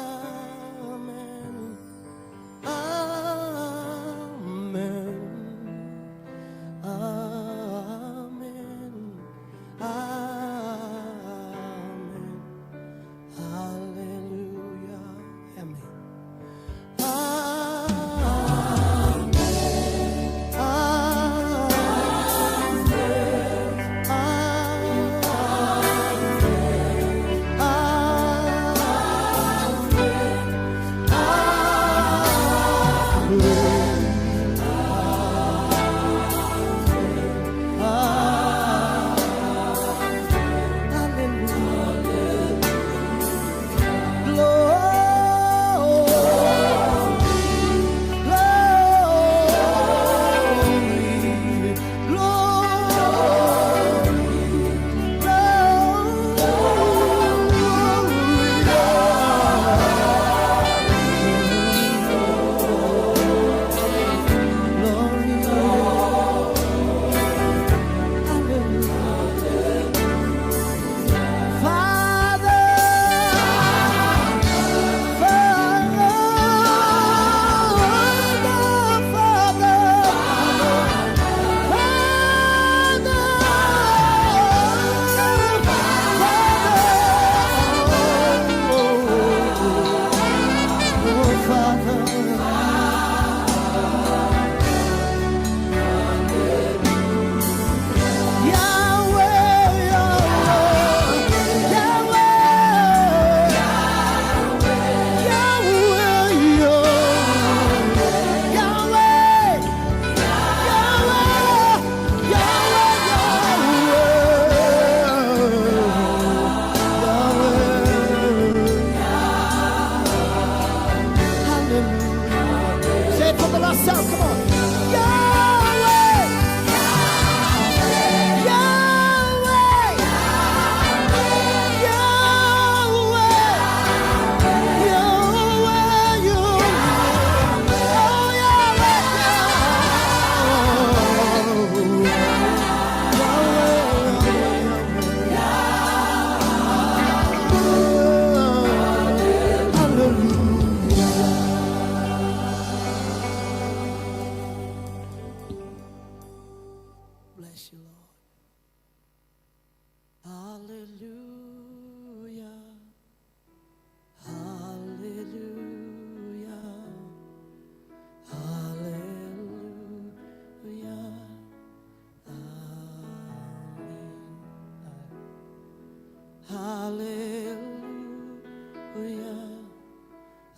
H: Aleluya,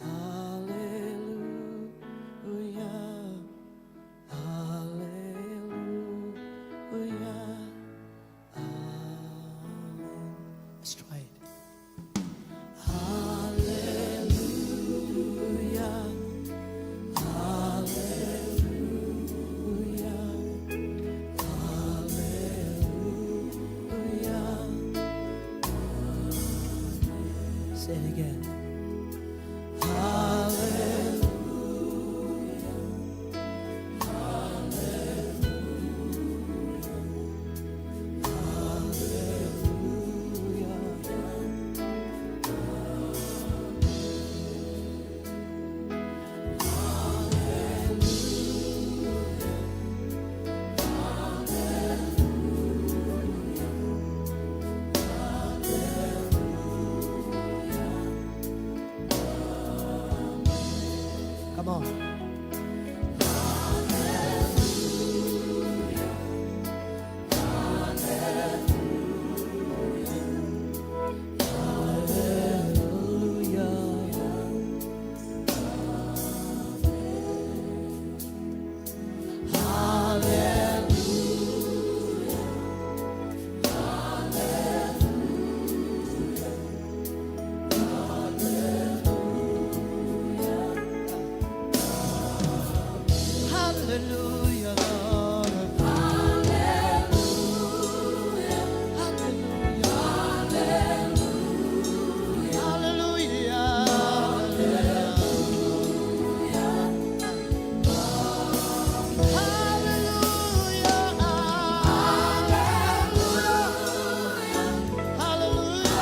H: aleluya, amen. Let's try it. Aleluya, aleluya, aleluya. Say it again. Hallelujah. Come on. Hallelujah, Lord. Hallelujah. Hallelujah.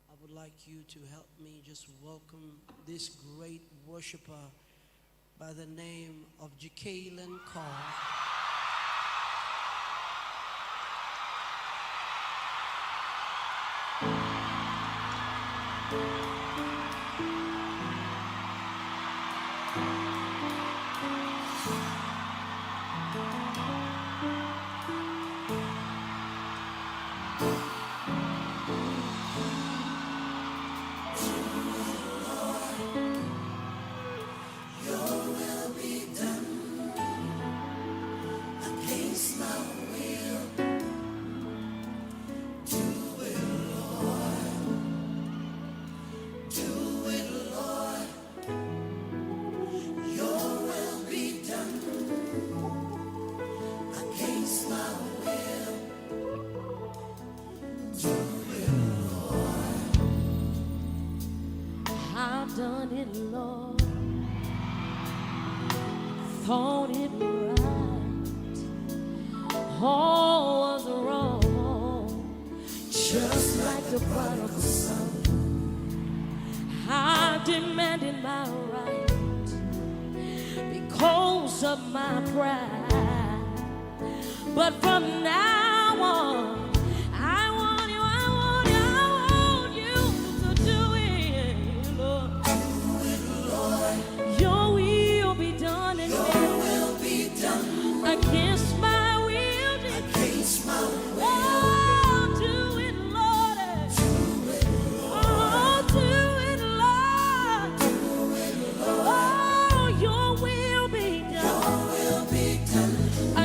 M: I would like you to help me just welcome this great worshiper by the name of Jekalyn Carr.
H: Your will be done against my will. Do it, Lord. Do it, Lord. Your will be done against my will. Do it, Lord.
N: I've done it, Lord. Thought it right. All was wrong. Just like the prodigal son. I demanded my right because of my pride. But from now on, I want you, I want you, I want you to do it, Lord.
H: Lord.
N: Your will be done in
H: Your
N: me.
H: will be done
N: Against my will.
H: against my will.
N: Oh, do it, Lord.
H: Do it,
N: Oh, do it, Lord. Oh, your will be done.
H: Your will be done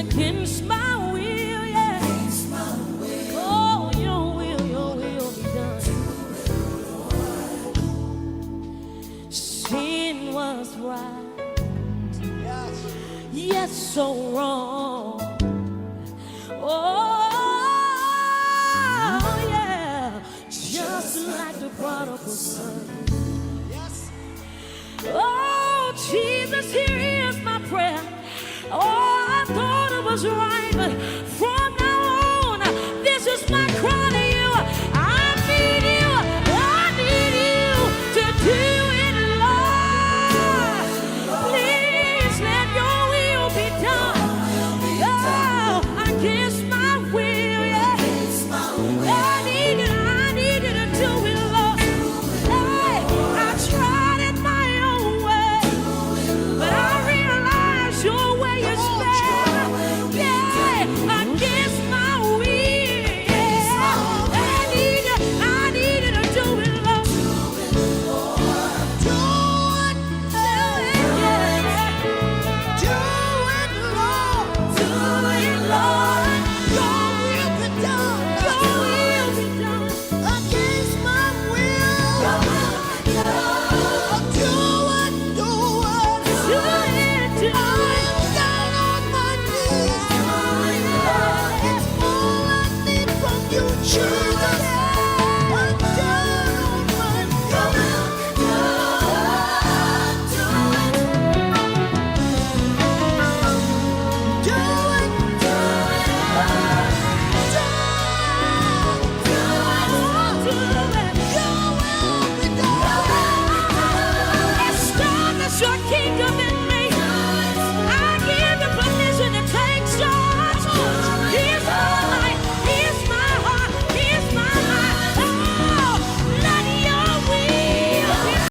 N: Against my will, yeah.
H: against my will.
N: Oh, your will be done. Sin was right, yes, so wrong. Oh, yeah, just like the prodigal son.
H: Yes.
N: Oh, Jesus, here is my prayer. I was right, but from